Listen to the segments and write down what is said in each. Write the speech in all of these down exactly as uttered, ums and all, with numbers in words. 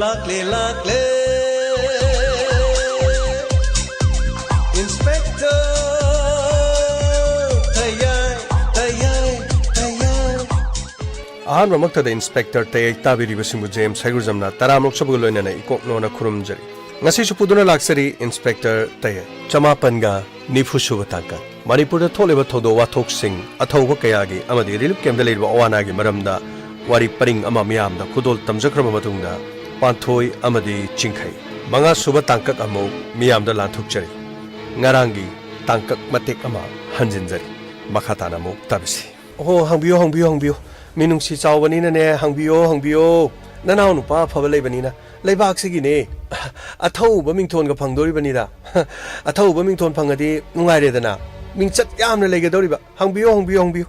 ꯂꯥꯛꯂꯦ, ꯂꯥꯛꯂꯦ, Inspector ꯇꯌꯥꯏ, ꯇꯌꯥꯏ, ꯇꯌꯥꯏ꯫ ꯑꯍꯥꯟꯕꯃꯛꯇꯗ Inspector ꯇꯌꯥꯏ ꯇꯥꯕꯤꯔꯤꯕꯁꯤꯡꯕꯨ James ꯍꯩꯒ꯭ꯔꯨꯖꯝꯅ ꯇꯔꯥꯃꯔꯛ ꯁꯨꯕꯒ ꯂꯣꯏꯅꯅ ꯏꯀꯣꯛꯅꯣꯅ ꯈꯨꯔꯨꯝꯖꯔꯤ꯫ ꯉꯁꯤꯁꯨ ꯄꯨꯗꯨꯅ ꯂꯥꯛꯆꯔꯤ Inspector ꯇꯌꯥꯏ꯫ ꯆꯃꯥꯄꯟꯒ ꯅꯤꯐꯨ ꯁꯨꯕ ꯇꯥꯡꯀꯛ꯫ ꯃꯅꯤꯄꯨꯔꯗ ꯊꯣꯛꯂꯤꯕ ꯊꯧꯗꯣꯛ ꯋꯥꯊꯣꯛꯁꯤꯡ, ꯑꯊꯧꯕ ꯀꯌꯥꯒꯤ ꯑꯃꯗꯤ relief camp ꯗ ꯂꯩꯔꯤꯕ ꯑꯋꯥ ꯑꯅꯥꯒꯤ ꯃꯔꯝꯗ ꯋꯥꯔꯤ ꯄꯔꯤꯡ ꯑꯃ ꯃꯤꯌꯥꯝꯗ ꯈꯨꯗꯣꯜ ꯇꯝꯖꯈ꯭ꯔꯕ ꯃꯇꯨꯡꯗ, ꯄꯥꯟꯊꯣꯏ ꯑꯃꯗꯤ ꯆꯤꯡꯈꯩ꯫ ꯃꯉꯥ ꯁꯨꯕ ꯇꯥꯡꯀꯛ ꯑꯃꯨꯛ ꯃꯤꯌꯥꯝꯗ ꯂꯥꯟꯊꯣꯛꯆꯔꯤ꯫ ꯉꯔꯥꯡꯒꯤ ꯇꯥꯡꯀꯛ ꯃꯇꯦꯛ ꯑꯃ ꯍꯟꯖꯤꯟꯖꯔꯤ꯫ ꯃꯈꯥ ꯇꯥꯅ ꯑꯃꯨꯛ ꯇꯥꯕꯤꯁꯤ꯫ ꯑꯣꯍꯣ, ꯍꯪꯕꯤꯌꯨ, ꯍꯪꯕꯤꯌꯨ, ꯍꯪꯕꯤꯌꯨ꯫ ꯃꯤꯅꯨꯡꯁꯤ ꯆꯥꯎꯕꯅꯤꯅꯅꯦ, ꯍꯪꯕꯤꯌꯨ, ꯍꯪꯕꯤꯌꯨ꯫ ꯅꯅꯥꯎ ꯅꯨꯄꯥ ꯑꯐꯕ ꯂꯩꯕꯅꯤꯅ ꯂꯩꯕꯥꯛꯁꯤꯒꯤꯅꯦ꯫ ꯑꯊꯧꯕ ꯃꯤꯡꯊꯣꯟꯒ ꯐꯪꯗꯣꯔꯤꯕꯅꯤꯗ꯫ ꯑꯊꯧꯕ ꯃꯤꯡꯊꯣꯟ ꯐꯪꯉꯗꯤ ꯅꯨꯡꯉꯥꯏꯔꯦꯗꯅ꯫ ꯃꯤꯡꯆꯠ ꯌꯥꯝꯅ ꯂꯩꯒꯗꯧꯔꯤꯕ꯫ ꯍꯪꯕꯤꯌꯨ, ꯍꯪꯕꯤꯌꯨ, ꯍꯪꯕꯤꯌꯨ꯫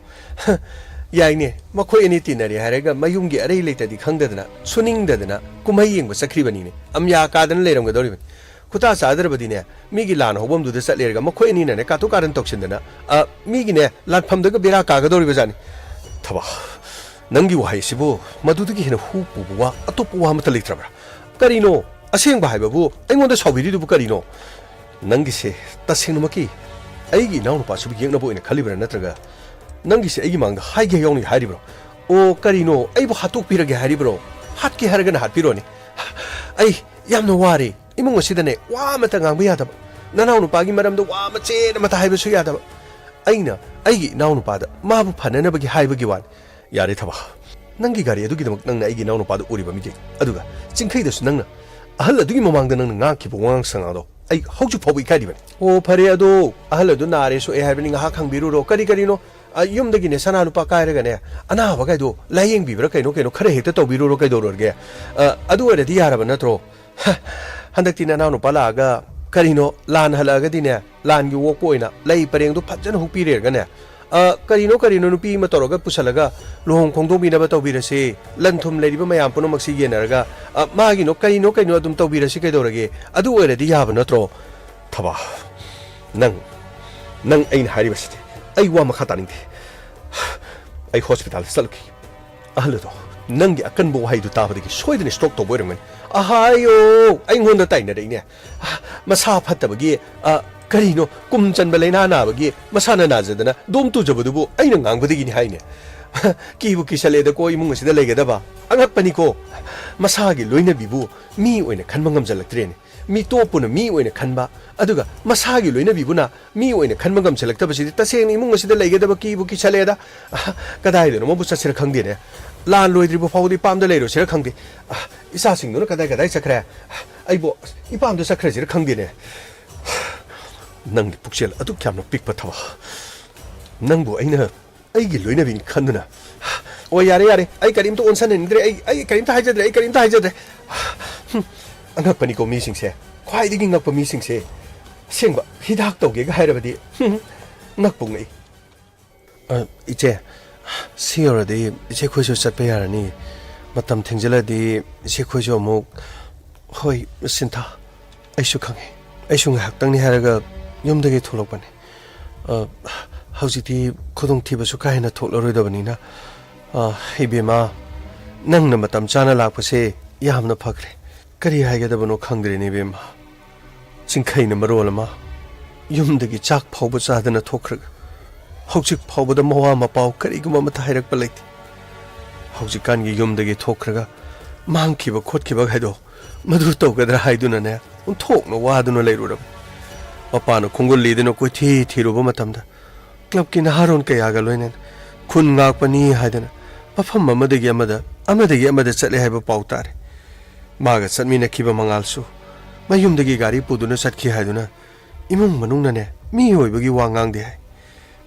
ꯌꯥꯏꯅꯦ, ꯃꯈꯣꯏ ꯑꯅꯤ ꯇꯤꯟꯅꯔꯦ ꯍꯥꯏꯔꯒ ꯃꯌꯨꯝꯒꯤ ꯑꯔꯩ ꯂꯩꯇꯗꯤ ꯈꯪꯗꯗꯅ, ꯁꯨꯅꯤꯡꯗꯗꯅ ꯀꯨꯝꯍꯩ ꯌꯦꯡꯕ ꯆꯠꯈ꯭ꯔꯤꯕꯅꯤꯅꯦ꯫ ꯑꯝꯌꯥ ꯀꯥꯗꯅ ꯂꯩꯔꯝꯒꯗꯧꯔꯤꯕꯅꯤ꯫ ꯈꯨꯇꯥ ꯆꯥꯗ꯭ꯔꯕꯗꯤꯅꯦ, ꯃꯤꯒꯤ ꯂꯥꯟ ꯍꯧꯐꯝꯗꯨꯗ ꯆꯠꯂꯦꯔꯒ ꯃꯈꯣꯏ ꯑꯅꯤꯅꯅꯦ ꯀꯥꯇꯨ ꯀꯥꯔꯟ ꯇꯧꯁꯤꯟꯗꯅ, ꯑ, ꯃꯤꯒꯤꯅꯦ ꯂꯥꯟꯐꯝꯗꯒ ꯕꯦꯔꯥ ꯀꯥꯒꯗꯧꯔꯤꯕꯖꯥꯠꯅꯤ꯫ ꯊꯕꯥ, ꯅꯪꯒꯤ ꯋꯥꯍꯩꯁꯤꯕꯨ ꯃꯗꯨꯗꯒꯤ ꯍꯦꯟꯅ ꯍꯨ ꯄꯨꯕ ꯋꯥ ꯑꯇꯣꯞꯄ ꯋꯥ ꯑꯃꯠꯇ ꯂꯩꯇ꯭ꯔꯕ꯭ꯔꯥ? ꯀꯔꯤꯅꯣ? ꯑꯁꯦꯡꯕ ꯍꯥꯏꯕꯕꯨ ꯑꯩꯉꯣꯟꯗ ꯁꯥꯎꯕꯤꯔꯤꯗꯨꯕꯨ ꯀꯔꯤꯅꯣ? ꯅꯪꯒꯤꯁꯦ ꯇꯁꯦꯡꯅꯃꯛꯀꯤ ꯑꯩꯒꯤ ꯏꯅꯥꯎꯅꯨꯄꯥꯁꯤꯕꯨ ꯌꯦꯛꯅꯕ ꯑꯣꯏꯅ ꯈꯜꯂꯤꯕ꯭ꯔꯥ, ꯅꯠꯇ꯭ꯔꯒ ꯅꯪꯒꯤꯁꯦ ꯑꯩꯒꯤ ꯃꯥꯡꯗ ꯍꯥꯏꯒꯦ ꯌꯥꯎꯅ ꯍꯥꯏꯔꯤꯕ꯭ꯔꯣ? ꯑꯣ, ꯀꯔꯤꯅꯣ? ꯑꯩꯕꯨ ꯍꯥꯠꯇꯣꯛꯄꯤꯔꯒꯦ ꯍꯥꯏꯔꯤꯕ꯭ꯔꯣ? ꯍꯥꯠꯀꯦ ꯍꯥꯏꯔꯒꯅ ꯍꯥꯠꯄꯤꯔꯣꯅꯦ꯫ ꯑꯩ ꯌꯥꯝꯅ ꯋꯥꯔꯦ꯫ ꯏꯃꯨꯡ ꯑꯁꯤꯗꯅꯦ, ꯋꯥ ꯑꯃꯠꯇ ꯉꯥꯡꯕ ꯌꯥꯗꯕ꯫ ꯅꯅꯥꯎꯅꯨꯄꯥꯒꯤ ꯃꯔꯝꯗ ꯋꯥ ꯃꯆꯦꯠ ꯑꯃꯠꯇ ꯍꯥꯏꯕꯁꯨ ꯌꯥꯗꯕ꯫ ꯑꯩꯅ ꯑꯩꯒꯤ ꯏꯅꯥꯎꯅꯨꯄꯥꯗ ꯃꯥꯕꯨ ꯐꯅꯅꯕꯒꯤ ꯍꯥꯏꯕꯒꯤ ꯋꯥꯅꯤ꯫ ꯌꯥꯔꯦ ꯊꯕꯥ, ꯅꯪꯒꯤ ꯒꯥꯔꯤ ꯑꯗꯨꯒꯤꯗꯃꯛ ꯅꯪꯅ ꯑꯩꯒꯤ ꯏꯅꯥꯎꯅꯨꯄꯥꯗ ꯎꯔꯤꯕ ꯃꯤꯠꯌꯦꯡ ꯑꯗꯨꯒ ꯆꯤꯡꯈꯩꯗꯁꯨ ꯅꯪꯅ ꯑꯍꯜ ꯑꯗꯨꯒꯤ ꯃꯃꯥꯡꯗ ꯅꯪꯅ ꯉꯥꯡꯈꯤꯕ ꯋꯥꯉꯥꯡ ꯁꯉꯥꯡꯗꯣ ꯑꯩ ꯍꯧꯖꯤꯛ ꯐꯥꯎꯕ ꯏꯀꯥꯏꯔꯤꯕꯅꯤ꯫ ꯑꯣ, ꯐꯔꯦ, ꯑꯗꯣ ꯑꯍꯜ ꯑꯗꯨ ꯅꯥꯔꯦ ꯁꯣꯛꯑꯦ ꯍꯥꯏꯕꯅꯤ, ꯉꯥꯏꯍꯥꯛ ꯍꯪꯕꯤꯔꯨꯔꯣ꯫ ꯀꯔꯤ ꯀꯔꯤꯅꯣ? ꯑ, ꯌꯨꯝꯗꯒꯤꯅꯦ ꯁꯅꯥ ꯂꯨꯄꯥ ꯀꯥꯏꯔꯒꯅꯦ, ꯑꯅꯥꯕꯒꯥꯏꯗꯣ ꯂꯥꯌꯦꯡꯕꯤꯕ꯭ꯔꯥ ꯀꯩꯅꯣ ꯀꯩꯅꯣ ꯈꯔ ꯍꯦꯛꯇ ꯇꯧꯕꯤꯔꯨꯔꯣ, ꯀꯩꯗꯧꯔꯒꯦ? ꯑ, ꯑꯗꯨ ꯑꯣꯏꯔꯗꯤ ꯌꯥꯔꯕ ꯅꯠꯇ꯭ꯔꯣ? ꯍ, ꯍꯟꯗꯛꯇꯤ ꯅꯅꯥꯎ ꯅꯨꯄꯥ ꯂꯥꯛꯑꯒ ꯀꯔꯤꯅꯣ, ꯂꯥꯟ ꯍꯜꯂꯛꯑꯒꯗꯤꯅꯦ, ꯂꯥꯟꯒꯤ ꯑꯣꯛꯄ ꯑꯣꯏꯅ ꯂꯩ ꯄꯔꯦꯡꯗꯣ ꯐꯖꯅ ꯍꯨꯛꯄꯤꯔꯦꯔꯒꯅꯦ, ꯑ, ꯀꯔꯤꯅꯣ ꯀꯔꯤꯅꯣ ꯅꯨꯄꯤ ꯑꯃ ꯇꯧꯔꯒ ꯄꯨꯁꯜꯂꯒ ꯂꯨꯍꯣꯡ ꯈꯣꯡꯗꯣꯡꯕꯤꯅꯕ ꯇꯧꯕꯤꯔꯁꯤ, ꯂꯟ ꯊꯨꯝ ꯂꯩꯔꯤꯕ ꯃꯌꯥꯝ ꯄꯨꯝꯅꯃꯛꯁꯤ ꯌꯦꯟꯅꯔꯒ, ꯑ, ꯃꯥꯒꯤꯅꯣ ꯀꯔꯤꯅꯣ ꯀꯩꯅꯣ ꯑꯗꯨꯝ ꯇꯧꯕꯤꯔꯁꯤ, ꯀꯩꯗꯧꯔꯒꯦ? ꯑꯗꯨ ꯑꯣꯏꯔꯗꯤ ꯌꯥꯕ ꯅꯠꯇ꯭ꯔꯣ? ꯊꯕꯥ, ꯅꯪ, ꯅꯪ ꯑꯩꯅ ꯍꯥꯏꯔꯤꯕꯁꯤꯗꯤ ꯑꯩ ꯋꯥ ꯃꯈꯥ ꯇꯥꯅꯤꯡꯗꯦ꯫ ꯑꯩ ꯍꯣꯁꯄꯤꯇꯥꯜꯗ ꯆꯠꯂꯨꯈꯤ꯫ ꯑꯍꯜ ꯑꯗꯣ ꯅꯪꯒꯤ ꯑꯀꯟꯕ ꯋꯥꯍꯩꯗꯨ ꯇꯥꯕꯗꯒꯤ ꯁꯣꯏꯗꯅ stroke ꯇꯧꯕ ꯑꯣꯏꯔꯝꯒꯅꯤ꯫ ꯑꯍꯥꯌꯣ! ꯑꯩꯉꯣꯟꯗ ꯇꯥꯏꯅꯔꯛꯏꯅꯦ꯫ ꯑ, ꯃꯁꯥ ꯐꯠꯇꯕꯒꯤ, ꯑ, ꯀꯔꯤꯅꯣ, ꯀꯨꯝ ꯆꯟꯕ ꯂꯥꯏꯅꯥ ꯅꯥꯕꯒꯤ ꯃꯁꯥꯅ ꯅꯥꯖꯗꯅ ꯗꯣꯝ ꯇꯨꯖꯕꯗꯨꯕꯨ ꯑꯩꯅ ꯉꯥꯡꯕꯗꯒꯤꯅꯤ ꯍꯥꯏꯅꯦ꯫ ꯀꯤꯕꯨ ꯀꯤꯁꯜꯂꯛꯑꯦꯗꯀꯣ ꯏꯃꯨꯡ ꯑꯁꯤꯗ ꯂꯩꯒꯗꯕ꯫ ꯑꯉꯛꯄꯅꯤꯀꯣ꯫ ꯃꯁꯥꯒꯤ ꯂꯣꯏꯅꯕꯤꯕꯨ ꯃꯤ ꯑꯣꯏꯅ ꯈꯟꯕ ꯉꯝꯖꯜꯂꯛꯇ꯭ꯔꯦꯅꯦ꯫ ꯃꯤꯇꯣꯞꯄꯨꯅ ꯃꯤ ꯑꯣꯏꯅ ꯈꯟꯕ, ꯑꯗꯨꯒ ꯃꯁꯥꯒꯤ ꯂꯣꯏꯅꯕꯤꯕꯨꯅ ꯃꯤ ꯑꯣꯏꯅ ꯈꯟꯕ ꯉꯝꯁꯤꯜꯂꯛꯇꯕꯁꯤꯗꯤ ꯇꯁꯦꯡꯅ ꯏꯃꯨꯡ ꯑꯁꯤꯗ ꯂꯩꯒꯗꯕ ꯀꯤꯕꯨ ꯀꯤꯁꯜꯂꯛꯑꯦꯗ꯫ ꯑ, ꯀꯗꯥꯏꯗꯅꯣ ꯑꯃꯕꯨ ꯆꯠꯁꯤꯔ ꯈꯪꯗꯦꯅꯦ꯫ ꯂꯥꯟ ꯂꯣꯏꯗ꯭ꯔꯤꯕ ꯐꯥꯎꯕꯗꯤ ꯏꯄꯥꯝꯗ ꯂꯩꯔꯨꯁꯤꯔ ꯈꯪꯗꯦ꯫ ꯑ, ꯏꯆꯥꯁꯤꯡꯗꯨꯅ ꯀꯗꯥꯏ ꯀꯗꯥꯏ ꯆꯠꯈ꯭ꯔꯦ? ꯑ, ꯑꯩꯕꯨ ꯏꯄꯥꯝꯗ ꯆꯠꯈ꯭ꯔꯁꯤꯔ ꯈꯪꯗꯦꯅꯦ꯫ ꯅꯪꯒꯤ ꯄꯨꯛꯆꯦꯜ ꯑꯗꯨꯛ ꯌꯥꯝꯅ ꯄꯤꯛꯄ ꯊꯕꯛ, ꯅꯪꯕꯨ ꯑꯩꯅ ꯑꯩꯒꯤ ꯂꯣꯏꯅꯕꯤꯅꯤ ꯈꯟꯗꯨꯅ꯫ ꯑꯣ, ꯌꯥꯔꯦ, ꯌꯥꯔꯦ, ꯑꯩ ꯀꯔꯤꯝꯇ ꯑꯣꯟꯁꯟꯅꯅꯤꯡꯗ꯭ꯔꯦ, ꯑꯩ, ꯑꯩ ꯀꯔꯤꯝꯇ ꯍꯥꯏꯖꯗ꯭ꯔꯦ, ꯑꯩ ꯀꯔꯤꯝꯇ ꯍꯥꯏꯖꯗ꯭ꯔꯦ꯫ ꯍꯨꯝ, ꯑꯉꯛꯄꯅꯤꯀꯣ ꯃꯤꯁꯤꯡꯁꯦ, ꯈ꯭ꯋꯥꯏꯗꯒꯤ ꯉꯛꯄ ꯃꯤꯁꯤꯡꯁꯦ꯫ ꯑꯁꯦꯡꯕ, ꯍꯤꯗꯥꯛ ꯇꯧꯒꯦꯒ ꯍꯥꯏꯔꯕꯗꯤ, ꯍꯨꯝ, ꯉꯛꯄꯨ ꯉꯛꯏ꯫ ꯑ, ꯏꯆꯦ, ꯁꯤ ꯌꯧꯔꯗꯤ ꯏꯆꯦ ꯈꯣꯏꯁꯨ ꯆꯠꯄ ꯌꯥꯔꯅꯤ꯫ ꯃꯇꯝ ꯊꯦꯡꯖꯤꯜꯂꯗꯤ ꯏꯆꯦ ꯈꯣꯏꯁꯨ ꯑꯃꯨꯛ, ꯍꯣꯏ, ꯁꯤꯟꯊꯥ, ꯑꯩꯁꯨ ꯈꯪꯉꯦ꯫ ꯑꯩꯁꯨ ꯉꯥꯏꯍꯥꯛꯇꯪꯅꯤ ꯍꯥꯏꯔꯒ ꯌꯨꯝꯗꯒꯤ ꯊꯣꯛꯂꯛꯄꯅꯦ꯫ ꯑ, ꯍꯧꯖꯤꯛꯇꯤ ꯈꯨꯗꯣꯡꯊꯤꯕꯁꯨ ꯀꯥ ꯍꯦꯟꯅ ꯊꯣꯛꯂꯔꯣꯏꯗꯕꯅꯤꯅ, ꯑ, ꯏꯕꯦꯝꯃ, ꯅꯪꯅ ꯃꯇꯝ ꯆꯥꯅ ꯂꯥꯛꯄꯁꯦ ꯌꯥꯝꯅ ꯐꯈ꯭ꯔꯦ꯫ ꯀꯔꯤ ꯍꯥꯏꯒꯗꯕꯅꯣ ꯈꯪꯗ꯭ꯔꯦꯅꯦ, ꯏꯕꯦꯝꯃ꯫ ꯆꯤꯡꯈꯩꯅ ꯃꯔꯣꯜ ꯑꯃ ꯌꯨꯝꯗꯒꯤ ꯆꯥꯛ ꯐꯥꯎꯕ ꯆꯥꯗꯅ ꯊꯣꯛꯈ꯭ꯔꯒ, ꯍꯧꯖꯤꯛ ꯐꯥꯎꯕꯗ ꯃꯋꯥ ꯃꯄꯥꯎ ꯀꯔꯤꯒꯨꯝꯕ ꯑꯃꯠꯇ ꯍꯥꯏꯔꯛꯄ ꯂꯩꯇꯦ꯫ ꯍꯧꯖꯤꯛꯀꯥꯟꯒꯤ ꯌꯨꯝꯗꯒꯤ ꯊꯣꯛꯈ꯭ꯔꯒ ꯃꯥꯡꯈꯤꯕ ꯈꯣꯠꯈꯤꯕ ꯍꯥꯏꯗꯣ ꯃꯗꯨ ꯇꯧꯒꯗ꯭ꯔꯥ ꯍꯥꯏꯗꯨꯅꯅꯦ, ꯑꯣꯟꯊꯣꯛꯅ ꯋꯥꯗꯨꯅ ꯂꯩꯔꯨꯔꯕꯅꯤ꯫ ꯃꯄꯥꯅ ꯈꯣꯡꯒꯨꯜ ꯂꯤꯗꯨꯅ ꯀꯣꯏꯊꯤ ꯊꯤꯔꯨꯕ ꯃꯇꯝꯗ, ꯀ꯭ꯂꯕꯀꯤ ꯅꯍꯥꯔꯣꯟ ꯀꯌꯥꯒ ꯂꯣꯏꯅꯅ ꯈꯨꯟ ꯉꯥꯛꯄꯅꯤ ꯍꯥꯏꯗꯅ ꯃꯐꯝ ꯑꯃꯗꯒꯤ ꯑꯃꯗ, ꯑꯃꯗꯒꯤ ꯑꯃꯗ ꯆꯠꯂꯦ ꯍꯥꯏꯕ ꯄꯥꯎ ꯇꯥꯔꯦ꯫ ꯃꯥꯒ ꯆꯠꯃꯤꯟꯅꯈꯤꯕ ꯃꯉꯥꯜꯁꯨ ꯃꯌꯨꯝꯗꯒꯤ ꯒꯥꯔꯤ ꯄꯨꯗꯨꯅ ꯆꯠꯈꯤ ꯍꯥꯏꯗꯨꯅ ꯏꯃꯨꯡ ꯃꯅꯨꯡꯅꯅꯦ, ꯃꯤ ꯑꯣꯏꯕꯒꯤ ꯋꯥ ꯉꯥꯡꯗꯦ ꯍꯥꯏ꯫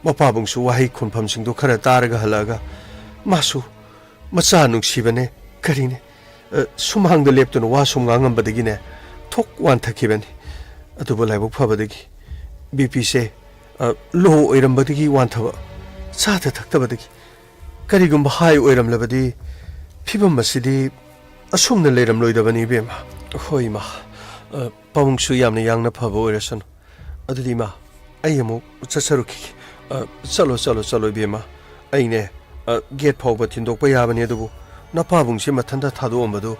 ꯃꯄꯥꯕꯨꯡꯁꯨ ꯋꯥꯍꯩ ꯈꯨꯝꯐꯝꯁꯤꯡꯗꯣ ꯈꯔ ꯇꯥꯔꯒ ꯍꯜꯂꯛꯑꯒ, ꯃꯥꯁꯨ ꯃꯆꯥ ꯅꯨꯡꯁꯤꯕꯅꯦ ꯀꯔꯤꯅꯦ, ꯑ, ꯁꯨꯃꯥꯡꯗ ꯂꯦꯞꯇꯨꯅ ꯋꯥ ꯁꯨꯝ ꯉꯥꯡꯉꯝꯕꯗꯒꯤꯅꯦ, ꯊꯣꯛ ꯋꯥꯟꯊꯈꯤꯕꯅꯤ꯫ ꯑꯗꯨꯕꯨ ꯂꯥꯏꯕꯛ ꯐꯕꯗꯒꯤ ꯕꯤ ꯄꯤꯁꯦ, ꯑ, ꯂꯣ ꯑꯣꯏꯔꯝꯕꯗꯒꯤ ꯋꯥꯟꯊꯕ, ꯆꯥꯗ ꯊꯛꯇꯕꯗꯒꯤ꯫ ꯀꯔꯤꯒꯨꯝꯕ ꯍꯥꯏ ꯑꯣꯏꯔꯝꯂꯕꯗꯤ ꯐꯤꯕꯝ ꯑꯁꯤꯗꯤ ꯑꯁꯨꯝꯅ ꯂꯩꯔꯝꯂꯣꯏꯗꯕꯅꯤ, ꯏꯕꯦꯝꯃ꯫ ꯍꯣꯏ, ꯏꯃꯥ꯫ ꯑ, ꯄꯥꯕꯨꯡꯁꯨ ꯌꯥꯝꯅ ꯌꯥꯡꯅ ꯐꯕ ꯑꯣꯏꯔꯁꯅꯨ꯫ ꯑꯗꯨꯗꯤ, ꯏꯃꯥ, ꯑꯩ ꯑꯃꯨꯛ ꯆꯠꯆꯔꯨꯈꯤꯒꯦ꯫ ꯑ, ꯆꯠꯂꯣ, ꯆꯠꯂꯣ, ꯆꯠꯂꯣ, ꯏꯕꯦꯝꯃ꯫ ꯑꯩꯅꯦ, ꯑ, ꯒꯦꯠ ꯐꯥꯎꯕ ꯊꯤꯟꯗꯣꯛꯄ ꯌꯥꯕꯅꯤ, ꯑꯗꯨꯕꯨ ꯅꯄꯥꯕꯨꯡꯁꯦ ꯃꯊꯟꯇ ꯊꯥꯗꯣꯛꯑꯝꯕꯗꯨ,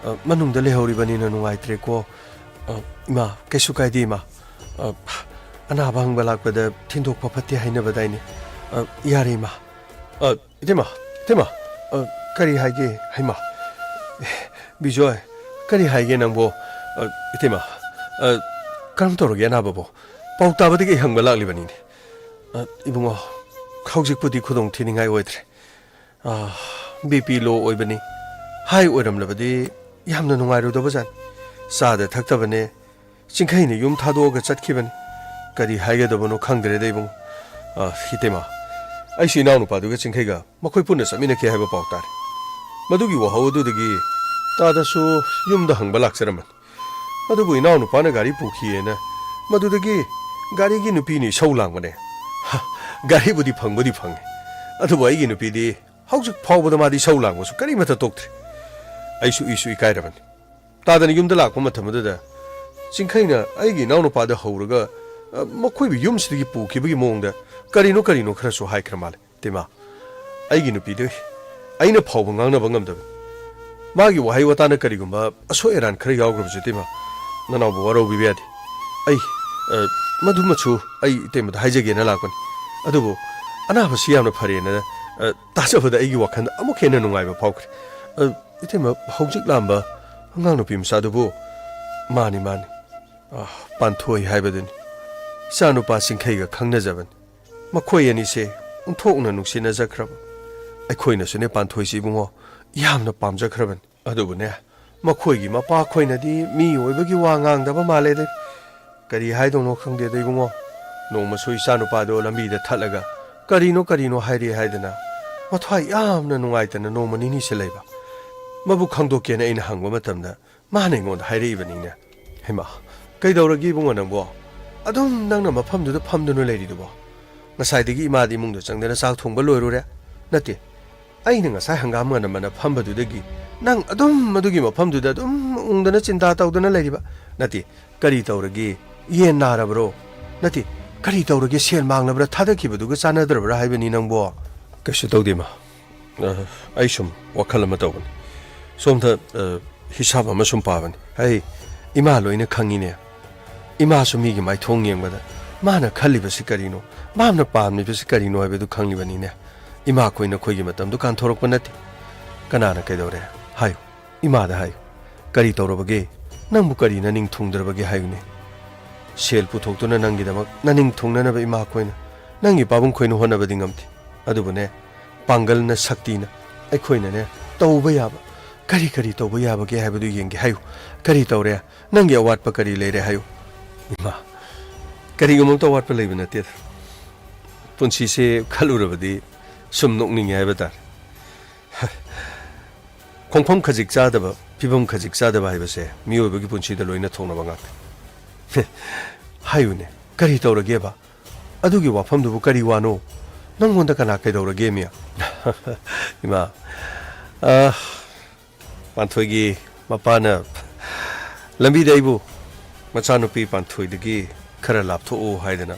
ꯑ, ꯃꯅꯨꯡꯗ ꯂꯩꯍꯧꯔꯤꯕꯅꯤꯅ ꯅꯨꯡꯉꯥꯏꯇ꯭ꯔꯦꯀꯣ꯫ ꯑ, ꯏꯃꯥ, ꯀꯩꯁꯨ ꯀꯥꯏꯗꯦ, ꯏꯃꯥ꯫ ꯑ, ꯑꯅꯥꯕ ꯍꯪꯕ ꯂꯥꯛꯄꯗ ꯊꯤꯟꯗꯣꯛꯄ ꯐꯠꯇꯦ ꯍꯥꯏꯅꯕꯗꯥꯏꯅꯦ? ꯑ, ꯌꯥꯔꯦ, ꯏꯃꯥ꯫ ꯑ, ꯏꯇꯩꯃ, ꯏꯇꯩꯃ, ꯑ, ꯀꯔꯤ ꯍꯥꯏꯒꯦ? ꯍꯩꯃꯥ, ꯑꯦ, ꯕꯤꯖꯣꯏ, ꯀꯔꯤ ꯍꯥꯏꯒꯦ ꯅꯪꯕꯣ? ꯑ, ꯏꯇꯩꯃ, ꯑ, ꯀꯔꯝ ꯇꯧꯔꯒꯦ ꯑꯅꯥꯕꯕꯣ? ꯄꯥꯎ ꯇꯥꯕꯗꯒꯤ ꯑꯩ ꯍꯪꯕ ꯂꯥꯛꯂꯤꯕꯅꯤꯅꯦ꯫ ꯑ, ꯏꯕꯨꯡꯉꯣ, ꯍꯧꯖꯤꯛꯄꯨꯗꯤ ꯈꯨꯗꯣꯡ ꯊꯤꯅꯤꯡꯉꯥꯏ ꯑꯣꯏꯗ꯭ꯔꯦ꯫ ꯑ, BP low ꯑꯣꯏꯕꯅꯤ꯫ High ꯑꯣꯏꯔꯝꯂꯕꯗꯤ ꯌꯥꯝꯅ ꯅꯨꯡꯉꯥꯏꯔꯣꯏꯗꯕꯖꯥꯠꯅꯤ꯫ ꯆꯥꯗ ꯊꯛꯇꯕꯅꯦ꯫ ꯆꯤꯡꯈꯩꯅ ꯌꯨꯝ ꯊꯥꯗꯣꯛꯑꯒ ꯆꯠꯈꯤꯕꯅꯤ꯫ ꯀꯔꯤ ꯍꯥꯏꯒꯗꯕꯅꯣ ꯈꯪꯗ꯭ꯔꯦꯗ, ꯏꯕꯨꯡꯉꯣ꯫ ꯑ, ꯏꯇꯩꯃ, ꯑꯩꯁꯨ ꯏꯅꯥꯎꯅꯨꯄꯥꯗꯨꯒ ꯆꯤꯡꯈꯩꯒ ꯃꯈꯣꯏ ꯄꯨꯟꯅ ꯆꯠꯃꯤꯟꯅꯈꯤ ꯍꯥꯏꯕ ꯄꯥꯎ ꯇꯥꯔꯦ꯫ ꯃꯗꯨꯒꯤ ꯋꯥꯍꯧ ꯑꯗꯨꯗꯒꯤ ꯇꯥꯗꯁꯨ ꯌꯨꯝꯗ ꯍꯪꯕ ꯂꯥꯛꯆꯔꯝꯕꯅꯤ꯫ ꯑꯗꯨꯕꯨ ꯏꯅꯥꯎꯅꯨꯄꯥꯅ ꯒꯥꯔꯤ ꯄꯨꯈꯤꯑꯦꯅ ꯃꯗꯨꯗꯒꯤ ꯒꯥꯔꯤꯒꯤ ꯅꯨꯄꯤꯅ ꯏꯁꯧ ꯂꯥꯡꯕꯅꯦ꯫ ꯍ, ꯒꯥꯔꯤꯕꯨꯗꯤ ꯐꯪꯕꯨꯗꯤ ꯐꯪꯉꯦ, ꯑꯗꯨꯕꯨ ꯑꯩꯒꯤ ꯅꯨꯄꯤꯗꯤ ꯍꯧꯖꯤꯛ ꯐꯥꯎꯕꯗ ꯃꯥꯗꯤ ꯏꯁꯧ ꯂꯥꯡꯕꯁꯨ ꯀꯔꯤꯃꯠꯇ ꯇꯣꯛꯇ꯭ꯔꯤ꯫ ꯑꯩꯁꯨ ꯏꯁꯨ ꯏꯀꯥꯏꯔꯕꯅꯤ꯫ ꯇꯥꯗꯅ ꯌꯨꯝꯗ ꯂꯥꯛꯄ ꯃꯇꯝ ꯑꯗꯨꯗ ꯆꯤꯡꯈꯩꯅ ꯑꯩꯒꯤ ꯏꯅꯥꯎꯅꯨꯄꯥꯗ ꯍꯧꯔꯒ, ꯑ, ꯃꯈꯣꯏꯕꯨ ꯌꯨꯝꯁꯤꯗꯒꯤ ꯄꯨꯈꯤꯕꯒꯤ ꯃꯑꯣꯡꯗ ꯀꯔꯤꯅꯣ ꯀꯔꯤꯅꯣ ꯈꯔꯁꯨ ꯍꯥꯏꯈ꯭ꯔ ꯃꯥꯜꯂꯦ꯫ ꯏꯇꯩꯃ, ꯑꯩꯒꯤ ꯅꯨꯄꯤꯗꯨ ꯑꯩꯅ ꯐꯥꯎꯕ ꯉꯥꯡꯅꯕ ꯉꯝꯗꯕꯅꯤ꯫ ꯃꯥꯒꯤ ꯋꯥꯍꯩ ꯋꯥꯇꯥꯅ ꯀꯔꯤꯒꯨꯝꯕ ꯑꯁꯣꯏ ꯑꯔꯥꯟ ꯈꯔ ꯌꯥꯎꯈ꯭ꯔꯕꯁꯨ, ꯏꯇꯩꯃ, ꯅꯅꯥꯎꯕꯨ ꯋꯥꯔꯧꯕꯤꯕ ꯌꯥꯗꯦ꯫ ꯑꯩ, ꯑ, ꯃꯗꯨꯃꯁꯨ ꯑꯩ ꯏꯇꯩꯃꯗ ꯍꯥꯏꯖꯒꯦꯅ ꯂꯥꯛꯄꯅꯤ꯫ ꯑꯗꯨꯕꯨ ꯑꯅꯥꯕꯁꯤ ꯌꯥꯝꯅ ꯐꯔꯦꯅ, ꯑ, ꯇꯥꯖꯕꯗ ꯑꯩꯒꯤ ꯋꯥꯈꯜꯗ ꯑꯃꯨꯛ ꯍꯦꯟꯅ ꯅꯨꯡꯉꯥꯏꯕ ꯐꯥꯎꯈ꯭ꯔꯦ꯫ ꯑ, ꯏꯇꯩꯃ, ꯍꯧꯖꯤꯛ ꯂꯥꯛꯑꯝꯕ ꯑꯉꯥꯡ ꯅꯨꯄꯤ ꯃꯆꯥꯗꯨꯕꯨ? ꯃꯥꯅꯤ, ꯃꯥꯅꯤ꯫ ꯑ, ꯄꯥꯟꯊꯣꯏ ꯍꯥꯏꯕꯗꯨꯅꯤ꯫ ꯏꯆꯥꯅꯨꯄꯥ ꯆꯤꯡꯈꯩꯒ ꯈꯪꯅꯖꯕꯅꯤ꯫ ꯃꯈꯣꯏ ꯑꯅꯤꯁꯦ ꯑꯣꯟꯊꯣꯛꯅ ꯅꯨꯡꯁꯤꯅꯖꯈ꯭ꯔꯕ꯫ ꯑꯩꯈꯣꯏꯅꯁꯨꯅꯦ ꯄꯥꯟꯊꯣꯏꯁꯤ, ꯏꯕꯨꯡꯉꯣ, ꯌꯥꯝꯅ ꯄꯥꯝꯖꯈ꯭ꯔꯕꯅꯤ꯫ ꯑꯗꯨꯕꯨꯅꯦ, ꯃꯈꯣꯏꯒꯤ ꯃꯄꯥ ꯑꯩꯈꯣꯏꯅꯗꯤ ꯃꯤ ꯑꯣꯏꯕꯒꯤ ꯋꯥ ꯉꯥꯡꯗꯕ ꯃꯥꯜꯂꯦꯗ꯫ ꯀꯔꯤ ꯍꯥꯏꯗꯧꯅꯣ ꯈꯪꯗꯦꯗ, ꯏꯕꯨꯡꯉꯣ꯫ ꯅꯣꯡꯃꯁꯨ ꯏꯆꯥꯅꯨꯄꯥꯗꯣ ꯂꯝꯕꯤꯗ ꯊꯠꯂꯒ ꯀꯔꯤꯅꯣ ꯀꯔꯤꯅꯣ ꯍꯥꯏꯔꯦ ꯍꯥꯏꯗꯅ ꯃꯊ꯭ꯋꯥꯏ ꯌꯥꯝꯅ ꯅꯨꯡꯉꯥꯏꯇꯅ ꯅꯣꯡꯃ ꯅꯤꯅꯤꯁꯦ ꯂꯩꯕ꯫ ꯃꯕꯨ ꯈꯪꯗꯣꯛꯀꯦꯅ ꯑꯩꯅ ꯍꯪꯕ ꯃꯇꯝꯗ ꯃꯥꯅ ꯑꯩꯉꯣꯟꯗ ꯍꯥꯏꯔꯛꯏꯕꯅꯤꯅꯦ꯫ ꯍꯩꯃꯥ, ꯀꯩꯗꯧꯔꯒꯦ ꯏꯕꯨꯡꯉꯣ ꯅꯪꯕꯣ? ꯑꯗꯨꯝ ꯅꯪꯅ ꯃꯐꯝꯗꯨꯗ ꯐꯝꯗꯨꯅ ꯂꯩꯔꯤꯗꯨꯕꯣ? ꯉꯁꯥꯏꯗꯒꯤ ꯏꯃꯥꯗꯤ ꯏꯃꯨꯡꯗ ꯆꯪꯗꯅ ꯆꯥꯛ ꯊꯣꯡꯕ ꯂꯣꯏꯔꯨꯔꯦ꯫ ꯅꯠꯇꯦ, ꯑꯩꯅ ꯉꯁꯥꯏ ꯍꯪꯒꯥꯝ ꯃꯅꯝ ꯑꯅ ꯐꯝꯕꯗꯨꯗꯒꯤ ꯅꯪ ꯑꯗꯨꯝ ꯑꯗꯨꯒꯤ ꯃꯐꯝꯗꯨꯗ ꯑꯗꯨꯝ ꯎꯪꯗꯅ ꯆꯤꯟꯇꯥ ꯇꯧꯗꯅ ꯂꯩꯔꯤꯕ꯫ ꯅꯠꯇꯦ, ꯀꯔꯤ ꯇꯧꯔꯒꯦ? ꯌꯦꯟ ꯅꯥꯔꯕ꯭ꯔꯣ? ꯅꯠꯇꯦ, ꯀꯔꯤ ꯇꯧꯔꯒꯦ? ꯁꯦꯜ ꯃꯥꯡꯂꯕ꯭ꯔꯥ? ꯊꯥꯗꯈꯤꯕꯗꯨꯒ ꯆꯥꯟꯅꯗ꯭ꯔꯕ꯭ꯔꯥ ꯍꯥꯏꯕꯅꯤ ꯅꯪꯕꯣ? ꯀꯩꯁꯨ ꯇꯧꯗꯦ, ꯃꯥ꯫ ꯑ, ꯑꯩ ꯁꯨꯝ ꯋꯥꯈꯜ ꯑꯃ ꯇꯧꯕꯅꯤ꯫ ꯁꯣꯝꯗ, ꯑ, ꯍꯤꯁꯥꯕ ꯑꯃ ꯁꯨꯝ ꯄꯥꯕꯅꯤ꯫ ꯑꯩ ꯏꯃꯥ ꯂꯣꯏꯅ ꯈꯪꯉꯤꯅꯦ꯫ ꯏꯃꯥꯁꯨ ꯃꯤꯒꯤ ꯃꯥꯏꯊꯣꯡ ꯌꯦꯡꯕꯗ ꯃꯥꯅ ꯈꯜꯂꯤꯕꯁꯤ ꯀꯔꯤꯅꯣ, ꯃꯥꯅ ꯄꯥꯝꯂꯤꯕꯁꯤ ꯀꯔꯤꯅꯣ ꯍꯥꯏꯕꯗꯨ ꯈꯪꯂꯤꯕꯅꯤꯅꯦ꯫ ꯏꯃꯥꯈꯣꯏ ꯅꯈꯣꯏꯒꯤ ꯃꯇꯝꯗꯨ ꯀꯥꯟꯊꯣꯔꯛꯄ ꯅꯠꯇꯦ꯫ ꯀꯅꯥꯅ ꯀꯩꯗꯧꯔꯦ? ꯍꯥꯏꯌꯨ꯫ ꯏꯃꯥꯗ ꯍꯥꯏꯌꯨ꯫ "ꯀꯔꯤ ꯇꯧꯔꯕꯒꯦ? ꯅꯪꯕꯨ ꯀꯔꯤ ꯅꯅꯤꯡ ꯊꯨꯡꯗ꯭ꯔꯕꯒꯦ ꯍꯥꯏꯌꯨꯅꯦ?" ꯁꯦꯜ ꯄꯨꯊꯣꯛꯇꯨꯅ ꯅꯪꯒꯤꯗꯃꯛ ꯅꯅꯤꯡ ꯊꯨꯡꯅꯅꯕ ꯏꯃꯥ ꯈꯣꯏꯅ, ꯅꯪꯒꯤ ꯄꯥꯕꯨꯡ ꯈꯣꯏꯅ ꯍꯣꯠꯅꯕꯗꯤ ꯉꯝꯗꯦ꯫ ꯑꯗꯨꯕꯨꯅꯦ, ꯄꯥꯡꯒꯜꯅ, ꯁꯛꯇꯤꯅ ꯑꯩꯈꯣꯏꯅꯅꯦ, ꯇꯧꯕ ꯌꯥꯕ ꯀꯔꯤ ꯀꯔꯤ ꯇꯧꯕ ꯌꯥꯕꯒꯦ ꯍꯥꯏꯕꯗꯨ ꯌꯦꯡꯒꯦ ꯍꯥꯏꯌꯨ꯫ ꯀꯔꯤ ꯇꯧꯔꯦ? ꯅꯪꯒꯤ ꯑꯋꯥꯠꯄ ꯀꯔꯤ ꯂꯩꯔꯦ ꯍꯥꯏꯌꯨ꯫ ꯏꯃꯥ, ꯀꯔꯤꯒꯨꯝꯕ ꯑꯝꯇ ꯑꯋꯥꯠꯄ ꯂꯩꯕ ꯅꯠꯇꯦꯗ꯫ ꯄꯨꯟꯁꯤꯁꯦ ꯈꯜꯂꯨꯔꯕꯗꯤ ꯁꯨꯝ ꯅꯣꯛꯅꯤꯡꯉꯦ ꯍꯥꯏꯕ ꯇꯥꯔꯦ꯫ ꯈꯣꯡꯐꯝ ꯈꯖꯤꯛ ꯆꯥꯗꯕ, ꯐꯤꯕꯝ ꯈꯖꯤꯛ ꯆꯥꯗꯕ ꯍꯥꯏꯕꯁꯦ ꯃꯤꯑꯣꯏꯕꯒꯤ ꯄꯨꯟꯁꯤꯗ ꯂꯣꯏꯅ ꯊꯣꯛꯅꯕ ꯉꯥꯛꯇꯅꯤ꯫ ꯍꯥꯏꯌꯨꯅꯦ, ꯀꯔꯤ ꯇꯧꯔꯒꯦꯕ? ꯑꯗꯨꯒꯤ ꯋꯥꯐꯝꯗꯨꯕꯨ ꯀꯔꯤ ꯋꯥꯅꯣ? ꯅꯪꯉꯣꯟꯗ ꯀꯅꯥ ꯀꯩꯗꯧꯔꯒꯦ, ꯃꯤ? ꯏꯃꯥ, ꯑ, ꯄꯥꯟꯊꯣꯏꯒꯤ ꯃꯄꯥꯅ ꯂꯝꯕꯤꯗ ꯑꯩꯕꯨ ꯃꯆꯥꯅꯨꯄꯤ ꯄꯥꯟꯊꯣꯏꯗꯒꯤ ꯈꯔ ꯂꯥꯞꯊꯣꯛꯎ ꯍꯥꯏꯗꯅ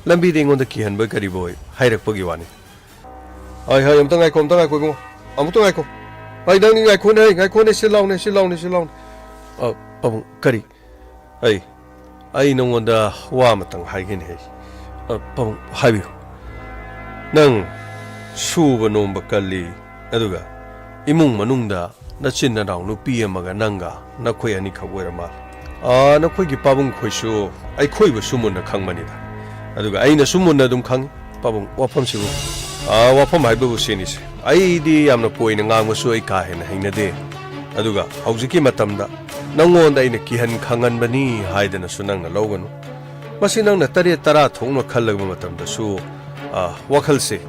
ꯂꯝꯕꯤꯗ ꯑꯩꯉꯣꯟꯗ ꯀꯤꯍꯟꯕ ꯀꯔꯤꯕꯣꯏ ꯍꯥꯏꯔꯛꯄꯒꯤ ꯋꯥꯅꯤ꯫ ꯍꯣꯏ, ꯍꯣꯏ, ꯑꯃꯨꯛꯇ ꯉꯥꯏꯈꯣ, ꯑꯃꯨꯛꯇ ꯉꯥꯏꯈꯣ ꯏꯕꯨꯡꯉꯣ, ꯑꯃꯨꯛꯇ ꯉꯥꯏꯈꯣ꯫ ꯍꯣꯏ, ꯅꯪ ꯉꯥꯏꯈꯣꯅꯦ, ꯍꯩ, ꯉꯥꯏꯈꯣꯅꯦ, ꯁꯤ ꯂꯥꯎꯅꯦ, ꯁꯤ ꯂꯥꯎꯅꯦ, ꯁꯤ ꯂꯥꯎꯅꯦ꯫ ꯑ, ꯄꯥꯕꯨꯡ, ꯀꯔꯤ? ꯑꯩ, ꯑꯩ ꯅꯉꯣꯟꯗ ꯋꯥ ꯑꯃꯇꯪ ꯍꯥꯏꯒꯦꯅꯦ, ꯍꯩ꯫ ꯑ, ꯄꯥꯕꯨꯡ, ꯍꯥꯏꯕꯤꯌꯨ꯫ ꯅꯪ ꯁꯨꯕ ꯅꯣꯝꯕ ꯀꯜꯂꯤ, ꯑꯗꯨꯒ ꯏꯃꯨꯡ ꯃꯅꯨꯡꯗ ꯅꯆꯤꯟ ꯅꯅꯥꯎ ꯅꯨꯄꯤ ꯑꯃꯒ ꯅꯪꯒ ꯅꯈꯣꯏ ꯑꯅꯤꯈꯛ ꯑꯣꯏꯔ ꯃꯥꯜꯂꯦ꯫ ꯑꯥ, ꯅꯈꯣꯏꯒꯤ ꯄꯥꯕꯨꯡ ꯈꯣꯏꯁꯨ ꯑꯩꯈꯣꯏꯕꯨꯁꯨ ꯃꯨꯟꯅ ꯈꯪꯕꯅꯤꯗ꯫ ꯑꯗꯨꯒ ꯑꯩꯅꯁꯨ ꯃꯨꯟꯅ ꯑꯗꯨꯝ ꯈꯪꯉꯤ ꯄꯥꯕꯨꯡ ꯋꯥꯐꯝꯁꯤꯕꯨ꯫ ꯑꯥ, ꯋꯥꯐꯝ ꯍꯥꯏꯕꯕꯨ ꯁꯤꯅꯤꯁꯦ꯫ ꯑꯩꯗꯤ ꯌꯥꯝꯅ ꯀꯣꯏꯅ ꯉꯥꯡꯕꯁꯨ ꯑꯩ ꯀꯥ ꯍꯦꯟꯅ ꯍꯩꯅꯗꯦ꯫ ꯑꯗꯨꯒ ꯍꯧꯖꯤꯛꯀꯤ ꯃꯇꯝꯗ ꯅꯪꯉꯣꯟꯗ ꯑꯩꯅ ꯀꯤꯍꯟ ꯈꯪꯍꯟꯕꯅꯤ ꯍꯥꯏꯗꯅꯁꯨ ꯅꯪꯅ ꯂꯧꯒꯅꯨ꯫ ꯃꯁꯤ ꯅꯪꯅ ꯇꯔꯦꯠ ꯇꯔꯥ ꯊꯣꯛꯅ ꯈꯜꯂꯕ ꯃꯇꯝꯗꯁꯨ, ꯑꯥ, ꯋꯥꯈꯜꯁꯦ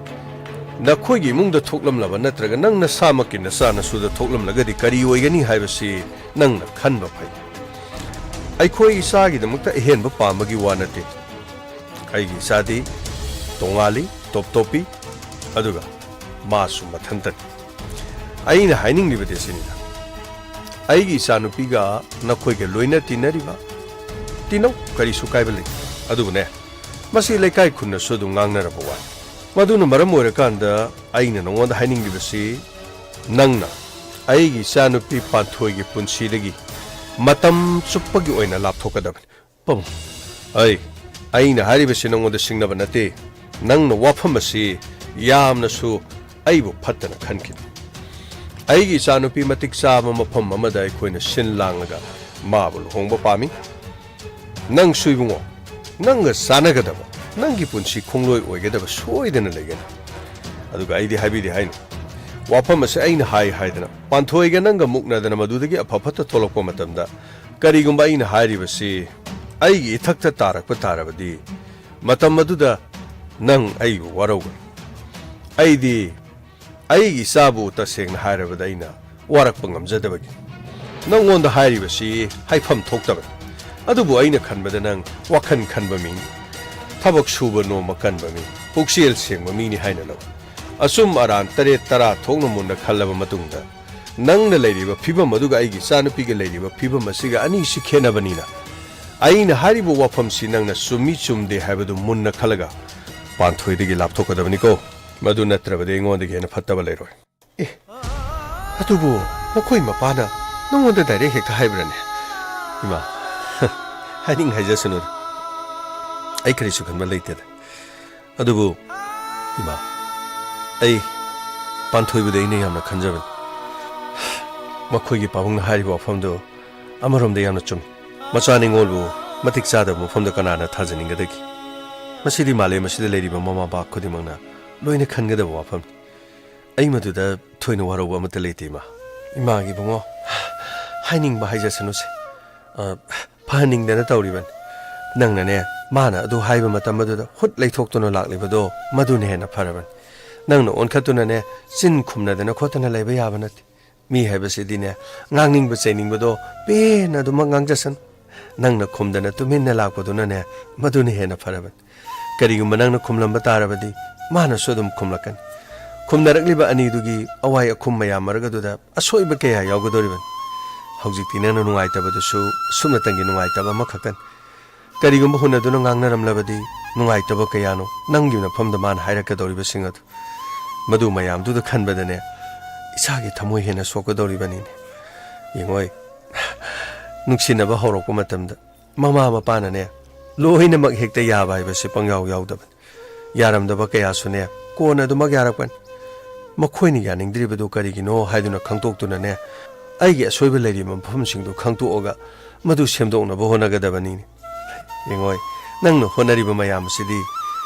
ꯅꯈꯣꯏꯒꯤ ꯏꯃꯨꯡꯗ ꯊꯣꯛꯂꯝꯂꯕ ꯅꯠꯇ꯭ꯔꯒ ꯅꯪ ꯅꯁꯥꯃꯛꯀꯤ ꯅꯆꯥ ꯅꯁꯨꯗ ꯊꯣꯛꯂꯝꯂꯒꯗꯤ ꯀꯔꯤ ꯑꯣꯏꯒꯅꯤ ꯍꯥꯏꯕꯁꯤ ꯅꯪꯅ ꯈꯟꯕ ꯐꯩ꯫ ꯑꯩꯈꯣꯏ ꯏꯆꯥꯒꯤꯗꯃꯛꯇ ꯑꯍꯦꯟꯕ ꯄꯥꯝꯕꯒꯤ ꯋꯥ ꯅꯠꯇꯦ꯫ ꯑꯩꯒꯤ ꯏꯆꯥꯗꯤ ꯇꯣꯉꯥꯜꯂꯤ, ꯇꯣꯞ ꯇꯣꯞꯄꯤ, ꯑꯗꯨꯒ ꯃꯥꯁꯨ ꯃꯊꯟꯇꯅꯤ꯫ ꯑꯩꯅ ꯍꯥꯏꯅꯤꯡꯂꯤꯕꯗꯤ ꯑꯁꯤꯅꯤꯗ, ꯑꯩꯒꯤ ꯏꯆꯥꯅꯨꯄꯤꯒ ꯅꯈꯣꯏꯒ ꯂꯣꯏꯅ ꯇꯤꯟꯅꯔꯤꯕ ꯇꯤꯟꯅꯧ, ꯀꯔꯤꯁꯨ ꯀꯥꯏꯕ ꯂꯩꯇꯦ꯫ ꯑꯗꯨꯕꯨꯅꯦ, ꯃꯁꯤ ꯂꯩꯀꯥꯏ ꯈꯨꯟꯅꯁꯨ ꯑꯗꯨꯝ ꯉꯥꯡꯅꯔꯕ ꯋꯥꯅꯤ꯫ ꯃꯗꯨꯅ ꯃꯔꯝ ꯑꯣꯏꯔꯀꯥꯟꯗ ꯑꯩꯅ ꯅꯉꯣꯟꯗ ꯍꯥꯏꯅꯤꯡꯂꯤꯕꯁꯤ, ꯅꯪꯅ ꯑꯩꯒꯤ ꯏꯆꯥꯅꯨꯄꯤ ꯄꯥꯟꯊꯣꯏꯒꯤ ꯄꯨꯟꯁꯤꯗꯒꯤ ꯃꯇꯝ ꯆꯨꯞꯄꯒꯤ ꯑꯣꯏꯅ ꯂꯥꯞꯊꯣꯛꯀꯗꯕꯅꯤ꯫ ꯄꯥꯕꯨꯡ, ꯑꯩ, ꯑꯩꯅ ꯍꯥꯏꯔꯤꯕꯁꯤ ꯅꯉꯣꯟꯗ ꯁꯤꯡꯅꯕ ꯅꯠꯇꯦ꯫ ꯅꯪꯅ ꯋꯥꯐꯝ ꯑꯁꯤ ꯌꯥꯝꯅꯁꯨ ꯑꯩꯕꯨ ꯐꯠꯇꯅ ꯈꯟꯈꯤꯅꯨ꯫ ꯑꯩꯒꯤ ꯏꯆꯥꯅꯨꯄꯤ ꯃꯇꯤꯛ ꯆꯥꯕ ꯃꯐꯝ ꯑꯃꯗ ꯑꯩꯈꯣꯏꯅ ꯁꯤꯟ ꯂꯥꯡꯂꯒ ꯃꯥꯕꯨ ꯂꯨꯍꯣꯡꯕ ꯄꯥꯝꯃꯤ꯫ ꯅꯪꯁꯨ ꯏꯕꯨꯡꯉꯣ, ꯅꯪꯒ ꯆꯥꯟꯅꯒꯗꯕ, ꯅꯪꯒꯤ ꯄꯨꯟꯁꯤ ꯈꯣꯡꯂꯣꯏ ꯑꯣꯏꯒꯗꯕ ꯁꯣꯏꯗꯅ ꯂꯩꯒꯅꯤ꯫ ꯑꯗꯨꯒ ꯑꯩꯗꯤ ꯍꯥꯏꯕꯤꯗꯦ ꯍꯥꯏꯅꯨ꯫ ꯋꯥꯐꯝ ꯑꯁꯤ ꯑꯩꯅ ꯍꯥꯏ ꯍꯥꯏꯗꯅ ꯄꯥꯟꯊꯣꯏꯒ ꯅꯪꯒ ꯃꯨꯛꯅꯗꯅ ꯃꯗꯨꯗꯒꯤ ꯑꯐ ꯐꯠꯇ ꯊꯣꯛꯂꯛꯄ ꯃꯇꯝꯗ, ꯀꯔꯤꯒꯨꯝꯕ ꯑꯩꯅ ꯍꯥꯏꯔꯤꯕꯁꯤ ꯑꯩꯒꯤ ꯏꯊꯛꯇ ꯇꯥꯔꯛꯄ ꯇꯥꯔꯕꯗꯤ, ꯃꯇꯝ ꯑꯗꯨꯗ ꯅꯪ ꯑꯩꯕꯨ ꯋꯥꯔꯧꯒꯅꯤ꯫ ꯑꯩꯗꯤ ꯑꯩꯒꯤ ꯏꯆꯥꯕꯨ ꯇꯁꯦꯡꯅ ꯍꯥꯏꯔꯕꯗ ꯑꯩꯅ ꯋꯥꯔꯛꯄ ꯉꯝꯖꯗꯕꯒꯤ ꯅꯪꯉꯣꯟꯗ ꯍꯥꯏꯔꯤꯕꯁꯤ ꯍꯥꯏꯐꯝ ꯊꯣꯛꯇꯕꯅꯤ꯫ ꯑꯗꯨꯕꯨ ꯑꯩꯅ ꯈꯟꯕꯗ ꯅꯪ ꯋꯥꯈꯜ ꯈꯟꯕ ꯃꯤꯅꯤ, ꯊꯕꯛ ꯁꯨꯕ ꯅꯣꯝꯕ ꯀꯟꯕ ꯃꯤ, ꯄꯨꯛꯆꯦꯜ ꯁꯦꯡꯕ ꯃꯤꯅꯤ ꯍꯥꯏꯅ ꯂꯧ꯫ ꯑꯆꯨꯝ ꯑꯔꯥꯟ ꯇꯔꯦꯠ ꯇꯔꯥ ꯊꯣꯛꯅ ꯃꯨꯟꯅ ꯈꯜꯂꯕ ꯃꯇꯨꯡꯗ, ꯅꯪꯅ ꯂꯩꯔꯤꯕ ꯐꯤꯕꯝ ꯑꯗꯨꯒ ꯑꯩꯒꯤ ꯏꯆꯥꯅꯨꯄꯤꯒ ꯂꯩꯔꯤꯕ ꯐꯤꯕꯝ ꯑꯁꯤꯒ ꯑꯅꯤꯁꯤ ꯈꯦꯠꯅꯕꯅꯤꯅ, ꯑꯩꯅ ꯍꯥꯏꯔꯤꯕ ꯋꯥꯐꯝꯁꯤ ꯅꯪꯅ ꯆꯨꯝꯃꯤ ꯆꯨꯝꯗꯦ ꯍꯥꯏꯕꯗꯨ ꯃꯨꯟꯅ ꯈꯜꯂꯒ ꯄꯥꯟꯊꯣꯏꯗꯒꯤ ꯂꯥꯞꯊꯣꯛꯀꯗꯕꯅꯤꯀꯣ꯫ ꯃꯗꯨ ꯅꯠꯇ꯭ꯔꯕꯗꯤ ꯑꯩꯉꯣꯟꯗꯒꯤ ꯍꯦꯟꯅ ꯐꯠꯇꯕ ꯂꯩꯔꯣꯏ꯫ ꯑꯦ, ꯑꯗꯨꯕꯨ ꯃꯈꯣꯏ ꯃꯄꯥꯅ ꯅꯉꯣꯟꯗ ꯗꯥꯏꯔꯦꯛ ꯍꯦꯛꯇ ꯍꯥꯏꯕ꯭ꯔꯅꯦ? ꯏꯃꯥ, ꯍꯥꯏꯅꯤꯡ ꯍꯥꯏꯖꯁꯅꯨꯗ꯫ ꯑꯩ ꯀꯔꯤꯁꯨ ꯈꯟꯕ ꯂꯩꯇꯦꯗ꯫ ꯑꯗꯨꯕꯨ ꯏꯃꯥ, ꯑꯩ ꯄꯥꯟꯊꯣꯏꯕꯗ ꯑꯩꯅ ꯌꯥꯝꯅ ꯈꯟꯖꯕꯅꯤ꯫ ꯃꯈꯣꯏꯒꯤ ꯄꯥꯕꯨꯡꯅ ꯍꯥꯏꯔꯤꯕ ꯋꯥꯐꯝꯗꯨ ꯑꯃꯔꯣꯝꯗ ꯌꯥꯝꯅ ꯆꯨꯝꯃꯤ꯫ ꯃꯆꯥ ꯅꯤꯉꯣꯜꯕꯨ ꯃꯇꯤꯛ ꯆꯥꯗꯕ ꯃꯐꯝꯗ ꯀꯅꯥꯅ ꯊꯥꯖꯅꯤꯡꯒꯗꯒꯦ? ꯃꯁꯤꯗꯤ ꯃꯥꯂꯦꯝ ꯑꯁꯤꯗ ꯂꯩꯔꯤꯕ ꯃꯃꯥ ꯃꯄꯥ ꯈꯨꯗꯤꯡꯃꯛꯅ ꯂꯣꯏꯅ ꯈꯟꯒꯗꯕ ꯋꯥꯐꯝꯅꯤ꯫ ꯑꯩ ꯃꯗꯨꯗ ꯊꯣꯏꯅ ꯋꯥꯔꯧꯕ ꯑꯃꯠꯇ ꯂꯩꯇꯦ, ꯏꯃꯥ꯫ ꯏꯃꯥꯒꯤ ꯏꯕꯨꯡꯉꯣ, ꯍꯥꯏꯅꯤꯡꯕ ꯍꯥꯏꯖꯁꯅꯨꯁꯦ꯫ ꯑ, ꯐꯍꯟꯅꯤꯡꯗꯅ ꯇꯧꯔꯤꯕꯅꯤ꯫ ꯅꯪꯅꯅꯦ, ꯃꯥꯅ ꯑꯗꯨ ꯍꯥꯏꯕ ꯃꯇꯝ ꯑꯗꯨꯗ ꯍꯨꯠ ꯂꯩꯊꯣꯛꯇꯨꯅ ꯂꯥꯛꯂꯤꯕꯗꯣ, ꯃꯗꯨꯅ ꯍꯦꯟꯅ ꯐꯔꯕꯅꯤ꯫ ꯅꯪꯅ ꯑꯣꯟꯈꯠꯇꯨꯅꯅꯦ, ꯆꯤꯟ ꯈꯨꯝꯅꯗꯅ ꯈꯣꯠꯇꯅ ꯂꯩꯕ ꯌꯥꯕ ꯅꯠꯇꯦ꯫ ꯃꯤ ꯍꯥꯏꯕꯁꯤꯗꯤꯅꯦ, ꯉꯥꯡꯅꯤꯡꯕ ꯆꯩꯅꯤꯡꯕꯗꯣ ꯄꯦꯟꯅ ꯑꯗꯨꯃꯛ ꯉꯥꯡꯖꯁꯅꯨ꯫ ꯅꯪꯅ ꯈꯨꯝꯗꯅ ꯇꯨꯃꯤꯟꯅ ꯂꯥꯛꯄꯗꯨꯅꯅꯦ, ꯃꯗꯨꯅ ꯍꯦꯟꯅ ꯐꯔꯕꯅꯤ꯫ ꯀꯔꯤꯒꯨꯝꯕ ꯅꯪꯅ ꯈꯨꯝꯂꯝꯕ ꯇꯥꯔꯕꯗꯤ, ꯃꯥꯅꯁꯨ ꯑꯗꯨꯝ ꯈꯨꯝꯂꯛꯀꯅꯤ꯫ ꯈꯨꯝꯅꯔꯛꯂꯤꯕ ꯑꯅꯤꯗꯨꯒꯤ ꯑꯋꯥꯏ ꯑꯈꯨꯝ ꯃꯌꯥꯝ ꯃꯔꯛ ꯑꯗꯨꯗ ꯑꯁꯣꯏꯕ ꯀꯌꯥ ꯌꯥꯎꯒꯗꯧꯔꯤꯕꯅꯤ꯫ ꯍꯧꯖꯤꯛꯇꯤ ꯅꯪꯅ ꯅꯨꯡꯉꯥꯏꯇꯕꯗꯨꯁꯨ ꯁꯨꯞꯅꯇꯪꯒꯤ ꯅꯨꯡꯉꯥꯏꯇꯕ ꯑꯃꯈꯛꯇꯅꯤ꯫ ꯀꯔꯤꯒꯨꯝꯕ ꯍꯨꯟꯅꯗꯨꯅ ꯉꯥꯡꯅꯔꯝꯂꯕꯗꯤ ꯅꯨꯡꯉꯥꯏꯇꯕ ꯀꯌꯥꯅꯣ ꯅꯪꯒꯤ ꯅꯐꯝꯗ ꯃꯥꯅ ꯍꯥꯏꯔꯛꯀꯗꯧꯔꯤꯕꯁꯤꯡ ꯑꯗꯨ꯫ ꯃꯗꯨ ꯃꯌꯥꯝꯗꯨꯗ ꯈꯟꯕꯗꯅꯦ ꯏꯁꯥꯒꯤ ꯊꯃꯣꯏ ꯍꯦꯟꯅ ꯁꯣꯛꯀꯗꯧꯔꯤꯕꯅꯤꯅꯦ꯫ ꯌꯦꯡꯉꯣꯏ, ꯅꯨꯡꯁꯤꯅꯕ ꯍꯧꯔꯛꯄ ꯃꯇꯝꯗ ꯃꯃꯥ ꯃꯄꯥꯅꯅꯦ ꯂꯣꯏꯅꯃꯛ ꯍꯦꯛꯇ ꯌꯥꯕ ꯍꯥꯏꯕꯁꯤ ꯄꯪꯌꯥꯎ ꯌꯥꯎꯗꯕꯅꯤ꯫ ꯌꯥꯔꯝꯗꯕ ꯀꯌꯥꯁꯨꯅꯦ ꯀꯣꯟꯅ ꯑꯗꯨꯃꯛ ꯌꯥꯔꯛꯄꯅꯤ꯫ ꯃꯈꯣꯏꯅ ꯌꯥꯅꯤꯡꯗ꯭ꯔꯤꯕꯗꯨ ꯀꯔꯤꯒꯤꯅꯣ ꯍꯥꯏꯗꯨꯅ ꯈꯪꯗꯣꯛꯇꯨꯅꯅꯦ ꯑꯩꯒꯤ ꯑꯁꯣꯏꯕ ꯂꯩꯔꯤꯕ ꯃꯐꯝꯁꯤꯡꯗꯨ ꯈꯪꯗꯣꯛꯑꯒ ꯃꯗꯨ ꯁꯦꯝꯗꯣꯛꯅꯕ ꯍꯣꯠꯅꯒꯗꯕꯅꯤꯅꯦ꯫ ꯌꯦꯡꯉꯣꯏ, ꯅꯪꯅ ꯍꯣꯠꯅꯔꯤꯕ ꯃꯌꯥꯝ ꯑꯁꯤꯗꯤ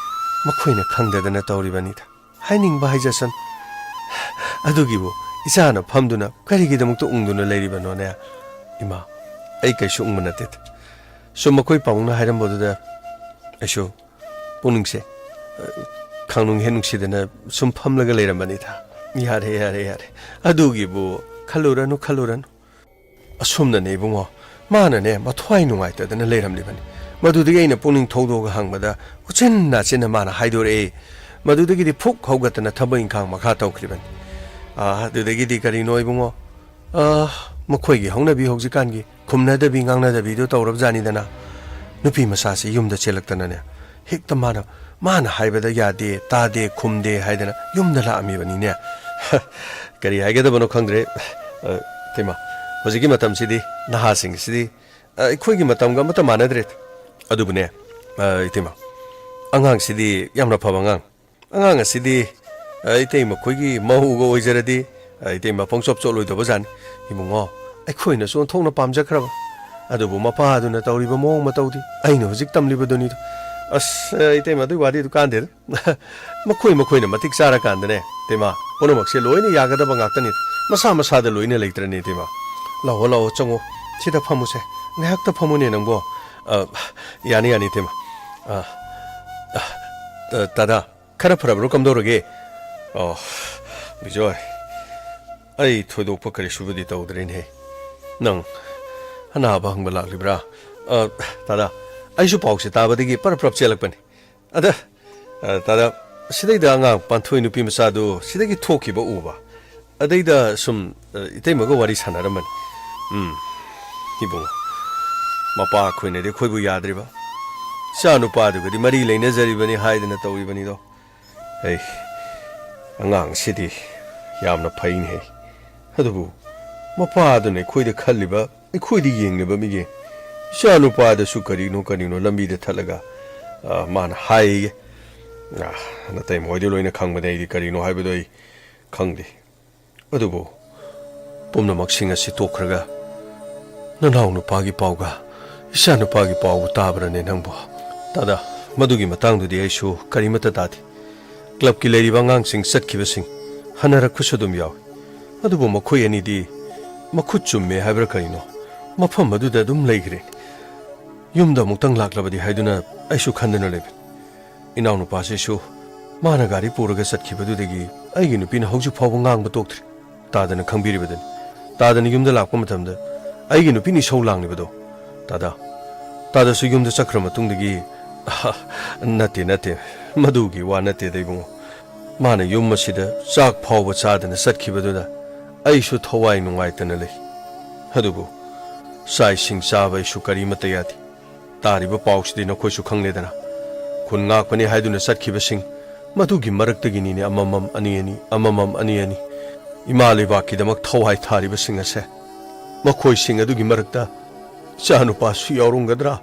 ꯃꯈꯣꯏꯅ ꯈꯪꯗꯗꯅ ꯇꯧꯔꯤꯕꯅꯤꯗ꯫ ꯍꯥꯏꯅꯤꯡꯕ ꯍꯥꯏꯖꯁꯅꯨ꯫ ꯑꯗꯨꯒꯤꯕꯨ ꯏꯆꯥꯅ ꯐꯝꯗꯨꯅ ꯀꯔꯤꯒꯤꯗꯃꯛꯇ ꯎꯪꯗꯨꯅ ꯂꯩꯔꯤꯕꯅꯣꯅꯦ? ꯏꯃꯥ, ꯑꯩ ꯀꯩꯁꯨ ꯎꯪꯕ ꯅꯠꯇꯦꯗ꯫ ꯁꯨꯝ ꯃꯈꯣꯏ ꯄꯥꯕꯨꯡꯅ ꯍꯥꯏꯔꯝꯕꯗꯨꯗ ꯑꯩꯁꯨ ꯄꯨꯛꯅꯤꯡꯁꯦ, ꯑ, ꯈꯪꯅꯨꯡ ꯍꯦꯛ ꯅꯨꯡꯁꯤꯗꯅ ꯁꯨꯝ ꯐꯝꯂꯒ ꯂꯩꯔꯝꯕꯅꯤꯗ꯫ ꯌꯥꯔꯦ, ꯌꯥꯔꯦ, ꯌꯥꯔꯦ꯫ ꯑꯗꯨꯒꯤꯕꯨ ꯈꯜꯂꯨꯔꯅꯨ, ꯈꯜꯂꯨꯔꯅꯨ꯫ ꯑꯁꯨꯝꯅꯅꯦ ꯏꯕꯨꯡꯉꯣ, ꯃꯥꯅꯅꯦ ꯃꯊ꯭ꯋꯥꯏ ꯅꯨꯡꯉꯥꯏꯇꯗꯅ ꯂꯩꯔꯝꯂꯤꯕꯅꯤ꯫ ꯃꯗꯨꯗꯒꯤ ꯑꯩꯅ ꯄꯨꯛꯅꯤꯡ ꯊꯧꯗꯣꯛꯑꯒ ꯍꯪꯕꯗ ꯎꯆꯤꯟ ꯅꯥꯆꯤꯟꯅ ꯃꯥꯅ ꯍꯥꯏꯗꯣꯔꯛꯑꯦ꯫ ꯃꯗꯨꯗꯒꯤꯗꯤ ꯐꯨꯛ ꯍꯧꯒꯠꯇꯅ ꯊꯕꯛ ꯏꯪꯈꯥꯡ ꯃꯈꯥ ꯇꯧꯈ꯭ꯔꯤꯕꯅꯤ꯫ ꯑꯥ, ꯑꯗꯨꯗꯒꯤꯗꯤ ꯀꯔꯤꯅꯣ ꯏꯕꯨꯡꯉꯣ? ꯑꯥ, ꯃꯈꯣꯏꯒꯤ ꯍꯧꯅꯕꯤ ꯍꯧꯖꯤꯛꯀꯥꯟꯒꯤ ꯈꯨꯝꯅꯗꯕꯤ ꯉꯥꯡꯅꯗꯕꯤꯗꯣ ꯇꯧꯔꯕꯖꯥꯠꯅꯤꯗꯅ꯫ ꯅꯨꯄꯤ ꯃꯆꯥꯁꯤ ꯌꯨꯝꯗ ꯆꯦꯜꯂꯛꯇꯅꯅꯦ ꯍꯦꯛꯇ ꯃꯥꯅ, ꯃꯥꯅ ꯍꯥꯏꯕꯗ ꯌꯥꯗꯦ, ꯇꯥꯗꯦ, ꯈꯨꯝꯗꯦ ꯍꯥꯏꯗꯅ ꯌꯨꯝꯗ ꯂꯥꯛꯑꯝꯃꯤꯕꯅꯤꯅꯦ꯫ ꯀꯔꯤ ꯍꯥꯏꯒꯗꯕꯅꯣ ꯈꯪꯗ꯭ꯔꯦ꯫ ꯑ, ꯏꯇꯩꯃ, ꯍꯧꯖꯤꯛꯀꯤ ꯃꯇꯝꯁꯤꯗꯤ ꯅꯍꯥꯁꯤꯡꯁꯤꯗꯤ, ꯑ, ꯑꯩꯈꯣꯏꯒꯤ ꯃꯇꯝꯒ ꯑꯃꯠꯇ ꯃꯥꯟꯅꯗ꯭ꯔꯦ꯫ ꯑꯗꯨꯕꯨꯅꯦ, ꯑ, ꯏꯇꯩꯃ, ꯑꯉꯥꯡꯁꯤꯗꯤ ꯌꯥꯝꯅ ꯐꯕ ꯑꯉꯥꯡ꯫ ꯑꯉꯥꯡ ꯑꯁꯤꯗꯤ, ꯑ, ꯏꯇꯩꯃ ꯈꯣꯏꯒꯤ ꯃꯧꯒ ꯑꯣꯏꯖꯔꯗꯤ, ꯑ, ꯏꯇꯩꯃ ꯄꯪꯆꯣꯞ ꯆꯣꯠꯂꯣꯏꯗꯧꯕ ꯖꯥꯠꯅꯤ꯫ ꯏꯕꯨꯡꯉꯣ, ꯑꯩꯈꯣꯏꯅꯁꯨ ꯑꯣꯟꯊꯣꯛꯅ ꯄꯥꯝꯖꯈ꯭ꯔꯕ꯫ ꯑꯗꯨꯕꯨ ꯃꯄꯥꯗꯨꯅ ꯇꯧꯔꯤꯕ ꯃꯑꯣꯡ ꯃꯇꯧꯗꯤ ꯑꯩꯅ ꯍꯧꯖꯤꯛ ꯇꯝꯂꯤꯕꯗꯨꯅꯤꯗꯣ꯫ ꯑꯁ, ꯑ, ꯏꯇꯩꯃ, ꯑꯗꯨꯒꯤ ꯋꯥꯔꯤꯗꯨ ꯀꯥꯟꯗꯦꯗ꯫ ꯃꯈꯣꯏ ꯃꯈꯣꯏꯅ ꯃꯇꯤꯛ ꯆꯥꯔꯀꯥꯟꯗꯅꯦ, ꯏꯇꯩꯃ, ꯄꯨꯝꯅꯃꯛꯁꯦ ꯂꯣꯏꯅ ꯌꯥꯒꯗꯕ ꯉꯥꯛꯇꯅꯤ꯫ ꯃꯁꯥ ꯃꯁꯥꯗ ꯂꯣꯏꯅ ꯂꯩꯇ꯭ꯔꯅꯦ, ꯏꯇꯩꯃ꯫ ꯂꯥꯛꯑꯣ, ꯂꯥꯛꯑꯣ, ꯆꯪꯉꯣ꯫ ꯁꯤꯗ ꯐꯝꯃꯨꯁꯦ꯫ ꯉꯥꯏꯍꯥꯛꯇ ꯐꯝꯃꯨꯅꯦ ꯅꯪꯕꯣ꯫ ꯑ, ꯌꯥꯅꯤ, ꯌꯥꯅꯤ, ꯏꯇꯩꯃ꯫ ꯑ, ꯑ, ꯑ, ꯇꯥꯗꯥ, ꯈꯔ ꯐꯔꯕ꯭ꯔꯣ? ꯀꯝꯗꯧꯔꯒꯦ? ꯑꯣ, ꯕꯤꯖꯣꯏ, ꯑꯩ ꯊꯣꯏꯗꯣꯛꯄ ꯀꯔꯤꯁꯨꯕꯨꯗꯤ ꯇꯧꯗ꯭ꯔꯦꯅꯦꯍꯦ꯫ ꯅꯪ ꯑꯅꯥꯕ ꯍꯪꯕ ꯂꯥꯛꯂꯤꯕ꯭ꯔꯥ? ꯑ, ꯇꯥꯗꯥ, ꯑꯩꯁꯨ ꯄꯥꯎꯁꯦ ꯇꯥꯕꯗꯒꯤ ꯄꯔꯞ ꯄꯔꯞ ꯆꯦꯜꯂꯛꯄꯅꯤ꯫ ꯑꯗ, ꯑ, ꯇꯥꯗꯥ, ꯁꯤꯗꯩꯗ ꯑꯉꯥꯡ ꯄꯥꯟꯊꯣꯏ ꯅꯨꯄꯤ ꯃꯆꯥꯗꯨ ꯁꯤꯗꯒꯤ ꯊꯣꯛꯈꯤꯕ ꯎꯕ꯫ ꯑꯗꯩꯗ ꯁꯨꯝ, ꯑ, ꯏꯇꯩꯃꯒ ꯋꯥꯔꯤ ꯁꯥꯟꯅꯔꯝꯕꯅꯤ꯫ ꯎꯝ, ꯏꯕꯨꯡꯉꯣ, ꯃꯄꯥ ꯑꯩꯈꯣꯏꯅꯗꯤ ꯑꯩꯈꯣꯏꯕꯨ ꯌꯥꯗ꯭ꯔꯤꯕ꯫ ꯏꯆꯥ ꯅꯨꯄꯥꯗꯨꯒꯗꯤ ꯃꯔꯤ ꯂꯩꯅꯖꯔꯤꯕꯅꯤ ꯍꯥꯏꯗꯅ ꯇꯧꯔꯤꯕꯅꯤꯗꯣ꯫ ꯑꯩ, ꯑꯉꯥꯡꯁꯤꯗꯤ ꯌꯥꯝꯅ ꯐꯩꯅꯦꯍꯦ꯫ ꯑꯗꯨꯕꯨ ꯃꯄꯥꯗꯨꯅ ꯑꯩꯈꯣꯏꯗ ꯈꯜꯂꯤꯕ, ꯑꯩꯈꯣꯏꯗ ꯌꯦꯡꯂꯤꯕ ꯃꯤꯒꯤ ꯏꯆꯥ ꯅꯨꯄꯥꯗꯁꯨ ꯀꯔꯤꯅꯣ ꯀꯔꯤꯅꯣ ꯂꯝꯕꯤꯗ ꯊꯠꯂꯒ, ꯑ, ꯃꯥꯅ ꯍꯥꯏꯌꯦ꯫ ꯑ, ꯅꯇꯩꯃ ꯍꯣꯏꯗꯤ ꯂꯣꯏꯅ ꯈꯪꯕꯅꯦ ꯑꯩꯗꯤ ꯀꯔꯤꯅꯣ ꯍꯥꯏꯕꯗꯣ ꯑꯩ ꯈꯪꯗꯦ꯫ ꯑꯗꯨꯕꯨ ꯄꯨꯝꯅꯃꯛꯁꯤꯡ ꯑꯁꯤ ꯇꯣꯛꯈ꯭ꯔꯒ ꯅꯅꯥꯎ ꯅꯨꯄꯥꯒꯤ ꯄꯥꯎꯒ ꯏꯆꯥ ꯅꯨꯄꯥꯒꯤ ꯄꯥꯎꯕꯨ ꯇꯥꯕ꯭ꯔꯅꯦ ꯅꯪꯕꯨ? ꯇꯥꯗ, ꯃꯗꯨꯒꯤ ꯃꯇꯥꯡꯗꯨꯗꯤ ꯑꯩꯁꯨ ꯀꯔꯤꯃꯠꯇ ꯇꯥꯗꯦ꯫ ꯀ꯭ꯂꯕꯀꯤ ꯂꯩꯔꯤꯕ ꯑꯉꯥꯡꯁꯤꯡ ꯆꯠꯈꯤꯕꯁꯤꯡ ꯍꯟꯅꯔꯛꯄꯁꯨ ꯑꯗꯨꯝ ꯌꯥꯎꯏ꯫ ꯑꯗꯨꯕꯨ ꯃꯈꯣꯏ ꯑꯅꯤꯗꯤ ꯃꯈꯨꯠ ꯆꯨꯝꯃꯦ ꯍꯥꯏꯕ꯭ꯔꯥ ꯀꯔꯤꯅꯣ, ꯃꯐꯝ ꯑꯗꯨꯗ ꯑꯗꯨꯝ ꯂꯩꯈ꯭ꯔꯦ꯫ ꯌꯨꯝꯗ ꯑꯃꯨꯛꯇꯪ ꯂꯥꯛꯂꯕꯗꯤ ꯍꯥꯏꯗꯨꯅ ꯑꯩꯁꯨ ꯈꯟꯗꯨꯅ ꯂꯩꯕꯅꯤ꯫ ꯏꯅꯥꯎꯅꯨꯄꯥꯁꯤꯁꯨ ꯃꯥꯅ ꯒꯥꯔꯤ ꯄꯨꯔꯒ ꯆꯠꯈꯤꯕꯗꯨꯗꯒꯤ ꯑꯩꯒꯤ ꯅꯨꯄꯤꯅ ꯍꯧꯖꯤꯛ ꯐꯥꯎꯕ ꯉꯥꯡꯕ ꯇꯣꯛꯇ꯭ꯔꯤ꯫ ꯇꯥꯗꯅ ꯈꯪꯕꯤꯔꯤꯕꯗꯅꯤ꯫ ꯇꯥꯗꯅ ꯌꯨꯝꯗ ꯂꯥꯛꯄ ꯃꯇꯝꯗ ꯑꯩꯒꯤ ꯅꯨꯄꯤꯅ ꯏꯁꯧ ꯂꯥꯡꯂꯤꯕꯗꯣ꯫ ꯇꯥꯗ, ꯇꯥꯗꯁꯨ ꯌꯨꯝꯗ ꯆꯠꯈ꯭ꯔ ꯃꯇꯨꯡꯗꯒꯤ, ꯑꯍ, ꯅꯠꯇꯦ, ꯅꯠꯇꯦ, ꯃꯗꯨꯒꯤ ꯋꯥ ꯅꯠꯇꯦꯗ ꯏꯕꯨꯡꯉꯣ꯫ ꯃꯥꯅ ꯌꯨꯝ ꯑꯁꯤꯗ ꯆꯥꯛ ꯐꯥꯎꯕ ꯆꯥꯗꯅ ꯆꯠꯈꯤꯕꯗꯨꯗ ꯑꯩꯁꯨ ꯊꯋꯥꯏ ꯅꯨꯡꯉꯥꯏꯇꯅ ꯂꯩ꯫ ꯑꯗꯨꯕꯨ ꯆꯥꯛ ꯏꯁꯤꯡ ꯆꯥꯕ ꯑꯩꯁꯨ ꯀꯔꯤꯃꯠꯇ ꯌꯥꯗꯦ꯫ ꯇꯥꯔꯤꯕ ꯄꯥꯎꯁꯤꯗꯤ ꯅꯈꯣꯏꯁꯨ ꯈꯪꯂꯦꯗꯅ꯫ ꯈꯨꯟ ꯉꯥꯛꯄꯅꯤ ꯍꯥꯏꯗꯨꯅ ꯆꯠꯈꯤꯕꯁꯤꯡ, ꯃꯗꯨꯒꯤ ꯃꯔꯛꯇꯒꯤꯅꯤꯅꯦ ꯑꯃꯃꯝ ꯑꯅꯤ ꯑꯅꯤ, ꯑꯃꯃꯝ ꯑꯅꯤ ꯑꯅꯤ꯫ ꯏꯃꯥ ꯂꯩꯕꯥꯛꯀꯤꯗꯃꯛ ꯊꯋꯥꯏ ꯊꯥꯔꯤꯕꯁꯤꯡ ꯑꯁꯦ꯫ ꯃꯈꯣꯏꯁꯤꯡ ꯑꯗꯨꯒꯤ ꯃꯔꯛꯇ ꯏꯆꯥꯅꯨꯄꯥꯁꯨ ꯌꯥꯎꯔꯝꯒꯗ꯭ꯔꯥ?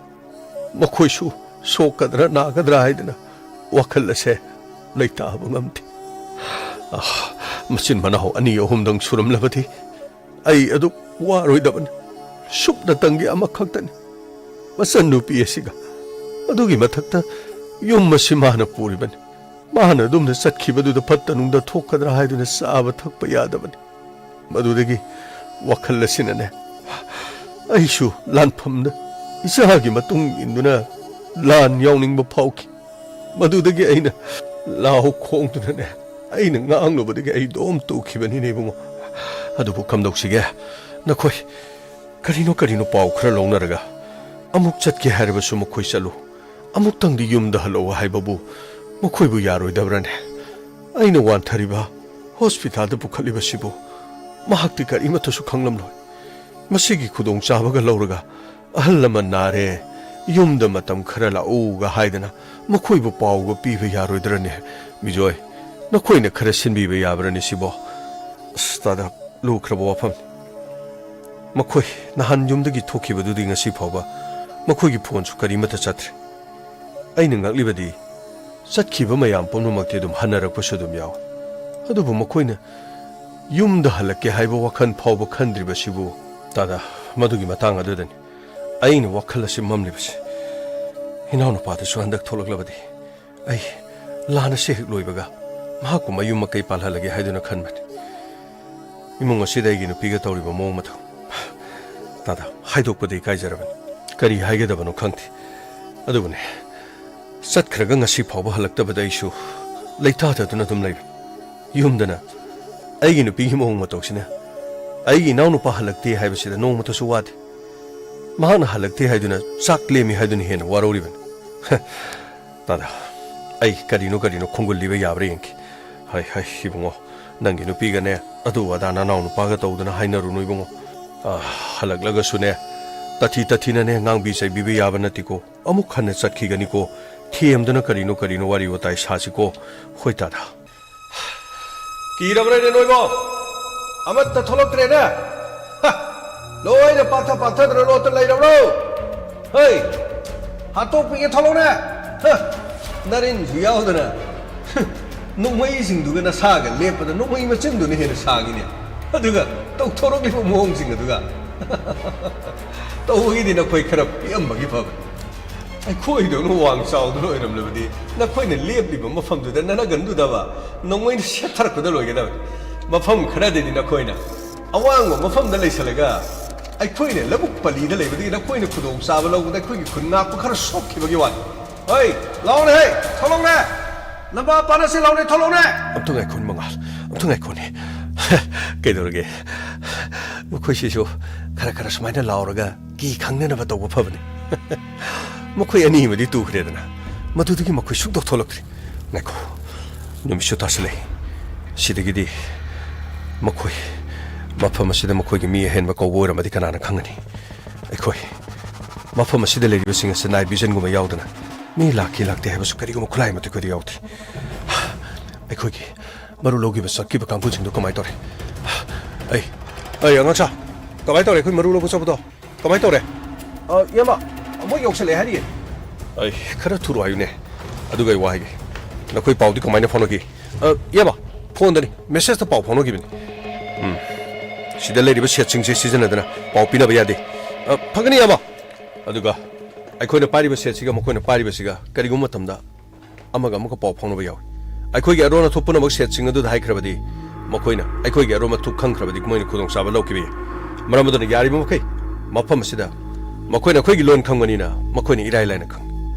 ꯃꯈꯣꯏꯁꯨ ꯁꯣꯛꯀꯗ꯭ꯔꯥ ꯅꯥꯒꯗ꯭ꯔꯥ ꯍꯥꯏꯗꯅ ꯋꯥꯈꯜ ꯑꯁꯦ ꯂꯩꯇꯥꯕ ꯉꯝꯗꯦ꯫ ꯑꯥ, ꯃꯆꯤꯟ ꯃꯅꯥꯎ ꯑꯅꯤ ꯑꯍꯨꯝꯗꯪ ꯁꯨꯔꯝꯂꯕꯗꯤ ꯑꯩ ꯑꯗꯨꯛ ꯋꯥꯔꯣꯏꯗꯕꯅꯤ꯫ ꯁꯨꯞꯅꯇꯪꯒꯤ ꯑꯃꯈꯛꯇꯅꯤ꯫ ꯃꯆꯟꯅꯨꯄꯤ ꯑꯁꯤꯒ, ꯑꯗꯨꯒꯤ ꯃꯊꯛꯇ ꯌꯨꯝ ꯑꯁꯤ ꯃꯥꯅ ꯄꯨꯔꯤꯕꯅꯤ꯫ ꯃꯥꯅ ꯑꯗꯨꯝꯅ ꯆꯠꯈꯤꯕꯗꯨꯗ ꯐꯠꯇ ꯅꯨꯡꯗ ꯊꯣꯛꯀꯗ꯭ꯔꯥ ꯍꯥꯏꯗꯨꯅ ꯆꯥꯕ ꯊꯛꯄ ꯌꯥꯗꯕꯅꯤ꯫ ꯃꯗꯨꯗꯒꯤ ꯋꯥꯈꯜ ꯑꯁꯤꯅꯅꯦ, ꯑꯩꯁꯨ ꯂꯥꯟꯐꯝꯗ ꯏꯆꯥꯒꯤ ꯃꯇꯨꯡ ꯏꯟꯗꯨꯅ ꯂꯥꯟ ꯌꯥꯎꯅꯤꯡꯕ ꯐꯥꯎꯈꯤ꯫ ꯃꯗꯨꯗꯒꯤ ꯑꯩꯅ ꯂꯥꯎ ꯈꯣꯡꯗꯨꯅꯅꯦ, ꯑꯩꯅ ꯉꯥꯡꯂꯨꯕꯗꯒꯤ ꯑꯩ ꯑꯗꯨꯝ ꯇꯨꯈꯤꯕꯅꯤꯅꯦ ꯏꯕꯨꯡꯉꯣ꯫ ꯑꯗꯨꯕꯨ ꯀꯝꯗꯧꯁꯤꯒꯦ? ꯅꯈꯣꯏ ꯀꯔꯤꯅꯣ ꯀꯔꯤꯅꯣ ꯄꯥꯎ ꯈꯔ ꯂꯧꯅꯔꯒ ꯑꯃꯨꯛ ꯆꯠꯀꯦ ꯍꯥꯏꯔꯕꯁꯨ ꯃꯈꯣꯏ ꯆꯠꯂꯨ, ꯑꯃꯨꯛꯇꯪꯗꯤ ꯌꯨꯝꯗ ꯍꯜꯂꯛꯎ ꯍꯥꯏꯕꯕꯨ ꯃꯈꯣꯏꯕꯨ ꯌꯥꯔꯣꯏꯗꯕ꯭ꯔꯅꯦ? ꯑꯩꯅ ꯋꯥꯟꯊꯔꯤꯕ ꯍꯣꯁꯄꯤꯇꯥꯜꯗ ꯄꯨꯈꯠꯂꯤꯕꯁꯤꯕꯨ ꯃꯍꯥꯛꯇꯤ ꯀꯔꯤꯃꯠꯇꯁꯨ ꯈꯪꯂꯝꯂꯣꯏ꯫ ꯃꯁꯤꯒꯤ ꯈꯨꯗꯣꯡꯆꯥꯕꯒ ꯂꯧꯔꯒ ꯑꯍꯜ ꯂꯃꯟ ꯅꯥꯔꯦ, ꯌꯨꯝꯗ ꯃꯇꯝ ꯈꯔ ꯂꯥꯛꯎꯒ ꯍꯥꯏꯗꯅ ꯃꯈꯣꯏꯕꯨ ꯄꯥꯎꯒ ꯄꯤꯕ ꯌꯥꯔꯣꯏꯗ꯭ꯔꯅꯦ? ꯕꯤꯖꯣꯏ, ꯅꯈꯣꯏꯅ ꯈꯔ ꯁꯤꯟꯕꯤꯕ ꯌꯥꯕ꯭ꯔꯅꯦ ꯁꯤꯕꯣ? ꯑꯁ, ꯇꯥꯗ, ꯂꯨꯈ꯭ꯔꯕ ꯋꯥꯐꯝꯅꯤ꯫ ꯃꯈꯣꯏ ꯅꯍꯥꯟ ꯌꯨꯝꯗꯒꯤ ꯊꯣꯛꯈꯤꯕꯗꯨꯗꯤ ꯉꯁꯤ ꯐꯥꯎꯕ ꯃꯈꯣꯏꯒꯤ ꯐꯣꯟꯁꯨ ꯀꯔꯤꯃꯠꯇ ꯆꯠꯇ꯭ꯔꯦ꯫ ꯑꯩꯅ ꯉꯛꯂꯤꯕꯗꯤ, ꯆꯠꯈꯤꯕ ꯃꯌꯥꯝ ꯄꯨꯝꯅꯃꯛꯇꯤ ꯑꯗꯨꯝ ꯍꯟꯅꯔꯛꯄꯁꯨ ꯑꯗꯨꯝ ꯌꯥꯎꯏ, ꯑꯗꯨꯕꯨ ꯃꯈꯣꯏꯅ ꯌꯨꯝꯗ ꯍꯜꯂꯛꯀꯦ ꯍꯥꯏꯕ ꯋꯥꯈꯜ ꯐꯥꯎꯕ ꯈꯟꯗ꯭ꯔꯤꯕꯁꯤꯕꯨ꯫ ꯇꯥꯗ, ꯃꯗꯨꯒꯤ ꯃꯇꯥꯡ ꯑꯗꯨꯗꯅꯤ ꯑꯩꯅ ꯋꯥꯈꯜ ꯑꯁꯤ ꯃꯝꯂꯤꯕꯁꯤ꯫ ꯏꯅꯥꯎꯅꯨꯄꯥꯗꯨꯁꯨ ꯍꯟꯗꯛ ꯊꯣꯛꯂꯛꯂꯕꯗꯤ ꯑꯩ ꯂꯥꯟ ꯑꯁꯤ ꯍꯦꯛ ꯂꯣꯏꯕꯒ ꯃꯍꯥꯛꯄꯨ ꯃꯌꯨꯝ ꯃꯀꯩ ꯄꯥꯜꯍꯜꯂꯒꯦ ꯍꯥꯏꯗꯨꯅ ꯈꯟꯕꯅꯤ꯫ ꯏꯃꯨꯡ ꯑꯁꯤꯗ ꯑꯩꯒꯤ ꯅꯨꯄꯤꯒ ꯇꯧꯔꯤꯕ ꯃꯑꯣꯡ ꯃꯇꯧ, ꯇꯥꯗ, ꯍꯥꯏꯗꯣꯛꯄꯗ ꯏꯀꯥꯏꯖꯔꯕꯅꯤ꯫ ꯀꯔꯤ ꯍꯥꯏꯒꯗꯕꯅꯣ ꯈꯪꯗꯦ꯫ ꯑꯗꯨꯕꯨꯅꯦ, ꯆꯠꯈ꯭ꯔꯒ ꯉꯁꯤ ꯐꯥꯎꯕ ꯍꯜꯂꯛꯇꯕꯗ ꯑꯩꯁꯨ ꯂꯩꯇꯥꯗꯗꯨꯅ ꯑꯗꯨꯝ ꯂꯩꯕꯅꯤ꯫ ꯌꯨꯝꯗꯅ ꯑꯩꯒꯤ ꯅꯨꯄꯤꯒꯤ ꯃꯑꯣꯡ ꯃꯇꯧꯁꯤꯅ ꯑꯩꯒꯤ ꯏꯅꯥꯎꯅꯨꯄꯥ ꯍꯜꯂꯛꯇꯦ ꯍꯥꯏꯕꯁꯤꯗ ꯅꯣꯡꯃꯇꯁꯨ ꯋꯥꯗꯦ꯫ ꯃꯍꯥꯛꯅ ꯍꯜꯂꯛꯇꯦ ꯍꯥꯏꯗꯨꯅ ꯆꯥꯛ ꯂꯦꯝꯃꯤ ꯍꯥꯏꯗꯨꯅ ꯍꯦꯟꯅ ꯋꯥꯔꯧꯔꯤꯕꯅꯤ꯫ ꯇꯥꯗ, ꯑꯩ ꯀꯔꯤꯅꯣ ꯀꯔꯤꯅꯣ ꯈꯣꯡꯒꯨꯜꯂꯤꯕ ꯌꯥꯕ꯭ꯔꯥ ꯌꯦꯡꯒꯦ꯫ ꯍꯥꯏ, ꯍꯥꯏ, ꯏꯕꯨꯡꯉꯣ, ꯅꯪꯒꯤ ꯅꯨꯄꯤꯒꯅꯦ ꯑꯗꯨ ꯑꯗꯥ ꯅꯅꯥꯎ ꯅꯨꯄꯥꯒ ꯇꯧꯗꯅ ꯍꯥꯏꯅꯔꯨꯅꯨ ꯏꯕꯨꯡꯉꯣ꯫ ꯑ, ꯍꯜꯂꯛꯂꯒꯁꯨꯅꯦ, ꯇꯊꯤ ꯇꯊꯤꯅꯅꯦ ꯉꯥꯡꯕꯤ ꯆꯩꯕꯤꯕ ꯌꯥꯕ ꯅꯠꯇꯦꯀꯣ꯫ ꯑꯃꯨꯛ ꯍꯟꯅ ꯆꯠꯈꯤꯒꯅꯤꯀꯣ꯫ ꯊꯦꯝꯗꯅ ꯀꯔꯤꯅꯣ ꯀꯔꯤꯅꯣ ꯋꯥꯔꯤ ꯋꯥꯇꯥꯏ ꯁꯥꯁꯤꯀꯣ꯫ ꯍꯣꯏ ꯇꯥꯗ꯫ ꯀꯤꯔꯕ꯭ꯔꯅꯦ ꯅꯣꯏꯕꯣ? ꯑꯃꯠꯇ ꯊꯣꯛꯂꯛꯇ꯭ꯔꯦꯅꯦ? ꯍ! ꯂꯣꯏꯅ ꯄꯥꯛꯊ ꯄꯥꯛꯊꯗꯅ ꯂꯣꯠꯇ ꯂꯩꯔꯕ꯭ꯔꯣ? ꯍꯩ! ꯍꯥꯠꯇꯣꯛꯄꯤꯒꯦ ꯊꯣꯛꯂꯛꯎꯅꯦ! ꯍ! ꯅꯔꯤꯟꯁꯨ ꯌꯥꯎꯗꯅ꯫ ꯍ! ꯅꯣꯡꯃꯩꯁꯤꯡꯗꯨꯒ ꯅꯁꯥꯒ ꯂꯦꯞꯄꯗ ꯅꯣꯡꯃꯩ ꯃꯆꯤꯟꯗꯨꯅ ꯍꯦꯟꯅ ꯁꯥꯡꯉꯤꯅꯦ꯫ ꯑꯗꯨꯒ ꯇꯧꯊꯣꯔꯛꯂꯤꯕ ꯃꯑꯣꯡꯁꯤꯡ ꯑꯗꯨꯒ꯫ ꯇꯧꯕꯒꯤꯗꯤ ꯅꯈꯣꯏ ꯈꯔ ꯄꯤꯛꯑꯝꯕꯒꯤ ꯐꯕꯅꯤ꯫ ꯑꯩꯈꯣꯏꯗꯧꯅ ꯋꯥꯡ ꯆꯥꯎꯗꯨꯅ ꯑꯣꯏꯔꯝꯂꯕꯗꯤ ꯅꯈꯣꯏꯅ ꯂꯦꯞꯂꯤꯕ ꯃꯐꯝꯗꯨꯗ ꯅꯅꯥꯒꯟꯗꯨꯗꯕ ꯅꯣꯡꯃꯩꯅ ꯁꯦꯠꯊꯔꯛꯄꯗ ꯂꯣꯏꯒꯗꯕꯅꯤ꯫ ꯃꯐꯝ ꯈꯔꯗꯗꯤ ꯅꯈꯣꯏꯅ ꯑꯋꯥꯡꯕ ꯃꯐꯝꯗ ꯂꯩꯁꯜꯂꯒ ꯑꯩꯈꯣꯏꯅ ꯂꯧꯕꯨꯛ ꯄꯜꯂꯤꯗ ꯂꯩꯕꯗꯒꯤ ꯅꯈꯣꯏꯅ ꯈꯨꯗꯣꯡꯆꯥꯕ ꯂꯧꯕꯗ ꯑꯩꯈꯣꯏꯒꯤ ꯈꯨꯟ ꯉꯥꯛꯄ ꯈꯔ ꯁꯣꯛꯈꯤꯕꯒꯤ ꯋꯥꯅꯤ꯫ ꯍꯩ, ꯂꯥꯎꯅꯦ, ꯍꯩ, ꯊꯣꯛꯂꯛꯎꯅꯦ! ꯂꯝꯕꯥ ꯄꯥꯅꯁꯦ ꯂꯥꯎꯅꯦ, ꯊꯣꯛꯂꯛꯎꯅꯦ! ꯑꯝꯇ ꯉꯥꯏꯈꯣꯅꯦ, ꯃꯉꯥꯜ, ꯑꯝꯇ ꯉꯥꯏꯈꯣꯅꯦ꯫ ꯀꯩꯗꯧꯔꯒꯦ? ꯃꯈꯣꯏꯁꯤꯁꯨ ꯈꯔ ꯈꯔ ꯁꯨꯃꯥꯏꯅ ꯂꯥꯎꯔꯒ ꯀꯤ ꯈꯪꯅꯅꯕ ꯇꯧꯕ ꯐꯕꯅꯤ꯫ ꯃꯈꯣꯏ ꯑꯅꯤ ꯑꯃꯗꯤ ꯇꯨꯈ꯭ꯔꯦꯗꯅ, ꯃꯗꯨꯗꯒꯤ ꯃꯈꯣꯏ ꯁꯨꯡꯊꯣꯛ ꯊꯣꯛꯂꯛꯇ꯭ꯔꯤ꯫ ꯉꯥꯏꯈꯣ, ꯅꯨꯃꯤꯠꯁꯨ ꯇꯥꯁꯤꯜꯂꯛꯏ꯫ ꯁꯤꯗꯒꯤꯗꯤ ꯃꯈꯣꯏ, ꯃꯐꯝ ꯑꯁꯤꯗ ꯃꯈꯣꯏꯒꯤ ꯃꯤ ꯑꯍꯦꯟꯕ ꯀꯧꯕ ꯑꯣꯏꯔꯝꯃꯗꯤ ꯀꯅꯥꯅ ꯈꯪꯒꯅꯤ? ꯑꯩꯈꯣꯏ ꯃꯐꯝ ꯑꯁꯤꯗ ꯂꯩꯔꯤꯕꯁꯤꯡ ꯑꯁꯤ night visionꯒꯨꯝꯕ ꯌꯥꯎꯗꯅ ꯃꯤ ꯂꯥꯛꯈꯤ ꯂꯥꯛꯇꯦ ꯍꯥꯏꯕꯁꯨ ꯀꯔꯤꯒꯨꯝꯕ ꯈꯨꯠꯂꯥꯏ ꯑꯃꯠꯇ ꯑꯩꯈꯣꯏꯗ ꯌꯥꯎꯗꯦ꯫ ꯑꯩꯈꯣꯏꯒꯤ ꯃꯔꯨ ꯂꯧꯈꯤꯕ ꯆꯠꯈꯤꯕ ꯀꯥꯡꯕꯨꯁꯤꯡꯗꯣ ꯀꯃꯥꯏꯅ ꯇꯧꯔꯦ? ꯑꯩ, ꯑꯩ, ꯑꯉꯥꯡꯁꯥ, ꯀꯃꯥꯏꯅ ꯇꯧꯔꯦ ꯑꯩꯈꯣꯏ ꯃꯔꯨ ꯂꯧꯕ ꯆꯠꯄꯗꯣ? ꯀꯃꯥꯏꯅ ꯇꯧꯔꯦ? ꯑ, ꯏꯌꯥꯝꯕ, ꯃꯣꯏ ꯌꯧꯁꯜꯂꯛꯑꯦ ꯍꯥꯏꯔꯤꯌꯦ꯫ ꯑꯩ, ꯈꯔ ꯊꯨꯔꯣ ꯍꯥꯏꯌꯨꯅꯦ꯫ ꯑꯗꯨꯒ ꯑꯩ ꯋꯥ ꯍꯥꯏꯒꯦ꯫ ꯅꯈꯣꯏ ꯄꯥꯎꯗꯤ ꯀꯃꯥꯏꯅ ꯐꯥꯎꯅꯈꯤ? ꯑ, ꯏꯌꯥꯝꯕ, phoneꯗꯅꯤ, messageꯇ ꯄꯥꯎ ꯐꯥꯎꯅꯈꯤꯕꯅꯤ꯫ ꯎꯝ꯫ ꯁꯤꯗ ꯂꯩꯔꯤꯕ setꯁꯤꯡꯁꯦ ꯁꯤꯖꯤꯟꯅꯗꯅ ꯄꯥꯎ ꯄꯤꯅꯕ ꯌꯥꯗꯦ꯫ ꯑ, ꯐꯒꯅꯤ, ꯏꯌꯥꯝꯕ꯫ ꯑꯗꯨꯒ ꯑꯩꯈꯣꯏꯅ ꯄꯥꯏꯔꯤꯕ setꯁꯤꯒ ꯃꯈꯣꯏꯅ ꯄꯥꯏꯔꯤꯕꯁꯤꯒ ꯀꯔꯤꯒꯨꯝꯕ ꯃꯇꯝꯗ ꯑꯃꯒ ꯑꯃꯒ ꯄꯥꯎ ꯐꯥꯎꯅꯕ ꯌꯥꯎꯏ꯫ ꯑꯩꯈꯣꯏꯒꯤ ꯑꯔꯣꯟ ꯑꯊꯨꯞ ꯄꯨꯝꯅꯃꯛ setꯁꯤꯡ ꯑꯗꯨꯗ ꯍꯥꯏꯈ꯭ꯔꯕꯗꯤ, ꯃꯈꯣꯏꯅ ꯑꯩꯈꯣꯏꯒꯤ ꯑꯔꯣꯟ ꯑꯊꯨꯞ ꯈꯪꯈ꯭ꯔꯕꯗꯤ ꯃꯣꯏꯅ ꯈꯨꯗꯣꯡꯆꯥꯕ ꯂꯧꯈꯤꯕ ꯌꯥꯏ꯫ ꯃꯔꯝ ꯑꯗꯨꯅ ꯌꯥꯔꯤꯕ ꯃꯈꯩ ꯃꯐꯝ ꯑꯁꯤꯗ ꯃꯈꯣꯏꯅ ꯑꯩꯈꯣꯏꯒꯤ ꯂꯣꯟ ꯈꯪꯕꯅꯤꯅ ꯃꯈꯣꯏꯅ ꯏꯔꯥꯏ ꯂꯥꯏꯅ ꯈꯪꯏ꯫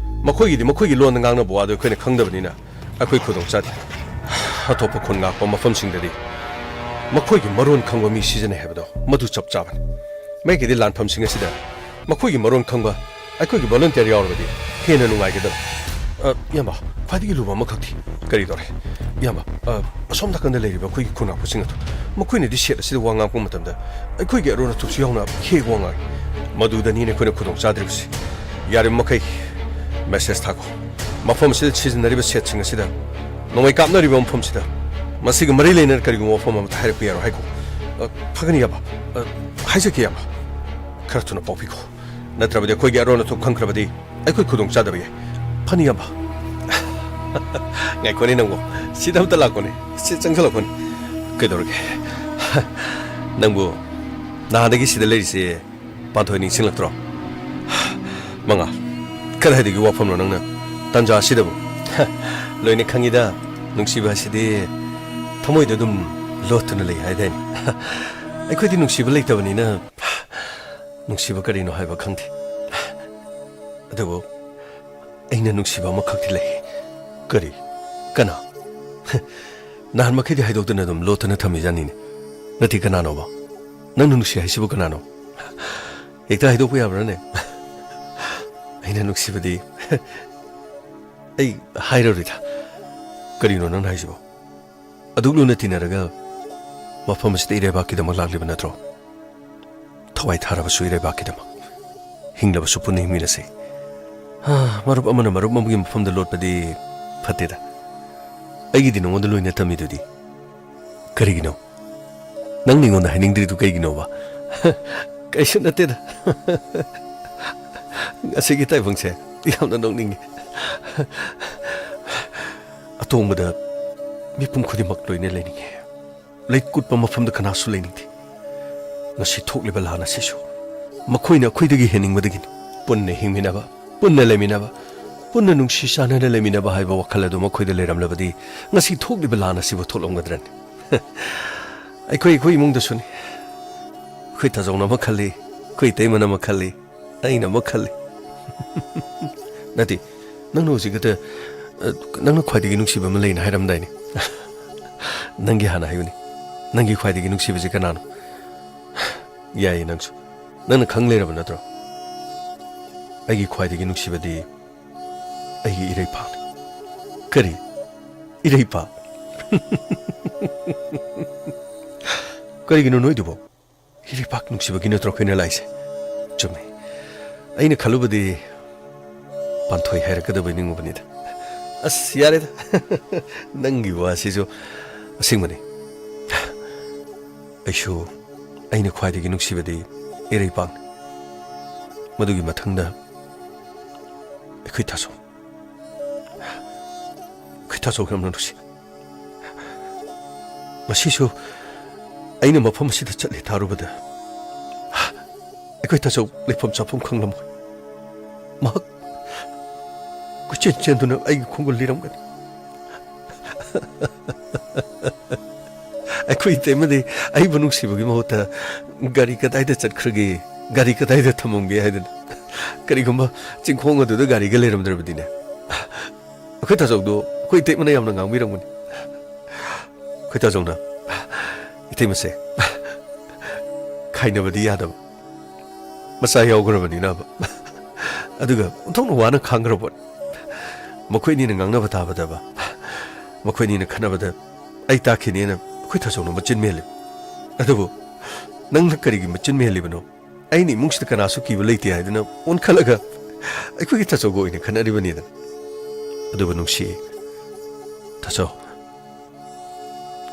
ꯃꯈꯣꯏꯒꯤꯗꯤ ꯃꯈꯣꯏꯒꯤ ꯂꯣꯟꯗ ꯉꯥꯡꯅꯕ ꯋꯥꯗꯨ ꯑꯩꯈꯣꯏꯅ ꯈꯪꯗꯕꯅꯤꯅ ꯑꯩꯈꯣꯏ ꯈꯨꯗꯣꯡ ꯆꯥꯗꯦ꯫ ꯑꯇꯣꯞꯄ ꯈꯨꯟ ꯉꯥꯛꯄ ꯃꯐꯝꯁꯤꯡꯗꯗꯤ ꯃꯈꯣꯏꯒꯤ ꯃꯔꯣꯟ ꯈꯪꯕ ꯃꯤ ꯁꯤꯖꯤꯟꯅꯩ ꯍꯥꯏꯕꯗꯣ ꯃꯗꯨ ꯆꯞ ꯆꯥꯕꯅꯤ꯫ ꯃꯥꯒꯤꯗꯤ ꯂꯥꯟꯐꯝꯁꯤꯡ ꯑꯁꯤꯗ ꯃꯈꯣꯏꯒꯤ ꯃꯔꯣꯟ ꯈꯪꯕ ꯑꯩꯈꯣꯏꯒꯤ volunteer ꯌꯥꯎꯔꯕꯗꯤ ꯍꯦꯟꯅ ꯅꯨꯡꯉꯥꯏꯒꯗꯕ꯫ ꯑ, ꯏꯌꯥꯝꯕ, ꯈ꯭ꯋꯥꯏꯗꯒꯤ ꯂꯨꯕ ꯑꯃꯈꯛꯇꯤ ꯀꯔꯤ ꯇꯧꯔꯦ? ꯏꯌꯥꯝꯕ, ꯑ, ꯑꯁꯣꯝ ꯅꯥꯀꯟꯗ ꯂꯩꯔꯤꯕ ꯑꯩꯈꯣꯏꯒꯤ ꯈꯨꯟ ꯉꯥꯛꯄꯁꯤꯡ ꯑꯗꯨ, ꯃꯈꯣꯏꯅꯗꯤ set ꯑꯁꯤꯗ ꯋꯥ ꯉꯥꯡꯉꯛꯄ ꯃꯇꯝꯗ ꯑꯩꯈꯣꯏꯒꯤ ꯑꯔꯣꯟ ꯑꯊꯨꯞꯁꯨ ꯌꯥꯎꯅ ꯍꯦꯛ ꯋꯥ ꯉꯥꯡꯏ꯫ ꯃꯗꯨꯗꯅꯤꯅꯦ ꯑꯩꯈꯣꯏꯅ ꯈꯨꯗꯣꯡ ꯆꯥꯗ꯭ꯔꯤꯕꯁꯤ꯫ ꯌꯥꯔꯤꯕ ꯃꯈꯩ message ꯊꯥꯈꯣ꯫ ꯃꯐꯝ ꯑꯁꯤꯗ ꯁꯤꯖꯤꯟꯅꯔꯤꯕ setꯁꯤꯡ ꯑꯁꯤꯗ, ꯅꯣꯡꯃꯩ ꯀꯥꯞꯅꯔꯤꯕ ꯃꯐꯝꯁꯤꯗ, ꯃꯁꯤꯒ ꯃꯔꯤ ꯂꯩꯅꯅ ꯀꯔꯤꯒꯨꯝꯕ ꯋꯥꯐꯝ ꯑꯃꯠꯇ ꯍꯥꯏꯔꯛꯄ ꯌꯥꯔꯣꯏ ꯍꯥꯏꯈꯣ꯫ ꯑ, ꯐꯒꯅꯤ, ꯏꯌꯥꯝꯕ꯫ ꯑ, ꯍꯥꯏꯖꯒꯦ, ꯏꯌꯥꯝꯕ꯫ ꯈꯔ ꯊꯨꯅ ꯄꯥꯎ ꯄꯤꯈꯣ꯫ ꯅꯠꯇ꯭ꯔꯕꯗꯤ ꯑꯩꯈꯣꯏꯒꯤ ꯑꯔꯣꯟ ꯑꯊꯨꯞ ꯈꯪꯈ꯭ꯔꯕꯗꯤ ꯑꯩꯈꯣꯏ ꯈꯨꯗꯣꯡ ꯆꯥꯗꯕ ꯌꯥꯏ꯫ ꯐꯅꯤ, ꯏꯌꯥꯝꯕ꯫ ꯉꯥꯏꯈꯣꯅꯦ ꯅꯪꯕꯨ꯫ ꯁꯤꯗ ꯑꯝꯇ ꯂꯥꯛꯈꯣꯅꯦ꯫ ꯁꯤ ꯆꯪꯁꯤꯜꯂꯛꯈꯣꯅꯦ꯫ ꯀꯩꯗꯧꯔꯒꯦ? ꯅꯪꯕꯨ ꯅꯍꯥꯟꯗꯒꯤ ꯁꯤꯗ ꯂꯩꯔꯤꯁꯦ ꯄꯥꯟꯊꯣꯏ ꯅꯤꯡꯁꯤꯡꯂꯛꯇ꯭ꯔꯣ? ꯃꯉꯥ, ꯀꯗꯥꯏꯗꯒꯤ ꯋꯥꯐꯝꯅꯣ ꯅꯪꯅ ꯇꯟꯖꯥ ꯑꯁꯤꯗꯕꯨ? ꯂꯣꯏꯅ ꯈꯪꯉꯤꯗ, ꯅꯨꯡꯁꯤꯕ ꯍꯥꯏꯁꯤꯗꯤ ꯊꯃꯣꯏꯗ ꯑꯗꯨꯝ ꯂꯣꯠꯇꯨꯅ ꯂꯩ ꯍꯥꯏꯗꯥꯏꯅꯦ? ꯑꯩꯈꯣꯏꯗꯤ ꯅꯨꯡꯁꯤꯕ ꯂꯩꯇꯕꯅꯤꯅ ꯅꯨꯡꯁꯤꯕ ꯀꯔꯤꯅꯣ ꯍꯥꯏꯕ ꯈꯪꯗꯦ꯫ ꯑꯗꯨꯕꯨ ꯑꯩꯅ ꯅꯨꯡꯁꯤꯕ ꯑꯃꯈꯛꯇꯤ ꯂꯩ꯫ ꯀꯔꯤ? ꯀꯅꯥ? ꯅꯍꯥꯟ ꯃꯈꯩꯗꯤ ꯍꯥꯏꯗꯣꯛꯇꯅ ꯑꯗꯨꯝ ꯂꯣꯠꯇꯅ ꯊꯝꯃꯤꯖꯥꯠꯅꯤꯅꯦ꯫ ꯅꯠꯇꯦ, ꯀꯅꯥꯅꯣꯕ? ꯅꯪꯅ ꯅꯨꯡꯁꯤ ꯍꯥꯏꯁꯤꯕꯨ ꯀꯅꯥꯅꯣ? ꯍꯦꯛꯇ ꯍꯥꯏꯗꯣꯛꯄ ꯌꯥꯕ꯭ꯔꯥꯅꯦ? ꯑꯩꯅ ꯅꯨꯡꯁꯤꯕꯗꯤ ꯑꯩ ꯍꯥꯏꯔꯔꯣꯏꯗ꯫ ꯀꯔꯤꯅꯣ ꯅꯪꯅ ꯍꯥꯏꯁꯤꯕꯣ? ꯑꯗꯨꯛ ꯂꯨꯅ ꯇꯤꯟꯅꯔꯒ ꯃꯐꯝ ꯑꯁꯤꯗ ꯏꯔꯩꯕꯥꯛꯀꯤꯗꯃꯛ ꯂꯥꯛꯂꯤꯕ ꯅꯠꯇ꯭ꯔꯣ? ꯊꯋꯥꯏ ꯊꯥꯔꯕꯁꯨ ꯏꯔꯩꯕꯥꯛꯀꯤꯗꯃꯛ꯫ ꯍꯤꯡꯂꯕꯁꯨ ꯄꯨꯟꯅ ꯍꯤꯡꯃꯤꯟꯅꯁꯤ꯫ ꯍꯥ, ꯃꯔꯨꯞ ꯑꯃꯅ ꯃꯔꯨꯞ ꯑꯃꯒꯤ ꯃꯐꯝꯗ ꯂꯣꯠꯄꯗꯤ ꯐꯠꯇꯦꯗ꯫ ꯑꯩꯒꯤꯗꯤ ꯅꯉꯣꯟꯗ ꯂꯣꯏꯅ ꯇꯝꯃꯤꯗꯨꯗꯤ꯫ ꯀꯔꯤꯒꯤꯅꯣ? ꯅꯪꯅ ꯑꯩꯉꯣꯟꯗ ꯍꯥꯏꯅꯤꯡꯗ꯭ꯔꯤꯗꯨ ꯀꯩꯒꯤꯅꯣꯕ? ꯀꯩꯁꯨ ꯅꯠꯇꯦꯗ꯫ ꯉꯁꯤꯒꯤ ꯇꯥꯏꯕꯪꯁꯦ ꯌꯥꯝꯅ ꯅꯣꯛꯅꯤꯡꯉꯤ꯫ ꯑꯇꯣꯡꯕꯗ ꯃꯤꯄꯨꯝ ꯈꯨꯗꯤꯡꯃꯛ ꯂꯣꯏꯅ ꯂꯩꯅꯤꯡꯉꯤ꯫ ꯂꯩꯀꯨꯠꯄ ꯃꯐꯝꯗ ꯀꯅꯥꯁꯨ ꯂꯩꯅꯤꯡꯗꯦ꯫ ꯉꯁꯤ ꯊꯣꯛꯂꯤꯕ ꯂꯥꯟ ꯑꯁꯤꯁꯨ ꯃꯈꯣꯏꯅ ꯑꯩꯈꯣꯏꯗꯒꯤ ꯍꯦꯟꯅꯤꯡꯕꯗꯒꯤꯅꯤ꯫ ꯄꯨꯟꯅ ꯍꯤꯡꯃꯤꯟꯅꯕ, ꯄꯨꯟꯅ ꯂꯩꯃꯤꯟꯅꯕ, ꯄꯨꯟꯅ ꯅꯨꯡꯁꯤ ꯆꯥꯟꯅꯅ ꯂꯩꯃꯤꯟꯅꯕ ꯍꯥꯏꯕ ꯋꯥꯈꯜ ꯑꯗꯨ ꯃꯈꯣꯏꯗ ꯂꯩꯔꯝꯂꯕꯗꯤ ꯉꯁꯤ ꯊꯣꯛꯂꯤꯕ ꯂꯥꯟ ꯑꯁꯤꯕꯨ ꯊꯣꯛꯂꯝꯒꯗ꯭ꯔꯅꯤ? ꯑꯩꯈꯣꯏ, ꯑꯩꯈꯣꯏ ꯏꯃꯨꯡꯗꯁꯨꯅꯤ꯫ ꯑꯩꯈꯣꯏ ꯇꯥꯖꯧꯅ ꯑꯃ ꯈꯜꯂꯤ, ꯑꯩꯈꯣꯏ ꯏꯇꯩꯃꯅ ꯑꯃ ꯈꯜꯂꯤ, ꯑꯩꯅ ꯑꯃ ꯈꯜꯂꯤ꯫ ꯅꯠꯇꯦ, ꯅꯪꯅ ꯍꯧꯖꯤꯛ ꯈꯛꯇ, ꯑ, ꯅꯪꯅ ꯈ꯭ꯋꯥꯏꯗꯒꯤ ꯅꯨꯡꯁꯤꯕ ꯑꯃ ꯂꯩꯅ ꯍꯥꯏꯔꯝꯗꯥꯏꯅꯦ? ꯅꯪꯒꯤ ꯍꯥꯟꯅ ꯍꯥꯏꯌꯨꯅꯦ꯫ ꯅꯪꯒꯤ ꯈ꯭ꯋꯥꯏꯗꯒꯤ ꯅꯨꯡꯁꯤꯕꯁꯤ ꯀꯅꯥꯅꯣ? ꯌꯥꯏꯌꯦ, ꯅꯪꯁꯨ꯫ ꯅꯪꯅ ꯈꯪ ꯂꯩꯔꯕ ꯅꯠꯇ꯭ꯔꯣ? ꯑꯩꯒꯤ ꯈ꯭ꯋꯥꯏꯗꯒꯤ ꯅꯨꯡꯁꯤꯕꯗꯤ ꯑꯩꯒꯤ ꯏꯔꯩꯄꯥꯛꯅꯤ꯫ ꯀꯔꯤ? ꯏꯔꯩꯄꯥꯛ? ꯀꯔꯤꯒꯤꯅꯣ ꯅꯣꯏꯗꯨꯕꯣ? ꯏꯔꯩꯄꯥꯛ ꯅꯨꯡꯁꯤꯕꯒꯤ ꯅꯠꯇ꯭ꯔꯣ ꯑꯩꯈꯣꯏꯅ ꯂꯥꯛꯏꯁꯦ? ꯆꯨꯝꯃꯦ꯫ ꯑꯩꯅ ꯈꯜꯂꯨꯕꯗꯤ ꯄꯥꯟꯊꯣꯏ ꯍꯥꯏꯔꯛꯀꯗꯕꯩ ꯅꯤꯡꯉꯨꯕꯅꯤꯗ꯫ ꯑꯁ, ꯌꯥꯔꯦꯗ꯫ ꯅꯪꯒꯤ ꯋꯥꯁꯤꯁꯨ ꯑꯁꯦꯡꯕꯅꯤ꯫ ꯑꯩꯁꯨ, ꯑꯩꯅ ꯈ꯭ꯋꯥꯏꯗꯒꯤ ꯅꯨꯡꯁꯤꯕꯗꯤ ꯏꯔꯩꯄꯥꯛꯅꯤ꯫ ꯃꯗꯨꯒꯤ ꯃꯊꯪꯗ ꯑꯩꯈꯣꯏ ꯇꯥꯆꯧ꯫ ꯑꯩꯈꯣꯏ ꯇꯥꯆꯧ ꯌꯥꯝꯅ ꯅꯨꯡꯁꯤ꯫ ꯉꯁꯤꯁꯨ ꯑꯩꯅ ꯃꯐꯝ ꯑꯁꯤꯗ ꯆꯠꯂꯦ ꯊꯥꯔꯨꯕꯗ ꯑꯩꯈꯣꯏ ꯇꯥꯆꯧ ꯂꯩꯐꯝ ꯆꯥꯐꯝ ꯈꯪꯂꯝꯃꯣꯏ꯫ ꯃꯍꯥꯛ ꯀꯣꯏꯆꯦꯟ ꯆꯦꯟꯗꯨꯅ ꯑꯩꯒꯤ ꯈꯣꯡꯒꯨꯜ ꯂꯤꯔꯝꯒꯅꯤ꯫ ꯑꯩꯈꯣꯏ ꯏꯇꯩꯃꯗꯤ ꯑꯩꯕꯨ ꯅꯨꯡꯁꯤꯕꯒꯤ ꯃꯍꯨꯠꯇ ꯒꯥꯔꯤ ꯀꯗꯥꯏꯗ ꯆꯠꯈ꯭ꯔꯒꯦ, ꯒꯥꯔꯤ ꯀꯗꯥꯏꯗ ꯊꯝꯃꯝꯒꯦ ꯍꯥꯏꯗꯅ, ꯀꯔꯤꯒꯨꯝꯕ ꯆꯤꯡꯈꯣꯡ ꯑꯗꯨꯗ ꯒꯥꯔꯤꯒ ꯂꯩꯔꯝꯗ꯭ꯔꯕꯗꯤꯅꯦ, ꯑꯩꯈꯣꯏ ꯇꯥꯆꯧꯗꯣ ꯑꯩꯈꯣꯏ ꯏꯇꯩꯃꯅ ꯌꯥꯝꯅ ꯉꯥꯡꯕꯤꯔꯝꯒꯅꯤ꯫ ꯑꯩꯈꯣꯏ ꯇꯥꯆꯧꯅ, "ꯏꯇꯩꯃꯁꯦ ꯈꯥꯏꯅꯕꯗꯤ ꯌꯥꯗꯕ, ꯃꯆꯥ ꯌꯥꯎꯈ꯭ꯔꯕꯅꯤꯅꯕ꯫ ꯑꯗꯨꯒ ꯑꯣꯟꯊꯣꯛꯅ ꯋꯥꯅ ꯈꯥꯡꯈ꯭ꯔꯕ ꯄꯣꯠ꯫ ꯃꯈꯣꯏ ꯑꯅꯤꯅ ꯉꯥꯡꯅꯕ ꯇꯥꯕꯗꯕ, ꯃꯈꯣꯏ ꯑꯅꯤꯅ ꯈꯠꯅꯕꯗ ꯑꯩ ꯇꯥꯈꯤꯅꯦꯅ ꯑꯩꯈꯣꯏ ꯇꯥꯆꯧꯅ ꯃꯆꯤꯟ ꯃꯦꯜꯂꯤ꯫ ꯑꯗꯨꯕꯨ ꯅꯪꯅ ꯀꯔꯤꯒꯤ ꯃꯆꯤꯟ ꯃꯦꯜꯂꯤꯕꯅꯣ?" ꯑꯩꯅ ꯏꯃꯨꯡꯁꯤꯗ ꯀꯅꯥꯁꯨ ꯀꯤꯕ ꯂꯩꯇꯦ ꯍꯥꯏꯗꯨꯅ ꯑꯣꯟꯈꯠꯂꯒ ꯑꯩꯈꯣꯏꯒꯤ ꯇꯥꯆꯧꯒ ꯑꯣꯏꯅ ꯈꯠꯅꯔꯤꯕꯅꯤꯗ꯫ ꯑꯗꯨꯕꯨ ꯅꯨꯡꯁꯤ, ꯇꯥꯆꯧ,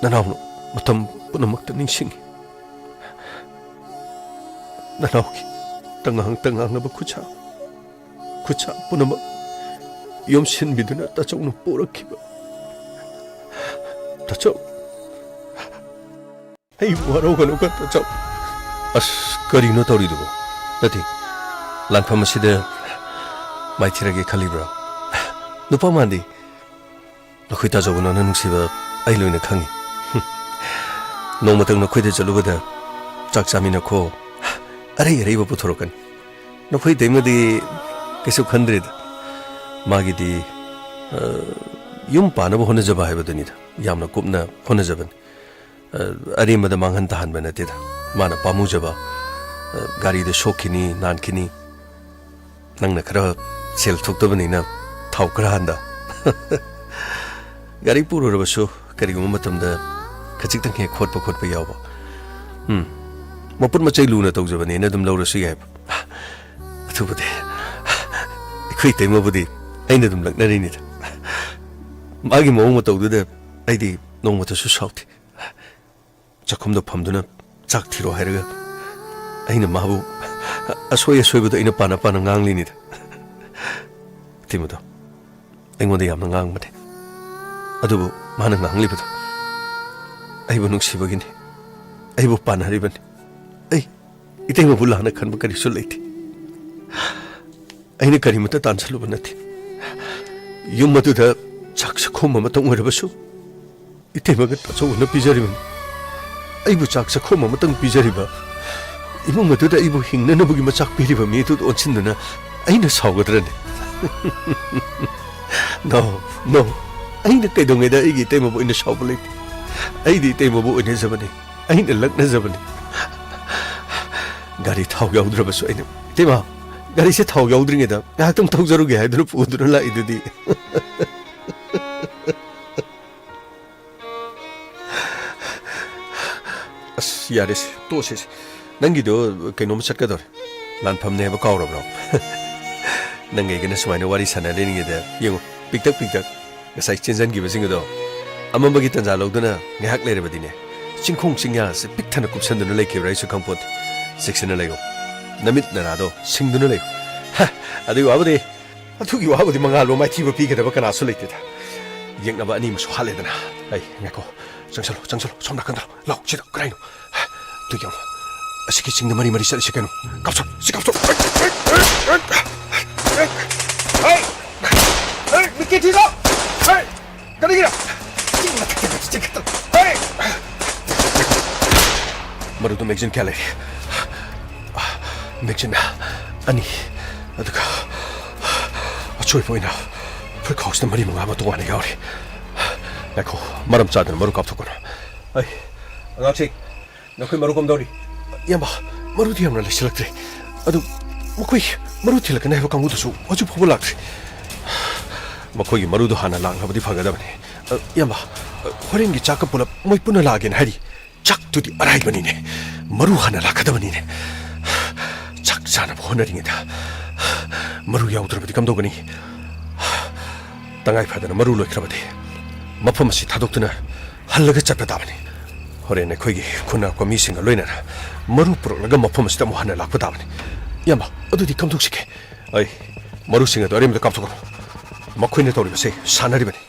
ꯅꯅꯥꯎꯅ ꯃꯇꯝ ꯄꯨꯝꯅꯃꯛꯇ ꯅꯤꯡꯁꯤꯡꯉꯤ꯫ ꯅꯅꯥꯎꯒꯤ ꯇꯉꯥꯡ ꯇꯉꯥꯡꯂꯕ ꯈꯨꯠꯁꯥ, ꯈꯨꯠꯁꯥ ꯄꯨꯝꯅꯃꯛ ꯌꯣꯝꯁꯤꯟꯕꯤꯗꯨꯅ ꯇꯥꯆꯧꯅ ꯄꯣꯔꯛꯈꯤꯕ꯫ ꯇꯥꯆꯧ, ꯑꯩ ꯋꯥꯔꯧꯒꯅꯨꯀꯣ, ꯇꯥꯆꯧ꯫ ꯑꯁ, ꯀꯔꯤꯅꯣ ꯇꯧꯔꯤꯗꯨꯕꯣ? ꯅꯠꯇꯦ, ꯂꯥꯟꯐꯝ ꯑꯁꯤꯗ ꯃꯥꯏꯊꯤꯔꯒꯦ ꯈꯜꯂꯤꯕ꯭ꯔꯣ? ꯅꯨꯄꯥ ꯃꯥꯟꯗꯦ꯫ ꯅꯈꯣꯏ ꯇꯥꯆꯧꯕ ꯅꯪꯅ ꯅꯨꯡꯁꯤꯕ ꯑꯩ ꯂꯣꯏꯅ ꯈꯪꯉꯤ꯫ ꯍꯨꯝ꯫ ꯅꯣꯡꯃꯇꯪ ꯅꯈꯣꯏꯗ ꯆꯠꯂꯨꯕꯗ ꯆꯥꯛ ꯆꯥꯃꯤꯟꯅꯈꯣ꯫ ꯑꯔꯩ ꯑꯔꯩꯕ ꯄꯨꯊꯣꯔꯛꯀꯅꯤ꯫ ꯅꯈꯣꯏ ꯏꯇꯩꯃꯗꯤ ꯀꯩꯁꯨ ꯈꯟꯗ꯭ꯔꯦꯗ꯫ ꯃꯥꯒꯤꯗꯤ, ꯑ, ꯌꯨꯝ ꯄꯥꯟꯅꯕ ꯍꯣꯠꯅꯖꯕ ꯍꯥꯏꯕꯗꯨꯅꯤꯗ꯫ ꯌꯥꯝꯅ ꯀꯨꯞꯅ ꯍꯣꯠꯅꯖꯕꯅꯤ꯫ ꯑ, ꯑꯔꯦꯝꯕꯗ ꯃꯥꯡꯍꯟ ꯇꯥꯍꯟꯕ ꯅꯠꯇꯦꯗ꯫ ꯃꯥꯅ ꯄꯥꯝꯃꯨꯖꯕ, ꯑ, ꯒꯥꯔꯤꯗ ꯁꯣꯛꯈꯤꯅꯤ, ꯅꯥꯟꯈꯤꯅꯤ꯫ ꯅꯪꯅ ꯈꯔ ꯁꯦꯜ ꯊꯣꯛꯇꯕꯅꯤꯅ ꯊꯥꯎ ꯈꯔ ꯍꯥꯟꯗ꯫ ꯒꯥꯔꯤ ꯄꯨꯔꯨꯔꯕꯁꯨ ꯀꯔꯤꯒꯨꯝꯕ ꯃꯇꯝꯗ ꯈꯖꯤꯛꯇꯪ ꯍꯦꯛ ꯈꯣꯠꯄ ꯈꯣꯠꯄ ꯌꯥꯎꯕ꯫ ꯎꯝ, ꯃꯄꯣꯠ ꯃꯆꯩ ꯂꯨꯅ ꯇꯧꯖꯕꯅꯦꯅ ꯑꯗꯨꯝ ꯂꯧꯔꯁꯨ ꯌꯥꯏꯕ꯫ ꯑꯗꯨꯕꯨꯗꯤ ꯑꯩꯈꯣꯏ ꯏꯇꯩꯃꯕꯨꯗꯤ ꯑꯩꯅ ꯑꯗꯨꯝ ꯂꯛꯅꯔꯤꯅꯤꯗ꯫ ꯃꯥꯒꯤ ꯃꯑꯣꯡ ꯃꯇꯧꯗꯨꯗ ꯑꯩꯗꯤ ꯅꯣꯡꯃꯇꯁꯨ ꯁꯥꯎꯗꯦ꯫ ꯆꯥꯛꯈꯨꯝꯗ ꯐꯝꯗꯨꯅ ꯆꯥꯛ ꯊꯤꯔꯣ ꯍꯥꯏꯔꯒ ꯑꯩꯅ ꯃꯥꯕꯨ ꯑꯁꯣꯏ ꯑꯁꯣꯏꯕꯗꯣ ꯑꯩꯅ ꯄꯥꯅ ꯄꯥꯅ ꯉꯥꯡꯂꯤꯅꯤꯗ꯫ ꯏꯇꯩꯃꯗꯣ ꯑꯩꯉꯣꯟꯗ ꯌꯥꯝꯅ ꯉꯥꯡꯕꯅꯦ꯫ ꯑꯗꯨꯕꯨ ꯃꯥꯅ ꯉꯥꯡꯂꯤꯕꯗꯣ ꯑꯩꯕꯨ ꯅꯨꯡꯁꯤꯕꯒꯤꯅꯤ, ꯑꯩꯕꯨ ꯄꯥꯟꯅꯔꯤꯕꯅꯤ꯫ ꯑꯩ ꯏꯇꯩꯃꯕꯨ ꯂꯥꯟꯅ ꯈꯟꯕ ꯀꯔꯤꯁꯨ ꯂꯩꯇꯦ꯫ ꯑꯩꯅ ꯀꯔꯤꯃꯠꯇ ꯇꯥꯟꯁꯤꯜꯂꯨꯕ ꯅꯠꯇꯦ꯫ ꯌꯨꯝ ꯑꯗꯨꯗ ꯆꯥꯛ ꯆꯥꯛꯈꯣꯝ ꯑꯃꯇꯪ ꯑꯣꯏꯔꯕꯁꯨ ꯏꯇꯩꯃꯒ ꯇꯥꯆꯧꯕꯅ ꯄꯤꯖꯔꯤꯕꯅꯤ꯫ ꯑꯩꯕꯨ ꯆꯥꯛ ꯆꯥꯛꯈꯣꯝ ꯑꯃꯇꯪ ꯄꯤꯖꯔꯤꯕ, ꯏꯃꯨꯡ ꯑꯗꯨꯗ ꯑꯩꯕꯨ ꯍꯤꯡꯅꯅꯕꯒꯤ ꯃꯆꯥꯛ ꯄꯤꯔꯤꯕ ꯃꯤ ꯑꯗꯨꯗ ꯑꯣꯟꯁꯤꯟꯗꯨꯅ ꯑꯩꯅ ꯁꯥꯎꯒꯗ꯭ꯔꯅꯦ? No, no. ꯑꯩꯅ ꯀꯩꯗꯧꯉꯩꯗ ꯑꯩꯒꯤ ꯏꯇꯩꯃꯕꯨ ꯑꯩꯅ ꯁꯥꯎꯕ ꯂꯩꯇꯦ꯫ ꯑꯩꯗꯤ ꯏꯇꯩꯃꯕꯨ ꯑꯣꯏꯅꯖꯕꯅꯤ꯫ ꯑꯩꯅ ꯂꯛꯅꯖꯕꯅꯤ꯫ ꯒꯥꯔꯤ ꯊꯥꯎ ꯌꯥꯎꯗ꯭ꯔꯕꯁꯨ ꯑꯩꯅ, "ꯏꯇꯩꯃ, ꯒꯥꯔꯤꯁꯦ ꯊꯥꯎ ꯌꯥꯎꯗ꯭ꯔꯤꯉꯩꯗ ꯉꯥꯏꯍꯥꯛꯇꯪ ꯊꯧꯖꯔꯨꯒꯦ" ꯍꯥꯏꯗꯨꯅ ꯄꯨꯗꯨꯅ ꯂꯥꯛꯏꯗꯨꯗꯤ꯫ ꯑꯁ, ꯌꯥꯔꯦꯁꯦ, ꯇꯣꯛꯑꯁꯤꯁꯦ꯫ ꯅꯪꯒꯤꯗꯣ ꯀꯩꯅꯣꯝꯃ ꯆꯠꯀꯗꯧꯔꯦ꯫ ꯂꯥꯟꯐꯝꯅꯦ ꯍꯥꯏꯕ ꯀꯥꯎꯔꯕ꯭ꯔꯣ? ꯅꯪꯒ ꯑꯩꯒꯅ ꯁꯨꯃꯥꯏꯅ ꯋꯥꯔꯤ ꯁꯥꯟꯅꯔꯤꯉꯩꯗ ꯌꯦꯡꯉꯨ, ꯄꯤꯛꯇꯛ ꯄꯤꯛꯇꯛ ꯉꯁꯥꯏ ꯆꯦꯟꯖꯟꯈꯤꯕꯁꯤꯡ ꯑꯗꯣ ꯑꯃꯝꯕꯒꯤ ꯇꯟꯖꯥ ꯂꯧꯗꯨꯅ ꯉꯥꯏꯍꯥꯛ ꯂꯩꯔꯕꯗꯤꯅꯦ, ꯆꯤꯡꯈꯣꯡ ꯆꯤꯡꯌꯥꯁꯦ ꯄꯤꯛ ꯊꯟꯅ ꯀꯨꯞꯁꯟꯗꯨꯅ ꯂꯩꯈꯤꯕ꯭ꯔꯥ ꯑꯩꯁꯨ ꯈꯪꯄꯣꯠꯇꯦ꯫ ꯆꯦꯛꯁꯤꯟꯅ ꯂꯩꯌꯨ꯫ ꯅꯃꯤꯠ ꯅꯅꯥꯗꯣ ꯁꯤꯡꯗꯨꯅ ꯂꯩꯌꯨ꯫ ꯍ, ꯑꯗꯨꯒꯤ ꯋꯥꯕꯨꯗꯤ, ꯑꯗꯨꯒꯤ ꯋꯥꯕꯨꯗꯤ ꯃꯉꯥꯜꯂꯣ ꯃꯥꯏꯊꯤꯕ ꯄꯤꯒꯗꯕ ꯀꯅꯥꯁꯨ ꯂꯩꯇꯦꯗ꯫ ꯌꯦꯛꯅꯕ ꯑꯅꯤ ꯑꯃꯁꯨ ꯍꯥꯠꯂꯦꯗꯅ꯫ ꯑꯩ, ꯉꯥꯏꯈꯣ꯫ ꯆꯪꯁꯜꯂꯣ, ꯆꯪꯁꯜꯂꯣ꯫ ꯁꯣꯝ ꯅꯥꯀꯟꯗ ꯂꯥꯛꯑꯣ꯫ ꯂꯥꯛꯑꯣ, ꯁꯤꯗ꯫ ꯀꯗꯥꯏꯅꯣ? ꯑꯗꯨ ꯌꯦꯡꯉꯣ꯫ ꯑꯁꯤꯒꯤ ꯆꯤꯡꯗ ꯃꯔꯤ ꯃꯔꯤ ꯆꯠꯂꯤꯁꯦ ꯀꯩꯅꯣ? ꯀꯥꯞꯊꯣꯛ-, ꯁꯤ ꯀꯥꯞꯊꯣꯛ-, ꯍꯩ! ꯍꯩ! ꯃꯤꯀꯤ ꯊꯤꯔꯣ! ꯍꯩ! ꯀꯔꯤꯒꯤꯔ? ꯆꯤꯡ ꯃꯊꯛꯇ ꯆꯤꯡꯈꯠꯇ-, ꯍꯩ! ꯃꯔꯨꯗꯨ magazine ꯀꯌꯥ ꯂꯩꯔꯤ? Magazine ꯑꯅꯤ꯫ ꯑꯗꯨꯒ ꯑꯆꯣꯏꯕ ꯑꯣꯏꯅ ꯐꯨꯔꯤꯠꯈꯥꯎꯁꯤꯗ ꯃꯔꯤ ꯃꯉꯥ ꯑꯃ ꯇꯣꯉꯥꯟꯅ ꯌꯥꯎꯔꯤ꯫ ꯉꯥꯏꯈꯣ, ꯃꯔꯝ ꯆꯥꯗꯅ ꯃꯔꯨ ꯀꯥꯞꯊꯣꯛꯀꯅꯨ꯫ ꯑꯩ, ꯑꯉꯥꯡꯁꯤꯡ, ꯅꯈꯣꯏ ꯃꯔꯨ ꯀꯝꯗꯧꯔꯤ? ꯏꯌꯥꯝꯕ, ꯃꯔꯨꯗꯤ ꯌꯥꯝꯅ ꯂꯩꯁꯤꯜꯂꯛꯇ꯭ꯔꯦ꯫ ꯑꯗꯨ ꯃꯈꯣꯏ ꯃꯔꯨ ꯊꯤꯜꯂꯛꯀꯅꯤ ꯍꯥꯏꯕ ꯀꯥꯡꯕꯨꯗꯨꯁꯨ ꯍꯧꯖꯤꯛ ꯐꯥꯎꯕ ꯂꯥꯛꯇ꯭ꯔꯤ꯫ ꯃꯈꯣꯏꯒꯤ ꯃꯔꯨꯗꯨ ꯍꯥꯟꯅ ꯂꯥꯛꯂꯕꯗꯤ ꯐꯒꯗꯕꯅꯤ꯫ ꯑ, ꯏꯌꯥꯝꯕ, ꯑ, ꯍꯣꯔꯦꯟꯒꯤ ꯆꯥꯛꯀ ꯄꯨꯂꯞ ꯃꯣꯏ ꯄꯨꯟꯅ ꯂꯥꯛꯑꯒꯦꯅ ꯍꯥꯏꯔꯤ꯫ ꯆꯥꯛꯇꯨꯗꯤ ꯑꯔꯥꯏꯕꯅꯤꯅꯦ꯫ ꯃꯔꯨ ꯍꯥꯟꯅ ꯂꯥꯛꯀꯗꯕꯅꯤꯅꯦ꯫ ꯆꯥꯛ ꯆꯥꯅꯕ ꯍꯣꯠꯅꯔꯤꯉꯩꯗ ꯃꯔꯨ ꯌꯥꯎꯗ꯭ꯔꯕꯗꯤ ꯀꯝꯗꯧꯒꯅꯤ? ꯇꯉꯥꯏ ꯐꯗꯅ ꯃꯔꯨ ꯂꯣꯏꯈ꯭ꯔꯕꯗꯤ ꯃꯐꯝ ꯑꯁꯤ ꯊꯥꯗꯣꯛꯇꯨꯅ ꯍꯜꯂꯒ ꯆꯠꯄ ꯇꯥꯕꯅꯤ꯫ ꯍꯣꯔꯦꯟ ꯑꯩꯈꯣꯏꯒꯤ ꯈꯨꯟꯅꯔꯛꯄ ꯃꯤꯁꯤꯡꯒ ꯂꯣꯏꯅꯅ ꯃꯔꯨ ꯄꯨꯔꯛꯂꯒ ꯃꯐꯝ ꯑꯁꯤꯗ ꯑꯃꯨꯛ ꯍꯟꯅ ꯂꯥꯛꯄ ꯇꯥꯕꯅꯤ꯫ ꯏꯌꯥꯝꯕ, ꯑꯗꯨꯗꯤ ꯀꯝꯗꯧꯁꯤꯒꯦ? ꯑꯩ, ꯃꯔꯨꯁꯤꯡ ꯑꯗꯨ ꯑꯔꯦꯝꯕꯗ ꯀꯥꯞꯊꯣꯛꯀꯅꯨ꯫ ꯃꯈꯣꯏꯅ ꯇꯧꯔꯤꯕꯁꯦ ꯁꯥꯟꯅꯔꯤꯕꯅꯤ꯫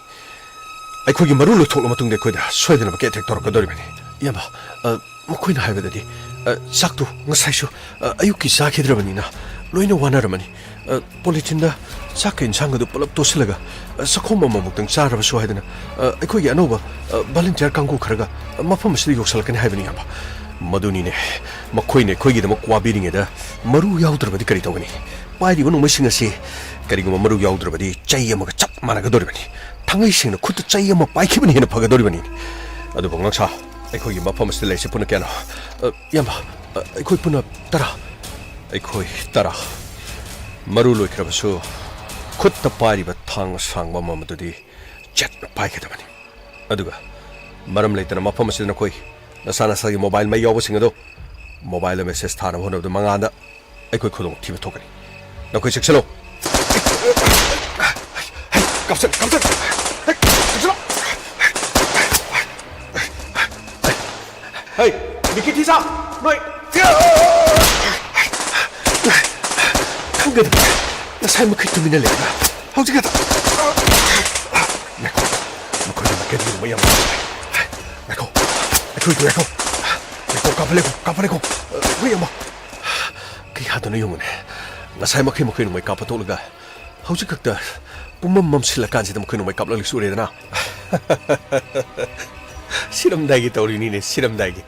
ꯑꯩꯈꯣꯏꯒꯤ ꯃꯔꯨ ꯂꯣꯏꯊꯣꯛꯂ ꯃꯇꯨꯡꯗ ꯑꯩꯈꯣꯏꯗ ꯁꯣꯏꯗꯅꯃꯛꯀꯤ attack ꯇꯧꯔꯛꯀꯗꯧꯔꯤꯕꯅꯤ꯫ ꯏꯌꯥꯝꯕ, ꯑ, ꯃꯈꯣꯏꯅ ꯍꯥꯏꯕꯗꯗꯤ, ꯑ, ꯆꯥꯛꯇꯨ ꯉꯁꯥꯏꯁꯨ, ꯑ, ꯑꯌꯨꯛꯀꯤ ꯆꯥꯈꯤꯗ꯭ꯔꯕꯅꯤꯅ ꯂꯣꯏꯅ ꯋꯥꯅꯔꯝꯃꯅꯤ꯫ ꯑ, polythene ꯗ ꯆꯥꯛꯀ ꯏꯟꯁꯥꯡꯒꯗꯨ ꯄꯨꯂꯞ ꯇꯣꯠꯁꯤꯜꯂꯒ, ꯑ, ꯆꯥꯛꯈꯣꯝ ꯑꯃꯃꯨꯛꯇꯪ ꯆꯥꯔꯕꯁꯨ ꯍꯥꯏꯗꯅ, ꯑ, ꯑꯩꯈꯣꯏꯒꯤ ꯑꯅꯧꯕ, ꯑ, volunteer ꯀꯥꯡꯕꯨ ꯈꯔꯒ, ꯑ, ꯃꯐꯝ ꯑꯁꯤꯗ ꯌꯧꯁꯤꯜꯂꯛꯀꯅꯤ ꯍꯥꯏꯕꯅꯤ, ꯏꯌꯥꯝꯕ꯫ ꯃꯗꯨꯅꯤꯅꯦ, ꯃꯈꯣꯏꯅ ꯑꯩꯈꯣꯏꯒꯤꯗꯃꯛ ꯋꯥꯕꯤꯔꯤꯉꯩꯗ ꯃꯔꯨ ꯌꯥꯎꯗ꯭ꯔꯕꯗꯤ ꯀꯔꯤ ꯇꯧꯒꯅꯤ? ꯄꯥꯏꯔꯤꯕ ꯅꯣꯡꯃꯩꯁꯤꯡ ꯑꯁꯤ ꯀꯔꯤꯒꯨꯝꯕ ꯃꯔꯨ ꯌꯥꯎꯗ꯭ꯔꯕꯗꯤ ꯆꯩ ꯑꯃꯒ ꯆꯞ ꯃꯥꯟꯅꯒꯗꯧꯔꯤꯕꯅꯤ꯫ ꯊꯥꯡꯒꯩ ꯁꯦꯡꯅ ꯈꯨꯠꯇ ꯆꯩ ꯑꯃ ꯄꯥꯏꯈꯤꯕꯅ ꯍꯦꯟꯅ ꯐꯒꯗꯧꯔꯤꯕꯅꯤ꯫ ꯑꯗꯨꯕꯨ ꯑꯉꯥꯡꯁꯥ, ꯑꯩꯈꯣꯏꯒꯤ ꯃꯐꯝ ꯑꯁꯤꯗ ꯂꯩꯔꯤꯁꯦ ꯄꯨꯟꯅ ꯀꯌꯥꯅꯣ? ꯑ, ꯏꯌꯥꯝꯕ, ꯑ, ꯑꯩꯈꯣꯏ ꯄꯨꯟꯅ ꯇꯔꯥ꯫ ꯑꯩꯈꯣꯏ ꯇꯔꯥ꯫ ꯃꯔꯨ ꯂꯣꯏꯈ꯭ꯔꯕꯁꯨ ꯈꯨꯠꯇ ꯄꯥꯏꯔꯤꯕ ꯊꯥꯡ ꯑꯁꯥꯡꯕ ꯑꯃ ꯑꯗꯨꯗꯤ ꯆꯦꯠꯅ ꯄꯥꯏꯒꯗꯕꯅꯤ꯫ ꯑꯗꯨꯒ ꯃꯔꯝ ꯂꯩꯇꯅ ꯃꯐꯝ ꯑꯁꯤꯗ ꯅꯈꯣꯏ ꯅꯁꯥ ꯅꯁꯥꯒꯤ mobile ꯃꯩ ꯌꯥꯎꯕꯁꯤꯡ ꯑꯗꯨ ꯃꯣꯕꯥꯏꯜꯗ ꯃꯦꯁꯦꯖ ꯊꯥꯅꯕ ꯍꯣꯠꯅꯕꯗ ꯃꯉꯥꯜꯗ ꯑꯩꯈꯣꯏ ꯈꯨꯗꯣꯡꯊꯤꯕ ꯊꯣꯛꯀꯅꯤ꯫ ꯅꯈꯣꯏ ꯆꯦꯛꯁꯤꯜꯂꯨ꯫ ꯀꯥꯞꯁꯤꯜ, ꯀꯥꯞꯁꯤꯜ꯫ ꯍꯦꯛ ꯆꯦꯛꯁꯤꯜꯂꯨ꯫ ꯍꯩ, ꯅꯤꯀꯤꯊꯤꯁꯥ, ꯅꯣꯏ꯫ ꯈꯪꯒꯗꯕ꯫ ꯉꯁꯥꯏ ꯃꯈꯩ ꯇꯨꯃꯤꯟꯅ ꯂꯩꯔꯒ ꯍꯧꯖꯤꯛ ꯈꯛꯇ꯫ ꯉꯥꯏꯈꯣ, ꯃꯈꯣꯏꯅ ꯃꯥꯏꯀꯩꯗ ꯌꯦꯡꯕ ꯌꯥꯝ ꯅꯨꯡꯉꯥꯏ꯫ ꯉꯥꯏꯈꯣ, ꯑꯩꯈꯣꯏ, ꯉꯥꯏꯈꯣ꯫ ꯉꯥꯏꯈꯣ, ꯀꯥꯞꯄ ꯂꯩꯈꯣ, ꯀꯥꯞꯄ ꯂꯩꯈꯣ꯫ ꯍꯨꯏ ꯑꯃ꯫ ꯀꯩ ꯍꯥꯏꯗꯣꯏꯅꯣ ꯌꯦꯡꯉꯨꯅꯦ꯫ ꯉꯁꯥꯏ ꯃꯈꯩ ꯃꯈꯣꯏ ꯅꯣꯡꯃꯩ ꯀꯥꯞꯄ ꯊꯣꯛꯂꯒ ꯍꯧꯖꯤꯛ ꯈꯛꯇ ꯄꯨꯝꯃꯝ ꯃꯝꯁꯤꯜꯂꯀꯥꯟꯁꯤꯗ ꯃꯈꯣꯏ ꯅꯣꯡꯃꯩ ꯀꯥꯞꯂꯛꯂꯤꯁꯤ ꯎꯔꯦꯗꯅ꯫ ꯁꯤꯔꯝꯗꯥꯏꯒꯤ ꯇꯧꯔꯤꯅꯤꯅꯦ, ꯁꯤꯔꯝꯗꯥꯏꯒꯤ꯫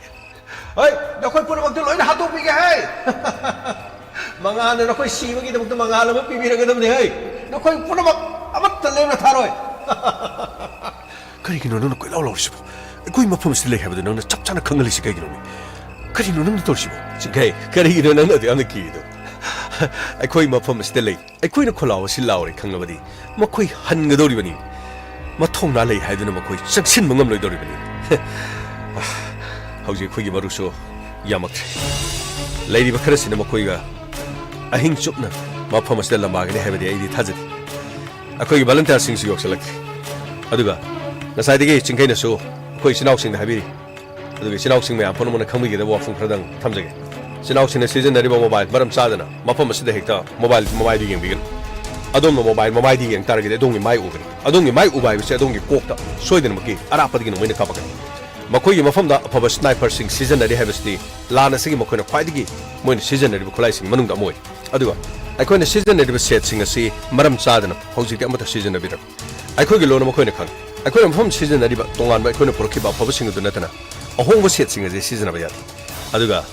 ꯍꯣꯏ, ꯅꯈꯣꯏ ꯄꯨꯝꯅꯃꯛꯇꯨ ꯂꯣꯏꯅ ꯍꯥꯠꯇꯣꯛꯄꯤꯒꯦ ꯍꯥꯏ꯫ ꯃꯉꯥꯜꯅ ꯅꯈꯣꯏ ꯁꯤꯕꯒꯤꯗꯃꯛꯇ ꯃꯉꯥꯜ ꯑꯃ ꯄꯤꯕꯤꯔꯒꯗꯕꯅꯤ ꯍꯥꯏ꯫ ꯅꯈꯣꯏ ꯄꯨꯝꯅꯃꯛ ꯑꯃꯠꯇ ꯂꯦꯝꯅ ꯊꯥꯔꯣꯏ꯫ ꯀꯔꯤꯒꯤꯅꯣ ꯅꯪꯅ ꯀꯣꯏꯂꯥꯎ ꯂꯥꯎꯔꯤꯁꯤꯕꯣ? ꯑꯩꯈꯣꯏ ꯃꯐꯝꯁꯤꯗ ꯂꯩ ꯍꯥꯏꯕꯗꯨ ꯅꯪꯅ ꯆꯞ ꯆꯥꯅ ꯈꯪꯍꯜꯂꯤꯁꯤ ꯀꯩꯒꯤꯅꯣꯅꯦ? ꯀꯔꯤꯅꯣ ꯅꯪꯅ ꯇꯧꯔꯤꯁꯤꯕꯣ? ꯆꯤꯡꯈꯩ, ꯀꯔꯤꯒꯤꯅꯣ ꯅꯪꯅ ꯑꯗꯨ ꯌꯥꯝꯅ ꯀꯤꯔꯤꯗꯣ? ꯑꯩꯈꯣꯏ ꯃꯐꯝ ꯑꯁꯤꯗ ꯂꯩ꯫ ꯑꯩꯈꯣꯏꯅ ꯈꯣꯜꯂꯥꯎ ꯑꯁꯤ ꯂꯥꯎꯔꯦ ꯈꯪꯂꯕꯗꯤ ꯃꯈꯣꯏ ꯍꯟꯒꯗꯧꯔꯤꯕꯅꯤ꯫ ꯃꯊꯧꯅꯥ ꯂꯩ ꯍꯥꯏꯗꯨꯅ ꯃꯈꯣꯏ ꯆꯪꯁꯤꯟꯕ ꯉꯝꯂꯣꯏꯗꯧꯔꯤꯕꯅꯤ꯫ ꯍꯧꯖꯤꯛ ꯑꯩꯈꯣꯏꯒꯤ ꯃꯔꯨꯞꯁꯨ ꯌꯥꯝꯃꯛꯇ꯭ꯔꯦ꯫ ꯂꯩꯔꯤꯕ ꯈꯔꯁꯤꯅ ꯃꯈꯣꯏꯒ ꯑꯍꯤꯡ ꯆꯨꯞꯅ ꯃꯐꯝ ꯑꯁꯤꯗ ꯂꯝꯕꯥꯒꯅꯤ ꯍꯥꯏꯕꯗꯤ ꯑꯩꯗꯤ ꯊꯥꯖꯗꯦ꯫ ꯑꯩꯈꯣꯏꯒꯤ ꯚꯣꯂꯨꯟꯇꯤꯌꯔꯁꯤꯡꯁꯨ ꯌꯧꯁꯤꯜꯂꯛꯇ꯭ꯔꯤ꯫ ꯑꯗꯨꯒ ꯉꯁꯥꯏꯗꯒꯤ ꯆꯤꯡꯈꯩꯅꯁꯨ ꯑꯩꯈꯣꯏ ꯏꯆꯤꯟ ꯏꯅꯥꯎꯁꯤꯡꯗ ꯍꯥꯏꯕꯤꯔꯤ꯫ ꯑꯗꯨꯒ ꯏꯆꯤꯟ ꯏꯅꯥꯎꯁꯤꯡ ꯃꯌꯥꯝ ꯄꯨꯝꯅꯃꯛꯅ ꯈꯪꯕꯤꯒꯗꯕ ꯋꯥꯐꯝ ꯈꯔꯗꯪ ꯊꯝꯖꯒꯦ꯫ ꯏꯆꯤꯟ ꯏꯅꯥꯎꯁꯤꯡꯅ ꯁꯤꯖꯤꯟꯅꯔꯤꯕ ꯃꯣꯕꯥꯏꯜ ꯃꯔꯝ ꯆꯥꯗꯅ ꯃꯐꯝ ꯑꯁꯤꯗ ꯍꯦꯛꯇ ꯃꯣꯕꯥꯏꯜ ꯃꯃꯥꯏꯗꯨ ꯌꯦꯡꯕꯤꯒꯅꯨ꯫ ꯑꯗꯣꯝꯅ ꯃꯣꯕꯥꯏꯜ ꯃꯃꯥꯏꯗ ꯌꯦꯡ ꯇꯥꯔꯒꯗꯤ ꯑꯗꯣꯝꯒꯤ ꯃꯥꯏ ꯎꯒꯅꯤ꯫ ꯑꯗꯣꯝꯒꯤ ꯃꯥꯏ ꯎꯕ ꯍꯥꯏꯕꯁꯤ ꯑꯗꯣꯝꯒꯤ ꯀꯣꯛꯇ ꯁꯣꯏꯗꯅꯃꯛꯀꯤ ꯑꯔꯥꯞꯄꯗꯒꯤ ꯅꯣꯡꯃꯩꯅ ꯀꯥꯞꯄꯛꯀꯅꯤ꯫ ꯃꯈꯣꯏꯒꯤ ꯃꯐꯝꯗ ꯑꯐꯕ ꯁ꯭ꯅꯥꯏꯄꯔꯁꯤꯡ ꯁꯤꯖꯤꯟꯅꯔꯤ ꯍꯥꯏꯕꯁꯤꯗꯤ ꯂꯥꯟ ꯑꯁꯤꯒꯤ ꯃꯈꯣꯏꯅ ꯈ꯭ꯋꯥꯏꯗꯒꯤ ꯃꯣꯏꯅ ꯁꯤꯖꯤꯟꯅꯔꯤꯕ ꯈꯨꯠꯂꯥꯏꯁꯤꯡꯒꯤ ꯃꯅꯨꯡꯗ ꯑꯃ ꯑꯣꯏ꯫ ꯑꯗꯨꯒ ꯑꯩꯈꯣꯏꯅ ꯁꯤꯖꯤꯟꯅꯔꯤꯕ ꯁꯦꯠꯁꯤꯡ ꯑꯁꯤ ꯃꯔꯝ ꯆꯥꯗꯅ ꯍꯧꯖꯤꯛꯇꯤ ꯑꯃꯠꯇ ꯁꯤꯖꯤꯟꯅꯕꯤꯔꯝꯃꯤ꯫ ꯑꯩꯈꯣꯏꯒꯤ ꯂꯣꯟ ꯃꯈꯣꯏꯅ ꯈꯪꯏ꯫ ꯑꯩꯈꯣꯏꯅ ꯃꯐꯝ ꯁꯤꯖꯤꯟꯅꯔꯤꯕ ꯇꯣꯉꯥꯟꯕ ꯑꯩꯈꯣꯏꯅ ꯄꯨꯔꯛꯈꯤꯕ ꯑꯐꯕꯁꯤꯡ ꯑꯗꯨ ꯅꯠꯇꯅ ꯑꯍꯣꯡꯕ ꯁꯦꯠꯁꯤꯡ ꯑꯁꯤ ꯁꯤꯖꯤꯟꯅꯕ ꯌꯥꯗꯦ꯫ ꯑꯗꯨꯒ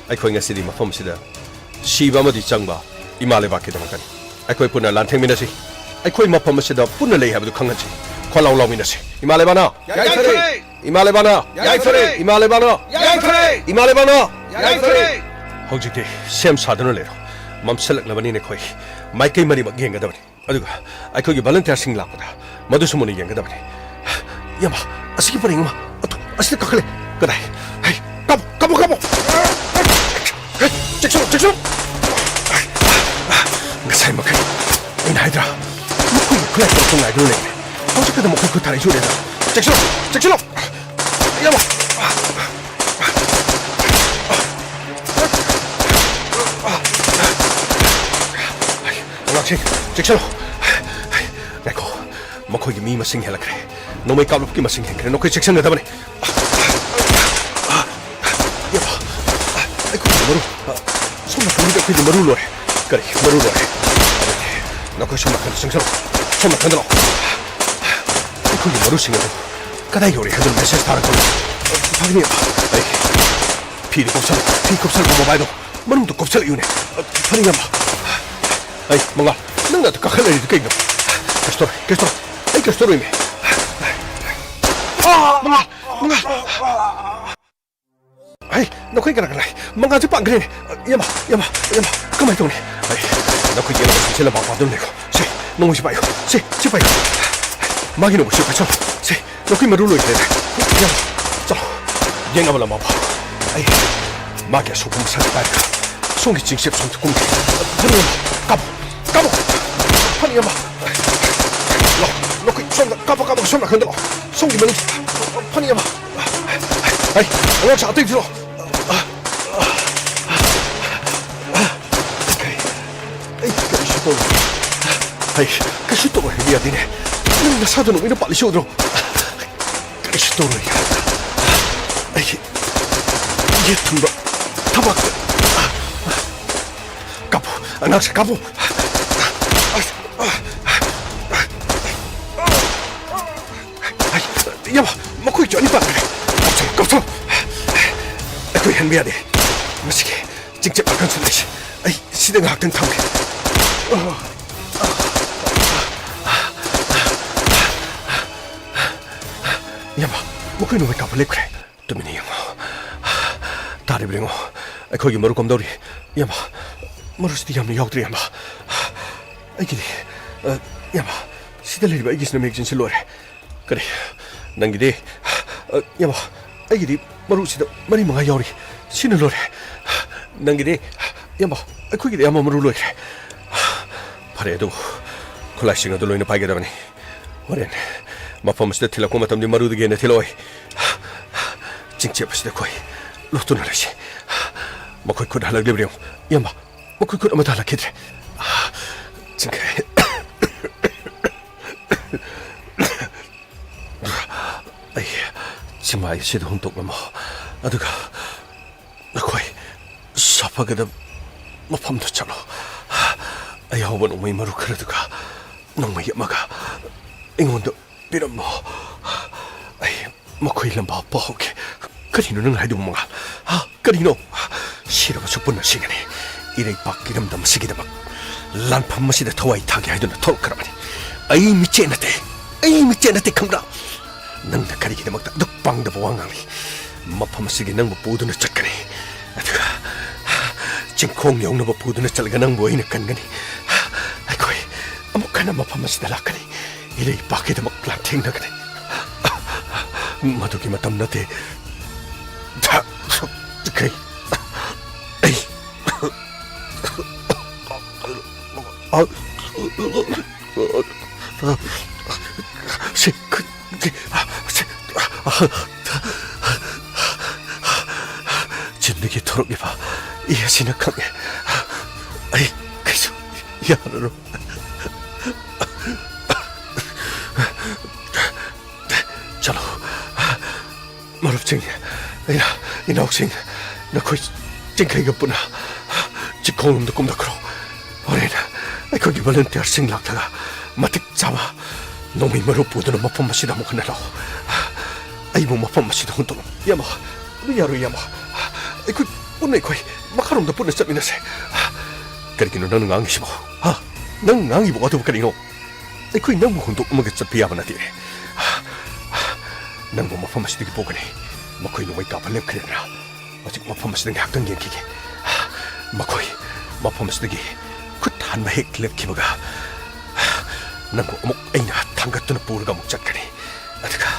ꯑꯩꯈꯣꯏ ꯉꯁꯤꯗꯤ ꯃꯐꯝ ꯑꯁꯤꯗ ꯁꯤꯕ ꯑꯃꯗꯤ ꯆꯪꯕ ꯏꯃꯥ ꯂꯩꯕꯥꯛꯀꯤꯗꯃꯛꯇꯅꯤ꯫ ꯑꯩꯈꯣꯏ ꯄꯨꯟꯅ ꯂꯥꯟꯊꯦꯡꯃꯤꯟꯅꯁꯤ꯫ ꯑꯩꯈꯣꯏ ꯃꯐꯝ ꯑꯁꯤꯗ ꯄꯨꯟꯅ ꯂꯩ ꯍꯥꯏꯕꯗꯨ ꯈꯪꯍꯟꯁꯤ꯫ ꯈꯣꯜꯂꯥꯎ ꯂꯥꯎꯃꯤꯟꯅꯁꯤ꯫ ꯏꯃꯥ ꯂꯩꯕꯥꯛꯅ! ꯌꯥꯏꯐꯔꯦ! ꯏꯃꯥ ꯂꯩꯕꯥꯛꯅ! ꯌꯥꯏꯐꯔꯦ! ꯏꯃꯥ ꯂꯩꯕꯥꯛꯅ! ꯌꯥꯏꯐꯔꯦ! ꯏꯃꯥ ꯂꯩꯕꯥꯛꯅ! ꯌꯥꯏꯐꯔꯦ! ꯍꯧꯖꯤꯛꯇꯤ ꯁꯦꯝ ꯁꯥꯗꯨꯅ ꯂꯩꯔꯣ꯫ ꯃꯝꯁꯤꯜꯂꯛꯂꯕꯅꯤꯅ ꯑꯩꯈꯣꯏ ꯃꯥꯏꯀꯩ ꯃꯔꯤꯃꯛ ꯌꯦꯡꯒꯗꯕꯅꯤ꯫ ꯑꯗꯨꯒ ꯑꯩꯈꯣꯏꯒꯤ ꯚꯣꯂꯨꯟꯇꯤꯌꯔꯁꯤꯡ ꯂꯥꯛꯄꯗ ꯃꯗꯨꯁꯨ ꯃꯨꯟꯅ ꯌꯦꯡꯒꯗꯕꯅꯤ꯫ ꯏꯌꯥꯝꯕ, ꯑꯁꯤꯒꯤ ꯄꯔꯦꯡ ꯑꯃ, ꯑꯗꯨ, ꯑꯁꯤꯗ ꯀꯥꯈꯠꯂꯦ꯫ ꯀꯗꯥꯏ? ꯍꯩ, ꯀꯥꯞꯄꯣ, ꯀꯥꯞꯄꯣ, ꯀꯥꯞꯄꯣ! ꯆꯦꯛꯁꯤꯜꯂꯨ, ꯆꯦꯛꯁꯤꯜꯂꯨ! ꯉꯁꯥꯏ ꯃꯈꯩ ꯑꯩꯅ ꯍꯥꯏꯗ꯭ꯔꯥ? ꯃꯈꯣꯏꯒꯤ ꯈꯨꯠꯂꯥꯏ ꯄꯨꯔꯛꯄ ꯉꯥꯏꯗꯨꯅ ꯂꯩꯕꯅꯤ꯫ ꯍꯧꯖꯤꯛ ꯈꯛꯇ ꯃꯈꯣꯏ ꯈꯨꯠ ꯊꯥꯔꯛꯏꯁꯤ ꯎꯔꯦꯗꯅ꯫ ꯆꯦꯛꯁꯤꯜꯂꯨ! ꯆꯦꯛꯁꯤꯜꯂꯨ! ꯏꯌꯥꯝꯕ! ꯑꯉꯥꯡꯁꯤꯡ, ꯆꯦꯛꯁꯤꯜꯂꯨ! ꯉꯥꯏꯈꯣ, ꯃꯈꯣꯏꯒꯤ ꯃꯤ ꯃꯁꯤꯡ ꯍꯦꯜꯂꯛꯈ꯭ꯔꯦ꯫ ꯅꯣꯡꯃꯩ ꯀꯥꯞꯂꯨꯞꯀꯤ ꯃꯁꯤꯡ ꯍꯦꯟꯈ꯭ꯔꯦ꯫ ꯅꯈꯣꯏ ꯆꯦꯛꯁꯤꯟꯒꯗꯕꯅꯤ꯫ ꯏꯌꯥꯝꯕ, ꯑꯩꯈꯣꯏꯒꯤ ꯃꯔꯨ, ꯁꯣꯝ ꯅꯥꯀꯟꯒꯤꯗ ꯑꯩꯈꯣꯏꯒꯤ ꯃꯔꯨ ꯂꯣꯏꯔꯦ꯫ ꯀꯔꯤ ꯃꯔꯨ ꯂꯣꯏꯔꯦ? ꯅꯈꯣꯏ ꯁꯣꯝ ꯅꯥꯀꯟꯗ ꯆꯪꯁꯤꯜꯂꯣ꯫ ꯁꯣꯝ ꯅꯥꯀꯟꯗ ꯂꯥꯛꯑꯣ꯫ ꯑꯩꯈꯣꯏꯒꯤ ꯃꯔꯨꯁꯤꯡ ꯑꯗꯨ ꯀꯗꯥꯏ ꯌꯧꯔꯦ ꯍꯥꯏꯗꯨꯅ ꯃꯦꯁꯦꯖ ꯊꯥꯔꯛꯄ꯫ ꯐꯒꯅꯤ, ꯑꯩ ꯐꯤꯗꯨ ꯀꯨꯞꯁꯜꯂꯨ꯫ ꯐꯤ ꯀꯨꯞꯁꯜꯂꯨ, ꯃꯣꯕꯥꯏꯜꯗꯣ ꯃꯅꯨꯡꯗ ꯀꯨꯞꯁꯜꯂꯛꯏꯅꯦ꯫ ꯐꯅꯤ, ꯏꯌꯥꯝꯕ꯫ ꯑꯩ ꯃꯉꯥꯜ, ꯅꯪꯅ ꯑꯗꯨ ꯀꯥꯈꯠꯂꯛꯏꯗꯨ ꯀꯩꯅꯣ? ꯀꯩꯁꯨ ꯇꯧꯔꯣꯏ, ꯀꯩꯁꯨ ꯇꯧꯔꯣꯏ꯫ ꯑꯩ ꯀꯩꯁꯨ ꯇꯧꯔꯣꯏꯃꯤ꯫ ꯃꯉꯥꯜ, ꯃꯉꯥꯜ꯫ ꯍꯩ, ꯅꯈꯣꯏ ꯀꯅꯥ ꯀꯅꯥ? ꯃꯉꯥꯜꯁꯦ ꯄꯥꯡꯈ꯭ꯔꯦꯅꯦ꯫ ꯏꯌꯥꯝꯕ, ꯏꯌꯥꯝꯕ, ꯏꯌꯥꯝꯕ, ꯀꯃꯥꯏꯅ ꯇꯧꯅꯤ? ꯑꯩ, ꯅꯈꯣꯏꯒꯤ ꯏꯌꯥꯝꯕꯁꯤꯡꯁꯦ ꯂꯝꯄꯥꯛ ꯄꯥꯗꯨꯅ ꯂꯩꯀꯣ꯫ ꯁꯦ, ꯅꯣꯡꯃꯩꯁꯦ ꯄꯥꯏꯌꯨ꯫ ꯁꯦ, ꯁꯤ ꯄꯥꯏꯌꯨ꯫ ꯃꯥꯒꯤ ꯅꯣꯡꯃꯩꯁꯦ ꯄꯥꯏꯁꯜꯂꯨ꯫ ꯁꯦ, ꯅꯈꯣꯏ ꯃꯔꯨ ꯂꯣꯏꯈ꯭ꯔꯦꯅꯦ꯫ ꯏꯌꯥꯝꯕ, ꯆꯠꯂꯣ꯫ ꯌꯦꯡꯅꯕ ꯂꯝꯕꯥ ꯄꯥꯎ꯫ ꯑꯩ ꯃꯥꯒꯤ ꯑꯁꯣꯛꯄ ꯃꯁꯥꯁꯦ ꯄꯥꯏꯔꯒ ꯁꯣꯝꯒꯤ ꯆꯤꯡꯆꯦꯞ ꯁꯣꯝꯗ ꯀꯨꯝꯈꯤ꯫ ꯐꯅꯤ, ꯏꯌꯥꯝꯕ꯫ ꯀꯥꯞꯄꯨ, ꯀꯥꯞꯄꯨ꯫ ꯐꯅꯤ, ꯏꯌꯥꯝꯕ꯫ ꯂꯥꯎ, ꯅꯈꯣꯏ ꯁꯣꯝꯗ ꯀꯥꯞꯄ, ꯀꯥꯞꯄꯒ ꯁꯣꯝ ꯅꯥꯀꯟꯗ ꯂꯥꯎ꯫ ꯁꯣꯝꯒꯤ ꯃꯅꯨꯡ꯫ ꯐꯅꯤ, ꯏꯌꯥꯝꯕ꯫ ꯑꯩ ꯑꯉꯥꯡ ꯁꯥ ꯑꯇꯩꯗꯨ ꯂꯥꯎ꯫ ꯑꯩ ꯀꯔꯤꯁꯨ ꯇꯧꯔꯣꯏ꯫ ꯑꯩ ꯀꯩꯁꯨ ꯇꯧꯔꯣꯏ ꯍꯥꯏꯕ ꯌꯥꯗꯦꯅꯦ꯫ ꯅꯪ ꯅꯁꯥꯗ ꯅꯣꯡꯃꯩꯅ ꯄꯥꯜꯂꯤꯁꯤ ꯎꯗ꯭ꯔꯣ? ꯀꯔꯤꯁꯨ ꯇꯧꯔꯣꯏ꯫ ꯑꯩꯒꯤ ꯌꯦꯠ ꯊꯪꯕ ꯊꯕꯥꯛꯇ꯫ ꯀꯥꯞꯄꯨ, ꯑꯉꯥꯡꯁꯦ ꯀꯥꯞꯄꯨ꯫ ꯏꯌꯥꯝꯕ, ꯃꯈꯣꯏꯁꯨ ꯑꯅꯤ ꯄꯥꯟꯈ꯭ꯔꯦ꯫ ꯀꯥꯞꯊꯣꯛ, ꯀꯥꯞꯊꯣꯛ꯫ ꯑꯩꯈꯣꯏ ꯍꯟꯕ ꯌꯥꯗꯦ꯫ ꯃꯁꯤꯒꯤ ꯆꯤꯡꯆꯦꯞ ꯅꯥꯀꯟꯁꯨ ꯂꯩꯁꯤ꯫ ꯑꯩ ꯁꯤꯗ ꯉꯥꯏꯍꯥꯛꯇꯪ ꯊꯝꯒꯦ꯫ ꯏꯌꯥꯝꯕ, ꯃꯈꯣꯏ ꯅꯣꯡꯃꯩ ꯀꯥꯞꯄ ꯂꯦꯞꯈ꯭ꯔꯦ꯫ ꯇꯨꯃꯤꯟꯅ ꯌꯦꯡꯉꯣ꯫ ꯇꯥꯔꯤꯕ꯭ꯔꯥ ꯌꯦꯡꯉꯣ꯫ ꯑꯩꯈꯣꯏꯒꯤ ꯃꯔꯨ ꯀꯝꯗꯧꯔꯤ? ꯏꯌꯥꯝꯕ, ꯃꯔꯨꯁꯤꯗꯤ ꯌꯥꯝꯅ ꯌꯥꯎꯗ꯭ꯔꯤ, ꯏꯌꯥꯝꯕ꯫ ꯑꯩꯒꯤꯗꯤ, ꯑ, ꯏꯌꯥꯝꯕ, ꯁꯤꯗ ꯂꯩꯔꯤꯕ ꯑꯩꯒꯤꯁꯤꯅ ꯃꯦꯒꯥꯖꯤꯟꯁꯤ ꯂꯣꯏꯔꯦ꯫ ꯀꯔꯤ? ꯅꯪꯒꯤꯗꯤ? ꯑ, ꯏꯌꯥꯝꯕ, ꯑꯩꯒꯤꯗꯤ ꯃꯔꯨꯁꯤꯗ ꯃꯔꯤ ꯃꯉꯥ ꯌꯥꯎꯔꯤ꯫ ꯁꯤꯅ ꯂꯣꯏꯔꯦ꯫ ꯅꯪꯒꯤꯗꯤ, ꯏꯌꯥꯝꯕ, ꯑꯩꯈꯣꯏꯒꯤꯗꯤ ꯑꯌꯥꯝꯕ ꯃꯔꯨ ꯂꯣꯏꯈ꯭ꯔꯦ꯫ ꯐꯔꯦ, ꯑꯗꯨꯕꯨ ꯈꯨꯠꯂꯥꯏꯁꯤꯡ ꯑꯗꯨ ꯂꯣꯏꯅ ꯄꯥꯏꯒꯗꯕꯅꯤ꯫ ꯍꯣꯔꯦꯟ ꯃꯐꯝ ꯑꯁꯤꯗ ꯊꯤꯜꯂꯛꯄ ꯃꯇꯝꯗꯤ ꯃꯔꯨꯗꯒꯤ ꯍꯦꯟꯅ ꯊꯤꯜꯂꯛꯑꯣꯏ꯫ ꯆꯤꯡꯆꯦꯞ ꯑꯁꯤꯗ ꯑꯩꯈꯣꯏ ꯂꯣꯠꯇꯨꯅ ꯂꯩꯁꯤ꯫ ꯃꯈꯣꯏ ꯈꯨꯠ ꯍꯜꯂꯛꯂꯤꯕ꯭ꯔꯥ ꯌꯦꯡꯉꯨ꯫ ꯏꯌꯥꯝꯕ, ꯃꯈꯣꯏ ꯈꯨꯠ ꯑꯃꯠꯇ ꯍꯜꯂꯛꯈꯤꯗ꯭ꯔꯦ꯫ ꯆꯤꯡꯈꯩ꯫ ꯑꯩ ꯆꯤꯡꯃꯥꯏ ꯑꯁꯤꯗ ꯍꯨꯟꯗꯣꯛꯂꯝꯃꯣ꯫ ꯑꯗꯨꯒ ꯅꯈꯣꯏ ꯁꯥꯐꯒꯗꯕ ꯃꯐꯝꯗ ꯆꯠꯂꯣ꯫ ꯑꯌꯥꯎꯕ ꯅꯣꯡꯃꯩ ꯃꯔꯨ ꯈꯔꯗꯨꯒ ꯅꯣꯡꯃꯩ ꯑꯃꯒ ꯑꯩꯉꯣꯟꯗ ꯄꯤꯔꯝꯃꯣ꯫ ꯑꯩ ꯃꯈꯣꯏ ꯂꯝꯕꯥ ꯄꯥꯎꯍꯧꯒꯦ꯫ ꯀꯔꯤꯅꯣ ꯅꯪ ꯍꯥꯏꯗꯨꯕꯨ, ꯃꯉꯥꯜ? ꯍꯥ? ꯀꯔꯤꯅꯣ? ꯁꯤꯔꯕꯁꯨ ꯄꯨꯟꯅ ꯁꯤꯒꯅꯤ꯫ ꯏꯔꯩꯄꯥꯛ ꯏꯔꯝꯗꯝ ꯑꯁꯤꯒꯤꯗꯃꯛ ꯂꯥꯟꯐꯝ ꯑꯁꯤꯗ ꯊꯋꯥꯏ ꯊꯥꯒꯦ ꯍꯥꯏꯗꯨꯅ ꯊꯣꯛꯂꯛꯈ꯭ꯔꯕꯅꯤ꯫ ꯑꯩ ꯃꯤꯆꯦ ꯅꯠꯇꯦ꯫ ꯑꯩ ꯃꯤꯆꯦ ꯅꯠꯇꯦ, ꯈꯪꯕ꯭ꯔꯥ? ꯅꯪꯅ ꯀꯔꯤꯒꯤꯗꯃꯛꯇ ꯑꯗꯨꯛ ꯄꯥꯡꯗꯕ ꯋꯥ ꯉꯥꯡꯂꯤ? ꯃꯐꯝ ꯑꯁꯤꯒꯤ ꯅꯪꯕꯨ ꯄꯨꯗꯨꯅ ꯆꯠꯀꯅꯤ꯫ ꯑꯗꯨꯒ ꯆꯤꯡꯈꯣꯡ ꯌꯧꯅꯕ ꯄꯨꯗꯨꯅ ꯆꯠꯂꯒ ꯅꯪꯕꯨ ꯑꯩꯅ ꯀꯟꯒꯅꯤ꯫ ꯑꯩꯈꯣꯏ ꯑꯃꯨꯛ ꯍꯟꯅ ꯃꯐꯝ ꯑꯁꯤꯗ ꯂꯥꯛꯀꯅꯤ꯫ ꯏꯔꯩꯄꯥꯛꯀꯤꯗꯃꯛ ꯂꯥꯟꯊꯦꯡꯅꯒꯅꯤ꯫ ꯃꯗꯨꯒꯤ ꯃꯇꯝ ꯅꯠꯇꯦ꯫ ꯀꯩ? ꯑꯩ ꯁꯤ, ꯁꯤ, ꯆꯤꯟꯗꯒꯤ ꯊꯣꯔꯛꯂꯤꯕ ꯏ ꯑꯁꯤꯅ ꯈꯪꯉꯦ꯫ ꯑꯩ ꯀꯩꯁꯨ ꯌꯥꯔꯔꯣꯏ꯫ ꯆꯠꯂꯣ꯫ ꯃꯔꯨꯞꯁꯤꯡ, ꯏꯅꯥ-, ꯏꯅꯥꯎꯁꯤꯡ, ꯅꯈꯣꯏ ꯆꯤꯡꯈꯩꯒ ꯄꯨꯟꯅ ꯆꯤꯡꯈꯣꯡꯂꯣꯝꯗ ꯀꯨꯝꯊꯈ꯭ꯔꯣ꯫ ꯍꯣꯔꯦꯟ ꯑꯩꯈꯣꯏꯒꯤ ꯚꯣꯂꯨꯟꯇꯤꯌꯔꯁꯤꯡ ꯂꯥꯛꯂꯒ ꯃꯇꯤꯛ ꯆꯥꯕ ꯅꯣꯡꯃꯩ ꯃꯔꯨ ꯄꯨꯗꯨꯅ ꯃꯐꯝ ꯑꯁꯤꯗ ꯑꯃꯨꯛ ꯍꯟꯅ ꯂꯥꯛꯑꯣ꯫ ꯑꯩꯕꯨ ꯃꯐꯝ ꯑꯁꯤꯗ ꯍꯨꯟꯗꯣꯛꯂꯝꯃꯨ꯫ ꯏꯌꯥꯝꯕ, ꯑꯗꯨ ꯌꯥꯔꯣꯏ, ꯏꯌꯥꯝꯕ꯫ ꯑꯩꯈꯣꯏ ꯄꯨꯟꯅ ꯑꯩꯈꯣꯏ ꯃꯈꯥꯔꯣꯝꯗ ꯄꯨꯟꯅ ꯆꯠꯃꯤꯟꯅꯁꯦ꯫ ꯀꯔꯤꯒꯤꯅꯣ ꯅꯪꯅ ꯉꯥꯡꯉꯤꯁꯤꯕꯣ? ꯍꯥ? ꯅꯪ ꯉꯥꯡꯉꯤꯕ ꯋꯥꯗꯨꯕꯨ ꯀꯔꯤꯅꯣ? ꯑꯩꯈꯣꯏ ꯅꯪꯕꯨ ꯍꯨꯟꯗꯣꯛꯂꯝꯃꯒ ꯆꯠꯄ ꯌꯥꯕ ꯅꯠꯇꯦ꯫ ꯅꯪꯕꯨ ꯃꯐꯝ ꯑꯁꯤꯗꯒꯤ ꯄꯨꯒꯅꯤ꯫ ꯃꯈꯣꯏ ꯅꯣꯡꯃꯩ ꯀꯥꯞꯄ ꯂꯦꯞꯈ꯭ꯔꯦꯗꯅ꯫ ꯍꯧꯖꯤꯛ ꯃꯐꯝ ꯑꯁꯤꯗ ꯉꯥꯏꯍꯥꯛꯇꯪ ꯌꯦꯡꯈꯤꯒꯦ꯫ ꯃꯈꯣꯏ ꯃꯐꯝ ꯑꯁꯤꯗꯒꯤ ꯈꯨꯠ ꯍꯟꯕ ꯍꯦꯛ ꯂꯦꯞꯈꯤꯕꯒ, ꯅꯪꯕꯨ ꯑꯃꯨꯛ ꯑꯩꯅ ꯊꯥꯡꯒꯠꯇꯨꯅ ꯄꯨꯔꯒ ꯑꯃꯨꯛ ꯆꯠꯀꯅꯤ꯫ ꯑꯗꯨꯒ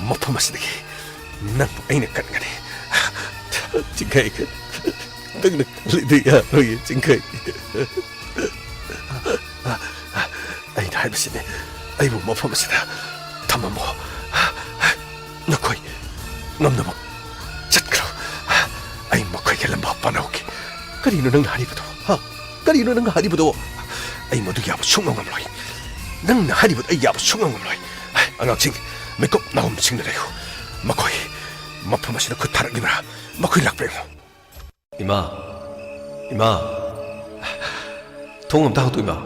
ꯃꯐꯝ ꯑꯁꯤꯗꯒꯤ ꯅꯪꯕꯨ ꯑꯩꯅ ꯀꯟꯒꯅꯤ꯫ ꯆꯤꯡꯈꯩ, ꯅꯪꯅ ꯈꯜꯂꯤꯗꯨ ꯌꯥꯔꯣꯏꯌꯦ, ꯆꯤꯡꯈꯩ꯫ ꯑꯩꯅ ꯍꯥꯏꯕꯁꯤꯅꯤ, ꯑꯩꯕꯨ ꯃꯐꯝ ꯑꯁꯤꯗ ꯊꯝꯃꯝꯃꯣ꯫ ꯅꯈꯣꯏ ꯉꯝꯅꯃꯛ ꯆꯠꯈ꯭ꯔꯣ꯫ ꯑꯩ ꯃꯈꯣꯏꯒꯤ ꯂꯝꯕꯥ ꯄꯥꯟꯍꯧꯒꯦ꯫ ꯀꯔꯤꯅꯣ ꯅꯪꯅ ꯍꯥꯏꯔꯤꯕꯗꯣ? ꯍꯥ? ꯀꯔꯤꯅꯣ ꯅꯪꯅ ꯍꯥꯏꯔꯤꯕꯗꯣ? ꯑꯩ ꯃꯗꯨ ꯌꯥꯕ ꯁꯨꯡꯉꯝ ꯉꯝꯂꯣꯏ꯫ ꯅꯪꯅ ꯍꯥꯏꯔꯤꯕꯗꯣ ꯑꯩ ꯌꯥꯕ ꯁꯨꯡꯉꯝ ꯉꯝꯂꯣꯏ꯫ ꯑꯉꯥꯡꯁꯤꯡ, ꯃꯤꯀꯨꯞ ꯅꯥꯍꯨꯝꯁꯤꯡꯅ ꯂꯩꯌꯨ꯫ ꯃꯈꯣꯏ ꯃꯐꯝ ꯑꯁꯤꯗ ꯈꯨꯠ ꯊꯥꯔꯛꯂꯤꯕ꯭ꯔꯥ? ꯃꯈꯣꯏ ꯂꯥꯛꯄ꯭ꯔꯥ ꯌꯦꯡꯉꯨ꯫ ꯏꯃꯥ, ꯏꯃꯥ, ꯊꯣꯡ ꯑꯝꯇ ꯍꯥꯡꯗꯣꯛ, ꯏꯃꯥ꯫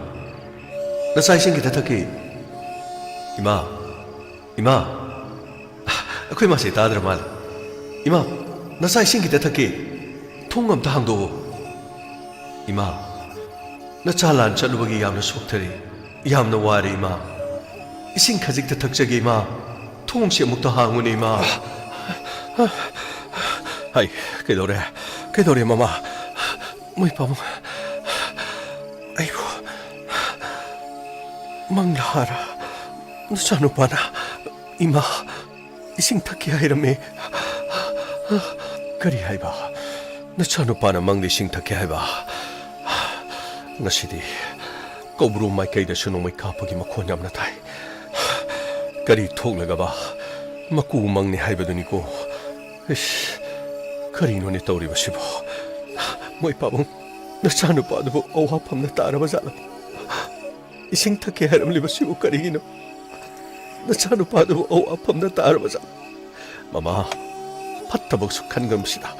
ꯅꯆꯥ ꯏꯁꯤꯡ ꯈꯤꯇ ꯊꯛꯀꯦ꯫ ꯏꯃꯥ, ꯏꯃꯥ, ꯑꯩꯈꯣꯏ ꯃꯥꯁꯦ ꯇꯥꯗ꯭ꯔ ꯃꯥꯜꯂꯦ꯫ ꯏꯃꯥ, ꯅꯆꯥ ꯏꯁꯤꯡ ꯈꯤꯇ ꯊꯛꯀꯦ꯫ ꯊꯣꯡ ꯑꯝꯇ ꯍꯥꯡꯗꯣꯛꯑꯣ꯫ ꯏꯃꯥ, ꯅꯆꯥ ꯂꯥꯟ ꯆꯠꯂꯨꯕꯒꯤ ꯌꯥꯝꯅ ꯁꯣꯛꯊꯔꯦ꯫ ꯌꯥꯝꯅ ꯋꯥꯔꯦ, ꯏꯃꯥ꯫ ꯏꯁꯤꯡ ꯈꯖꯤꯛꯇ ꯊꯛꯆꯒꯦ, ꯏꯃꯥ꯫ ꯊꯣꯡꯁꯦ ꯑꯃꯨꯛꯇ ꯍꯥꯡꯉꯨꯅꯦ, ꯏꯃꯥ꯫ ꯍꯥꯏ, ꯀꯩꯗꯧꯔꯦ? ꯀꯩꯗꯧꯔꯦ, ꯃꯃꯥ? ꯃꯣꯏ ꯄꯥꯕꯨꯡ, ꯑꯩꯕꯨ ꯃꯪꯂꯥꯔ? ꯅꯆꯥꯅꯨꯄꯥꯅ, ꯏꯃꯥ, ꯏꯁꯤꯡ ꯊꯛꯀꯦ ꯍꯥꯏꯔꯝꯃꯦ꯫ ꯀꯔꯤ ꯍꯥꯏꯕ? ꯅꯆꯥꯅꯨꯄꯥꯅ ꯃꯪꯗ ꯏꯁꯤꯡ ꯊꯛꯀꯦ ꯍꯥꯏꯕ? ꯉꯁꯤꯗꯤ ꯀꯧꯕ꯭ꯔꯨ ꯃꯥꯏꯀꯩꯗꯁꯨ ꯅꯣꯡꯃꯩ ꯀꯥꯞꯄꯒꯤ ꯃꯈꯣꯟ ꯌꯥꯝꯅ ꯇꯥꯏ꯫ ꯀꯔꯤ ꯊꯣꯛꯂꯒꯕ? ꯃꯀꯨ ꯃꯪꯅꯤ ꯍꯥꯏꯕꯗꯨꯅꯤꯀꯣ꯫ ꯏꯁ, ꯀꯔꯤꯅꯣꯅꯦ ꯇꯧꯔꯤꯕꯁꯤꯕꯣ? ꯃꯣꯏ ꯄꯥꯕꯨꯡ, ꯅꯆꯥꯅꯨꯄꯥꯗꯨꯕꯨ ꯑꯋꯥꯐꯝꯅ ꯇꯥꯔꯕ ꯖꯥꯠꯂ? ꯏꯁꯤꯡ ꯊꯛꯀꯦ ꯍꯥꯏꯔꯝꯂꯤꯕꯁꯤꯕꯨ ꯀꯔꯤꯒꯤꯅꯣ? ꯅꯆꯥꯅꯨꯄꯥꯗꯨꯕꯨ ꯑꯋꯥꯐꯝꯅ ꯇꯥꯔꯕ ꯖꯥꯠꯂ? ꯃꯃꯥ, ꯐꯠꯇꯕꯁꯨ ꯈꯟꯒꯅꯨꯁꯤꯗ꯫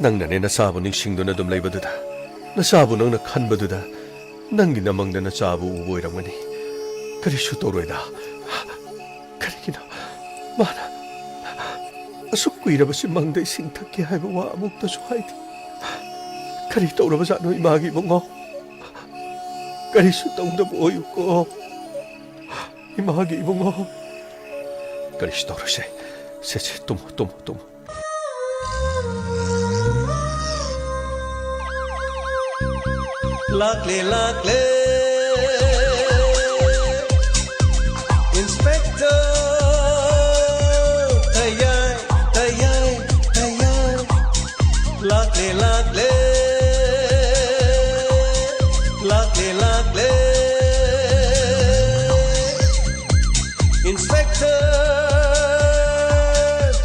ꯅꯪꯅꯅꯦ ꯅꯆꯥꯕꯨ ꯅꯤꯡꯁꯤꯡꯗꯨꯅ ꯑꯗꯨꯝ ꯂꯩꯕꯗꯨꯗ, ꯅꯆꯥꯕꯨ ꯅꯪꯅ ꯈꯟꯕꯗꯨꯗ, ꯅꯪꯒꯤ ꯅꯃꯪꯗ ꯅꯆꯥꯕꯨ ꯎꯕ ꯑꯣꯏꯔꯝꯒꯅꯤ꯫ ꯀꯔꯤꯁꯨ ꯇꯧꯔꯣꯏꯗ꯫ ꯀꯔꯤꯒꯤꯅꯣ ꯃꯥꯅ ꯑꯁꯨꯛ ꯀꯨꯏꯔꯕꯁꯤ ꯃꯪꯗ ꯏꯁꯤꯡ ꯊꯛꯀꯦ ꯍꯥꯏꯕ ꯋꯥ ꯑꯃꯨꯛꯇꯁꯨ ꯍꯥꯏꯗꯦ? ꯀꯔꯤ ꯇꯧꯔꯕꯖꯥꯠꯅꯣ ꯏꯃꯥꯒꯤ ꯏꯕꯨꯡꯉꯣ? ꯀꯔꯤꯁꯨ ꯇꯧꯗꯕ ꯑꯣꯏꯌꯨꯀꯣ ꯏꯃꯥꯒꯤ ꯏꯕꯨꯡꯉꯣ꯫ ꯀꯔꯤꯁꯨ ꯇꯧꯔꯣꯏꯁꯦ꯫ ꯁꯦ, ꯁꯦ, ꯇꯨꯝꯃꯣ, ꯇꯨꯝꯃꯣ, ꯇꯨꯝꯃꯣ꯫ ꯂꯥꯛꯂꯦ, ꯂꯥꯛꯂꯦ, Inspector ꯇꯌꯥꯏ, ꯇꯌꯥꯏ, ꯇꯌꯥꯏ꯫ Lakh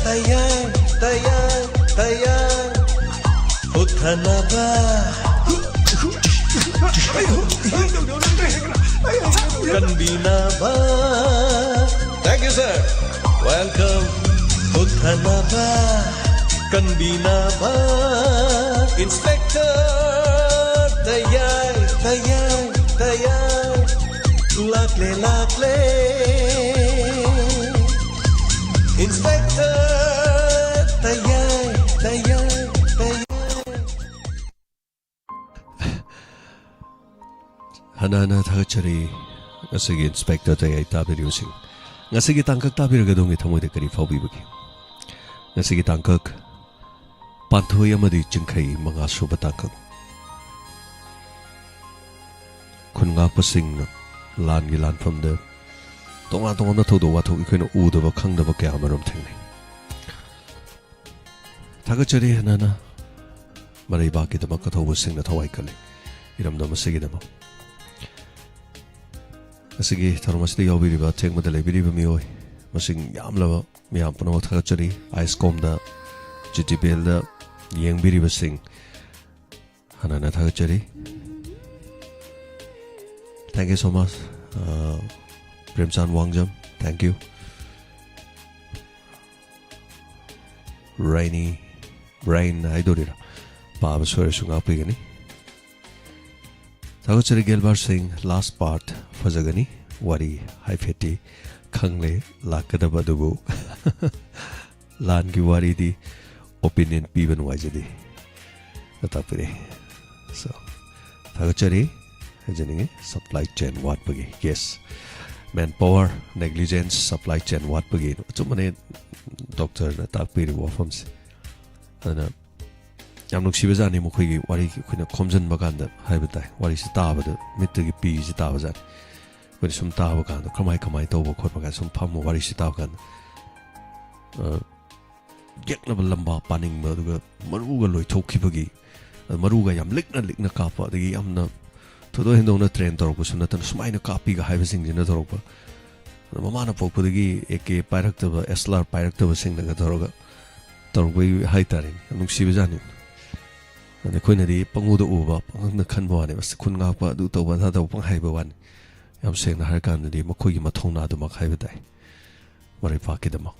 ꯇꯌꯥꯏ, ꯇꯌꯥꯏ, ꯇꯌꯥꯏ꯫ ꯍꯨꯠꯊꯅꯕ꯫ ꯀꯟꯕꯤꯅꯕ꯫ Thank you, sir. Welcome. ꯍꯨꯠꯊꯅꯕ꯫ ꯀꯟꯕꯤꯅꯕ꯫ Inspector ꯇꯌꯥꯏ, ꯇꯌꯥꯏ, ꯇꯌꯥꯏ꯫ ꯂꯥꯛꯂꯦ, ꯂꯥꯛꯂꯦ꯫ Inspector ꯇꯌꯥꯏ, ꯇꯌꯥꯏ, ꯇꯌꯥꯏ꯫ ꯍꯟꯅ ꯍꯟꯅ ꯊꯥꯒꯠꯆꯔꯤ ꯉꯁꯤꯒꯤ Inspector ꯇꯌꯥꯏ ꯇꯥꯕꯤꯔꯤꯕꯁꯤꯡ꯫ ꯉꯁꯤꯒꯤ ꯇꯥꯡꯀꯛ ꯇꯥꯕꯤꯔꯒ ꯑꯗꯣꯝꯒꯤ ꯊꯃꯣꯏꯗ ꯀꯔꯤ ꯐꯥꯎꯕꯤꯕꯒꯦ? ꯉꯁꯤꯒꯤ ꯇꯥꯡꯀꯛ ꯄꯥꯟꯊꯣꯏ ꯑꯃꯗꯤ ꯆꯤꯡꯈꯩ ꯃꯉꯥ ꯁꯨꯕ ꯇꯥꯡꯀꯛ꯫ ꯈꯨꯟ ꯉꯥꯛꯄꯁꯤꯡꯅ ꯂꯥꯟꯒꯤ ꯂꯥꯟꯐꯝꯗ ꯇꯣꯉꯥꯟ ꯇꯣꯉꯥꯟꯕ ꯊꯧꯗꯣꯛ ꯋꯥꯊꯣꯛ ꯑꯩꯈꯣꯏꯅ ꯎꯗꯕ ꯈꯪꯗꯕ ꯀꯌꯥ ꯑꯃꯔꯣꯝ ꯊꯦꯡꯅꯩ꯫ ꯊꯥꯒꯠꯆꯔꯤ ꯍꯟꯅ ꯍꯟꯅ ꯃꯔꯩꯕꯥꯛꯀꯤꯗꯃꯛ ꯀꯠꯊꯧꯕꯁꯤꯡꯅ ꯊꯋꯥꯏ ꯀꯜꯂꯤ ꯏꯔꯝꯗꯝ ꯑꯁꯤꯒꯤꯗꯃꯛ꯫ ꯉꯁꯤꯒꯤ ꯊꯧꯔꯝ ꯑꯁꯤꯗ ꯌꯥꯎꯕꯤꯔꯤꯕ ꯑꯊꯦꯡꯕꯗ ꯂꯩꯕꯤꯔꯤꯕ ꯃꯤꯑꯣꯏ ꯃꯁꯤꯡ ꯌꯥꯝꯂꯕ ꯃꯤꯌꯥꯝ ꯄꯨꯝꯅꯃꯛ ꯊꯥꯒꯠꯆꯔꯤ꯫ ꯑꯥꯏꯁꯀꯣꯝꯗ ꯖꯤ ꯇꯤ ꯚꯤ ꯑꯦꯜꯗ ꯌꯦꯡꯕꯤꯔꯤꯕꯁꯤꯡ ꯍꯥꯟꯅꯅ ꯊꯥꯒꯠꯆꯔꯤ꯫ Thank you so much, uh, ꯄ꯭ꯔꯦꯝꯆꯥꯟ ꯋꯥꯡꯖꯝ, thank you꯫ ꯔꯥꯏꯅꯤ, ꯔꯥꯏꯟ ꯍꯥꯏꯗꯣꯔꯤꯔꯥ, ꯄꯥꯕ ꯁꯣꯏꯔꯁꯨ ꯉꯥꯛꯄꯤꯒꯅꯤ꯫ ꯊꯥꯒꯠꯆꯔꯤ ꯒꯦꯜꯕꯥꯔ ꯁꯤꯡ, last part ꯐꯖꯒꯅꯤ꯫ ꯋꯥꯔꯤ ꯍꯥꯏꯐꯦꯠꯇꯤ ꯈꯪꯂꯦ ꯂꯥꯛꯀꯗꯕ, ꯑꯗꯨꯕꯨ ꯂꯥꯟꯒꯤ ꯋꯥꯔꯤꯗꯤ opinion ꯄꯤꯕ ꯅꯨꯡꯉꯥꯏꯖꯗꯦ꯫ ꯇꯥꯛꯄꯤꯔꯦ꯫ So, ꯊꯥꯒꯠꯆꯔꯤ ꯍꯥꯏꯖꯅꯤꯡꯉꯤ꯫ Supply chain ꯋꯥꯠꯄꯒꯤ, yes, manpower negligence, supply chain ꯋꯥꯠꯄꯒꯤ꯫ ꯑꯆꯨꯝꯕꯅꯦ ꯗꯣꯛꯇꯔꯅ ꯇꯥꯛꯄꯤꯔꯤꯕ ꯋꯥꯐꯝꯁꯦ꯫ ꯑꯗꯨꯅ ꯌꯥꯝ ꯅꯨꯡꯁꯤꯕꯖꯥꯠꯅꯤ ꯃꯈꯣꯏꯒꯤ ꯋꯥꯔꯤ ꯑꯩꯈꯣꯏꯅ ꯈꯣꯝꯖꯤꯟꯕ ꯀꯥꯟꯗ ꯍꯥꯏꯕ ꯇꯥꯏ꯫ ꯋꯥꯔꯤꯁꯤ ꯇꯥꯕꯗ ꯃꯤꯠꯇꯒꯤ ꯄꯤꯁꯤ ꯇꯥꯕꯖꯥꯠꯅꯤ꯫ ꯑꯩꯈꯣꯏꯅ ꯁꯨꯝ ꯇꯥꯕ ꯀꯥꯟꯗ ꯀꯃꯥꯏ ꯀꯃꯥꯏ ꯇꯧꯕ ꯈꯣꯠꯄ ꯀꯥꯏꯅ ꯁꯨꯝ ꯐꯝꯃ ꯋꯥꯔꯤꯁꯤ ꯇꯥꯕ ꯀꯥꯟꯗ, ꯑ, ꯌꯦꯛꯅꯕ ꯂꯝꯕꯥ ꯄꯥꯅꯤꯡꯕ, ꯑꯗꯨꯒ ꯃꯔꯨꯒ ꯂꯣꯏꯊꯣꯛꯈꯤꯕꯒꯤ, ꯑ, ꯃꯔꯨꯒ ꯌꯥꯝ ꯂꯤꯛꯅ ꯂꯤꯛꯅ ꯀꯥꯞꯄ, ꯑꯗꯒꯤ ꯌꯥꯝꯅ ꯊꯣꯏꯗꯣꯛ ꯍꯦꯟꯗꯣꯛꯅ train ꯇꯧꯔꯛꯄꯁꯨ ꯅꯠꯇꯅ ꯁꯨꯃꯥꯏꯅ ꯀꯥꯞꯄꯤꯒ ꯍꯥꯏꯕꯁꯤꯡꯁꯤꯅ ꯇꯧꯔꯛꯄ꯫ ꯑꯗꯣ ꯃꯃꯥꯅ ꯄꯣꯛꯄꯗꯒꯤ A K ꯄꯥꯏꯔꯛꯇꯕ, S L R ꯄꯥꯏꯔꯛꯇꯕꯁꯤꯡꯅꯒ ꯇꯧꯔꯒ ꯇꯧꯔꯛꯄꯩ ꯍꯥꯏꯇꯥꯔꯦꯅꯦ, ꯌꯥꯝ ꯅꯨꯡꯁꯤꯕꯖꯥꯠꯅꯤ꯫ ꯑꯗ ꯑꯩꯈꯣꯏꯅꯗꯤ ꯄꯪꯎꯗ ꯎꯕ, ꯄꯪꯈꯪꯗ ꯈꯟꯕ ꯋꯥꯅꯦꯕ꯫ ꯑꯁ, ꯈꯨꯟ ꯉꯥꯛꯄ, ꯑꯗꯨ ꯇꯧꯕ, ꯑꯗꯥ ꯇꯧꯕ ꯄꯪꯍꯥꯏꯕ ꯋꯥꯅꯤ꯫ ꯌꯥꯝ ꯁꯦꯡꯅ ꯍꯥꯏꯔꯀꯥꯟꯗꯗꯤ ꯃꯈꯣꯏꯒꯤ ꯃꯊꯧꯅꯥꯗꯨꯃꯛ ꯍꯥꯏꯕ ꯇꯥꯏ, ꯃꯔꯩꯄꯥꯛꯀꯤꯗꯃꯛ꯫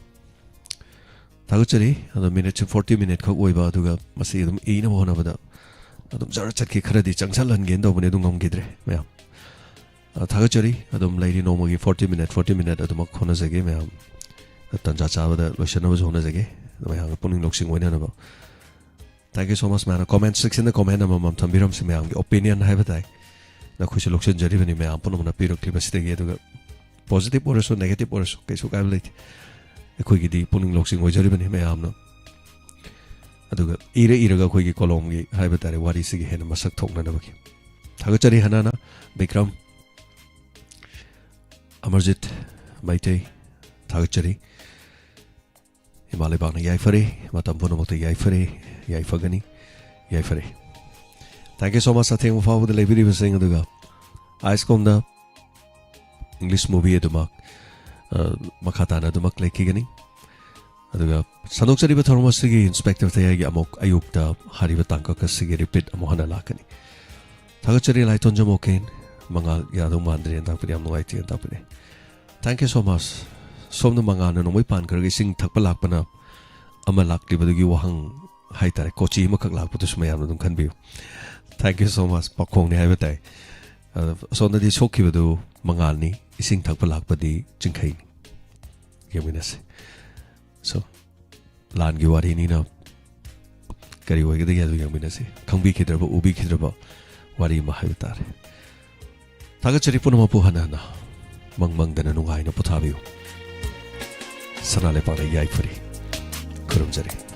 ꯊꯥꯒꯠꯆꯔꯤ꯫ ꯑꯗꯣ ꯃꯤꯅꯤꯠꯁꯦ ꯐꯣꯔꯇꯤ ꯃꯤꯅꯤꯠ ꯈꯛ ꯑꯣꯏꯕ, ꯑꯗꯨꯒ ꯃꯁꯤ ꯑꯗꯨꯝ ꯏꯅꯕ ꯍꯣꯠꯅꯕꯗ ꯑꯗꯨꯝ ꯖꯔ ꯆꯠꯈꯤ꯫ ꯈꯔꯗꯤ ꯆꯪꯁꯜꯍꯟꯒꯦꯅ ꯇꯧꯕꯅꯦ, ꯑꯗꯨ ꯉꯝꯈꯤꯗ꯭ꯔꯦ ꯃꯌꯥꯝ꯫ ꯑ, ꯊꯥꯒꯠꯆꯔꯤ꯫ ꯑꯗꯨꯝ ꯂꯩꯔꯤ ꯅꯣꯡꯃꯒꯤ ꯐꯣꯔꯇꯤ ꯃꯤꯅꯤꯠ, ꯐꯣꯔꯇꯤ ꯃꯤꯅꯤꯠ ꯑꯗꯨꯃꯛ ꯍꯣꯠꯅꯖꯒꯦ ꯃꯌꯥꯝ꯫ ꯇꯟꯖꯥ ꯆꯥꯕꯗ ꯂꯣꯏꯁꯤꯟꯅꯕꯁꯨ ꯍꯣꯠꯅꯖꯒꯦ꯫ ꯑꯗꯣ ꯃꯌꯥꯝꯒꯤ ꯄꯨꯛꯅꯤꯡ ꯂꯧꯁꯤꯡ ꯑꯣꯏꯅꯅꯕ꯫ Thank you so much ꯃꯌꯥꯝꯅ comment section ꯗ comment ꯑꯃꯃꯝ ꯊꯝꯕꯤꯔꯝꯁꯤ, ꯃꯌꯥꯝꯒꯤ opinion ꯍꯥꯏꯕ ꯇꯥꯏ꯫ ꯅꯈꯣꯏꯁꯨ ꯂꯧꯁꯤꯟꯖꯔꯤꯕꯅꯤ ꯃꯌꯥꯝ ꯄꯨꯝꯅꯃꯛꯅ ꯄꯤꯔꯛꯂꯤꯕꯁꯤꯗꯒꯤ꯫ ꯑꯗꯨꯒ positive ꯑꯣꯏꯔꯁꯨ negative ꯑꯣꯏꯔꯁꯨ ꯀꯩꯁꯨ ꯀꯥꯏꯕ ꯂꯩꯇꯦ꯫ ꯑꯩꯈꯣꯏꯒꯤꯗꯤ ꯄꯨꯛꯅꯤꯡ ꯂꯧꯁꯤꯡ ꯑꯣꯏꯖꯔꯤꯕꯅꯤ ꯃꯌꯥꯝꯅ꯫ ꯑꯗꯨꯒ ꯏꯔ ꯏꯔꯒ ꯑꯩꯈꯣꯏꯒꯤ ꯀꯣꯂꯣꯝꯒꯤ ꯍꯥꯏꯕ ꯇꯥꯔꯦ ꯋꯥꯔꯤꯁꯤꯒꯤ ꯍꯦꯟꯅ ꯃꯁꯛ ꯊꯣꯛꯅꯅꯕꯒꯤ꯫ ꯊꯥꯒꯠꯆꯔꯤ ꯍꯅꯥꯅ, ꯕꯤꯀ꯭ꯔꯝ, ꯑꯃꯔꯖꯤꯠ ꯃꯩꯇꯩ, ꯊꯥꯒꯠꯆꯔꯤ꯫ ꯏꯃꯥ ꯂꯩꯕꯥꯛꯅ ꯌꯥꯏꯐꯔꯦ, ꯃꯇꯝ ꯄꯨꯝꯅꯃꯛꯇ ꯌꯥꯏꯐꯔꯦ, ꯌꯥꯏꯐꯒꯅꯤ, ꯌꯥꯏꯐꯔꯦ꯫ Thank you so much꯫ ꯑꯊꯦꯡꯕ ꯐꯥꯎꯕꯗ ꯂꯩꯕꯤꯔꯤꯕꯁꯤꯡ꯫ ꯑꯗꯨꯒ ꯑꯥꯏꯁꯀꯣꯝꯗ English movie ꯑꯗꯨꯃꯛ, ꯑ, ꯃꯈꯥ ꯇꯥꯅ ꯑꯗꯨꯃꯛ ꯂꯩꯈꯤꯒꯅꯤ꯫ ꯑꯗꯨꯒ ꯁꯟꯗꯣꯛꯆꯔꯤꯕ ꯊꯧꯔꯝ ꯑꯁꯤꯒꯤ ꯏꯟꯁꯄꯦꯛꯇꯔ ꯇꯌꯥꯏꯒꯤ ꯑꯃꯨꯛ ꯑꯌꯨꯛꯇ ꯍꯥꯏꯔꯤꯕ ꯇꯥꯡꯀꯛ ꯑꯁꯤꯒꯤ repeat ꯑꯃꯨꯛ ꯍꯟꯅ ꯂꯥꯛꯀꯅꯤ꯫ ꯊꯥꯒꯠꯆꯔꯤ ꯂꯥꯏꯇꯣꯟꯖꯝ ꯑꯣꯀꯦꯟ, ꯃꯉꯥꯜ ꯌꯥꯗꯧ ꯃꯥꯟꯗ꯭ꯔꯦꯅ ꯇꯥꯛꯄꯤꯔꯦ, ꯌꯥꯝ ꯅꯨꯡꯉꯥꯏꯇꯦꯅ ꯇꯥꯛꯄꯤꯔꯦ꯫ Thank you so much꯫ ꯁꯣꯝꯗ ꯃꯉꯥꯜꯅ ꯅꯣꯡꯃꯩ ꯄꯥꯟꯈ꯭ꯔꯒ ꯏꯁꯤꯡ ꯊꯛꯄ ꯂꯥꯛꯄꯅ ꯑꯃ ꯂꯥꯛꯂꯤꯕꯗꯨꯒꯤ ꯋꯥꯍꯪ ꯍꯥꯏꯇꯥꯔꯦ, ꯀꯣꯆꯤ ꯑꯃꯈꯛ ꯂꯥꯛꯄꯗꯨꯁꯨ ꯃꯌꯥꯝꯅ ꯑꯗꯨꯝ ꯈꯟꯕꯤꯌꯨ꯫ Thank you so much꯫ ꯄꯥꯈꯣꯡꯅꯤ ꯍꯥꯏꯕ ꯇꯥꯏ꯫ ꯑꯗ ꯑꯁꯣꯝꯗꯗꯤ ꯁꯣꯛꯈꯤꯕꯗꯨ ꯃꯉꯥꯜꯅꯤ, ꯏꯁꯤꯡ ꯊꯛꯄ ꯂꯥꯛꯄꯗꯤ ꯆꯤꯡꯈꯩꯅꯤ꯫ ꯌꯦꯡꯃꯤꯟꯅꯁꯤ꯫ So, ꯂꯥꯟꯒꯤ ꯋꯥꯔꯤꯅꯤꯅ ꯀꯔꯤ ꯑꯣꯏꯒꯗꯒꯦ ꯍꯥꯏꯗꯨ ꯌꯦꯡꯃꯤꯟꯅꯁꯤ꯫ ꯈꯪꯕꯤꯈꯤꯗ꯭ꯔꯕ, ꯎꯕꯤꯈꯤꯗ꯭ꯔꯕ ꯋꯥꯔꯤ ꯑꯃ ꯍꯥꯏꯕ ꯇꯥꯔꯦ꯫ ꯊꯥꯒꯠꯆꯔꯤ ꯄꯨꯝꯅꯃꯛꯄꯨ ꯍꯟꯅ ꯍꯟꯅ꯫ ꯃꯪ ꯃꯪꯗꯅ ꯅꯨꯡꯉꯥꯏꯅ ꯄꯣꯊꯥꯕꯤꯌꯨ꯫ ꯁꯅꯥ ꯂꯩꯄꯥꯛꯅ ꯌꯥꯏꯐꯔꯤ꯫ ꯈꯨꯔꯨꯝꯖꯔꯤ꯫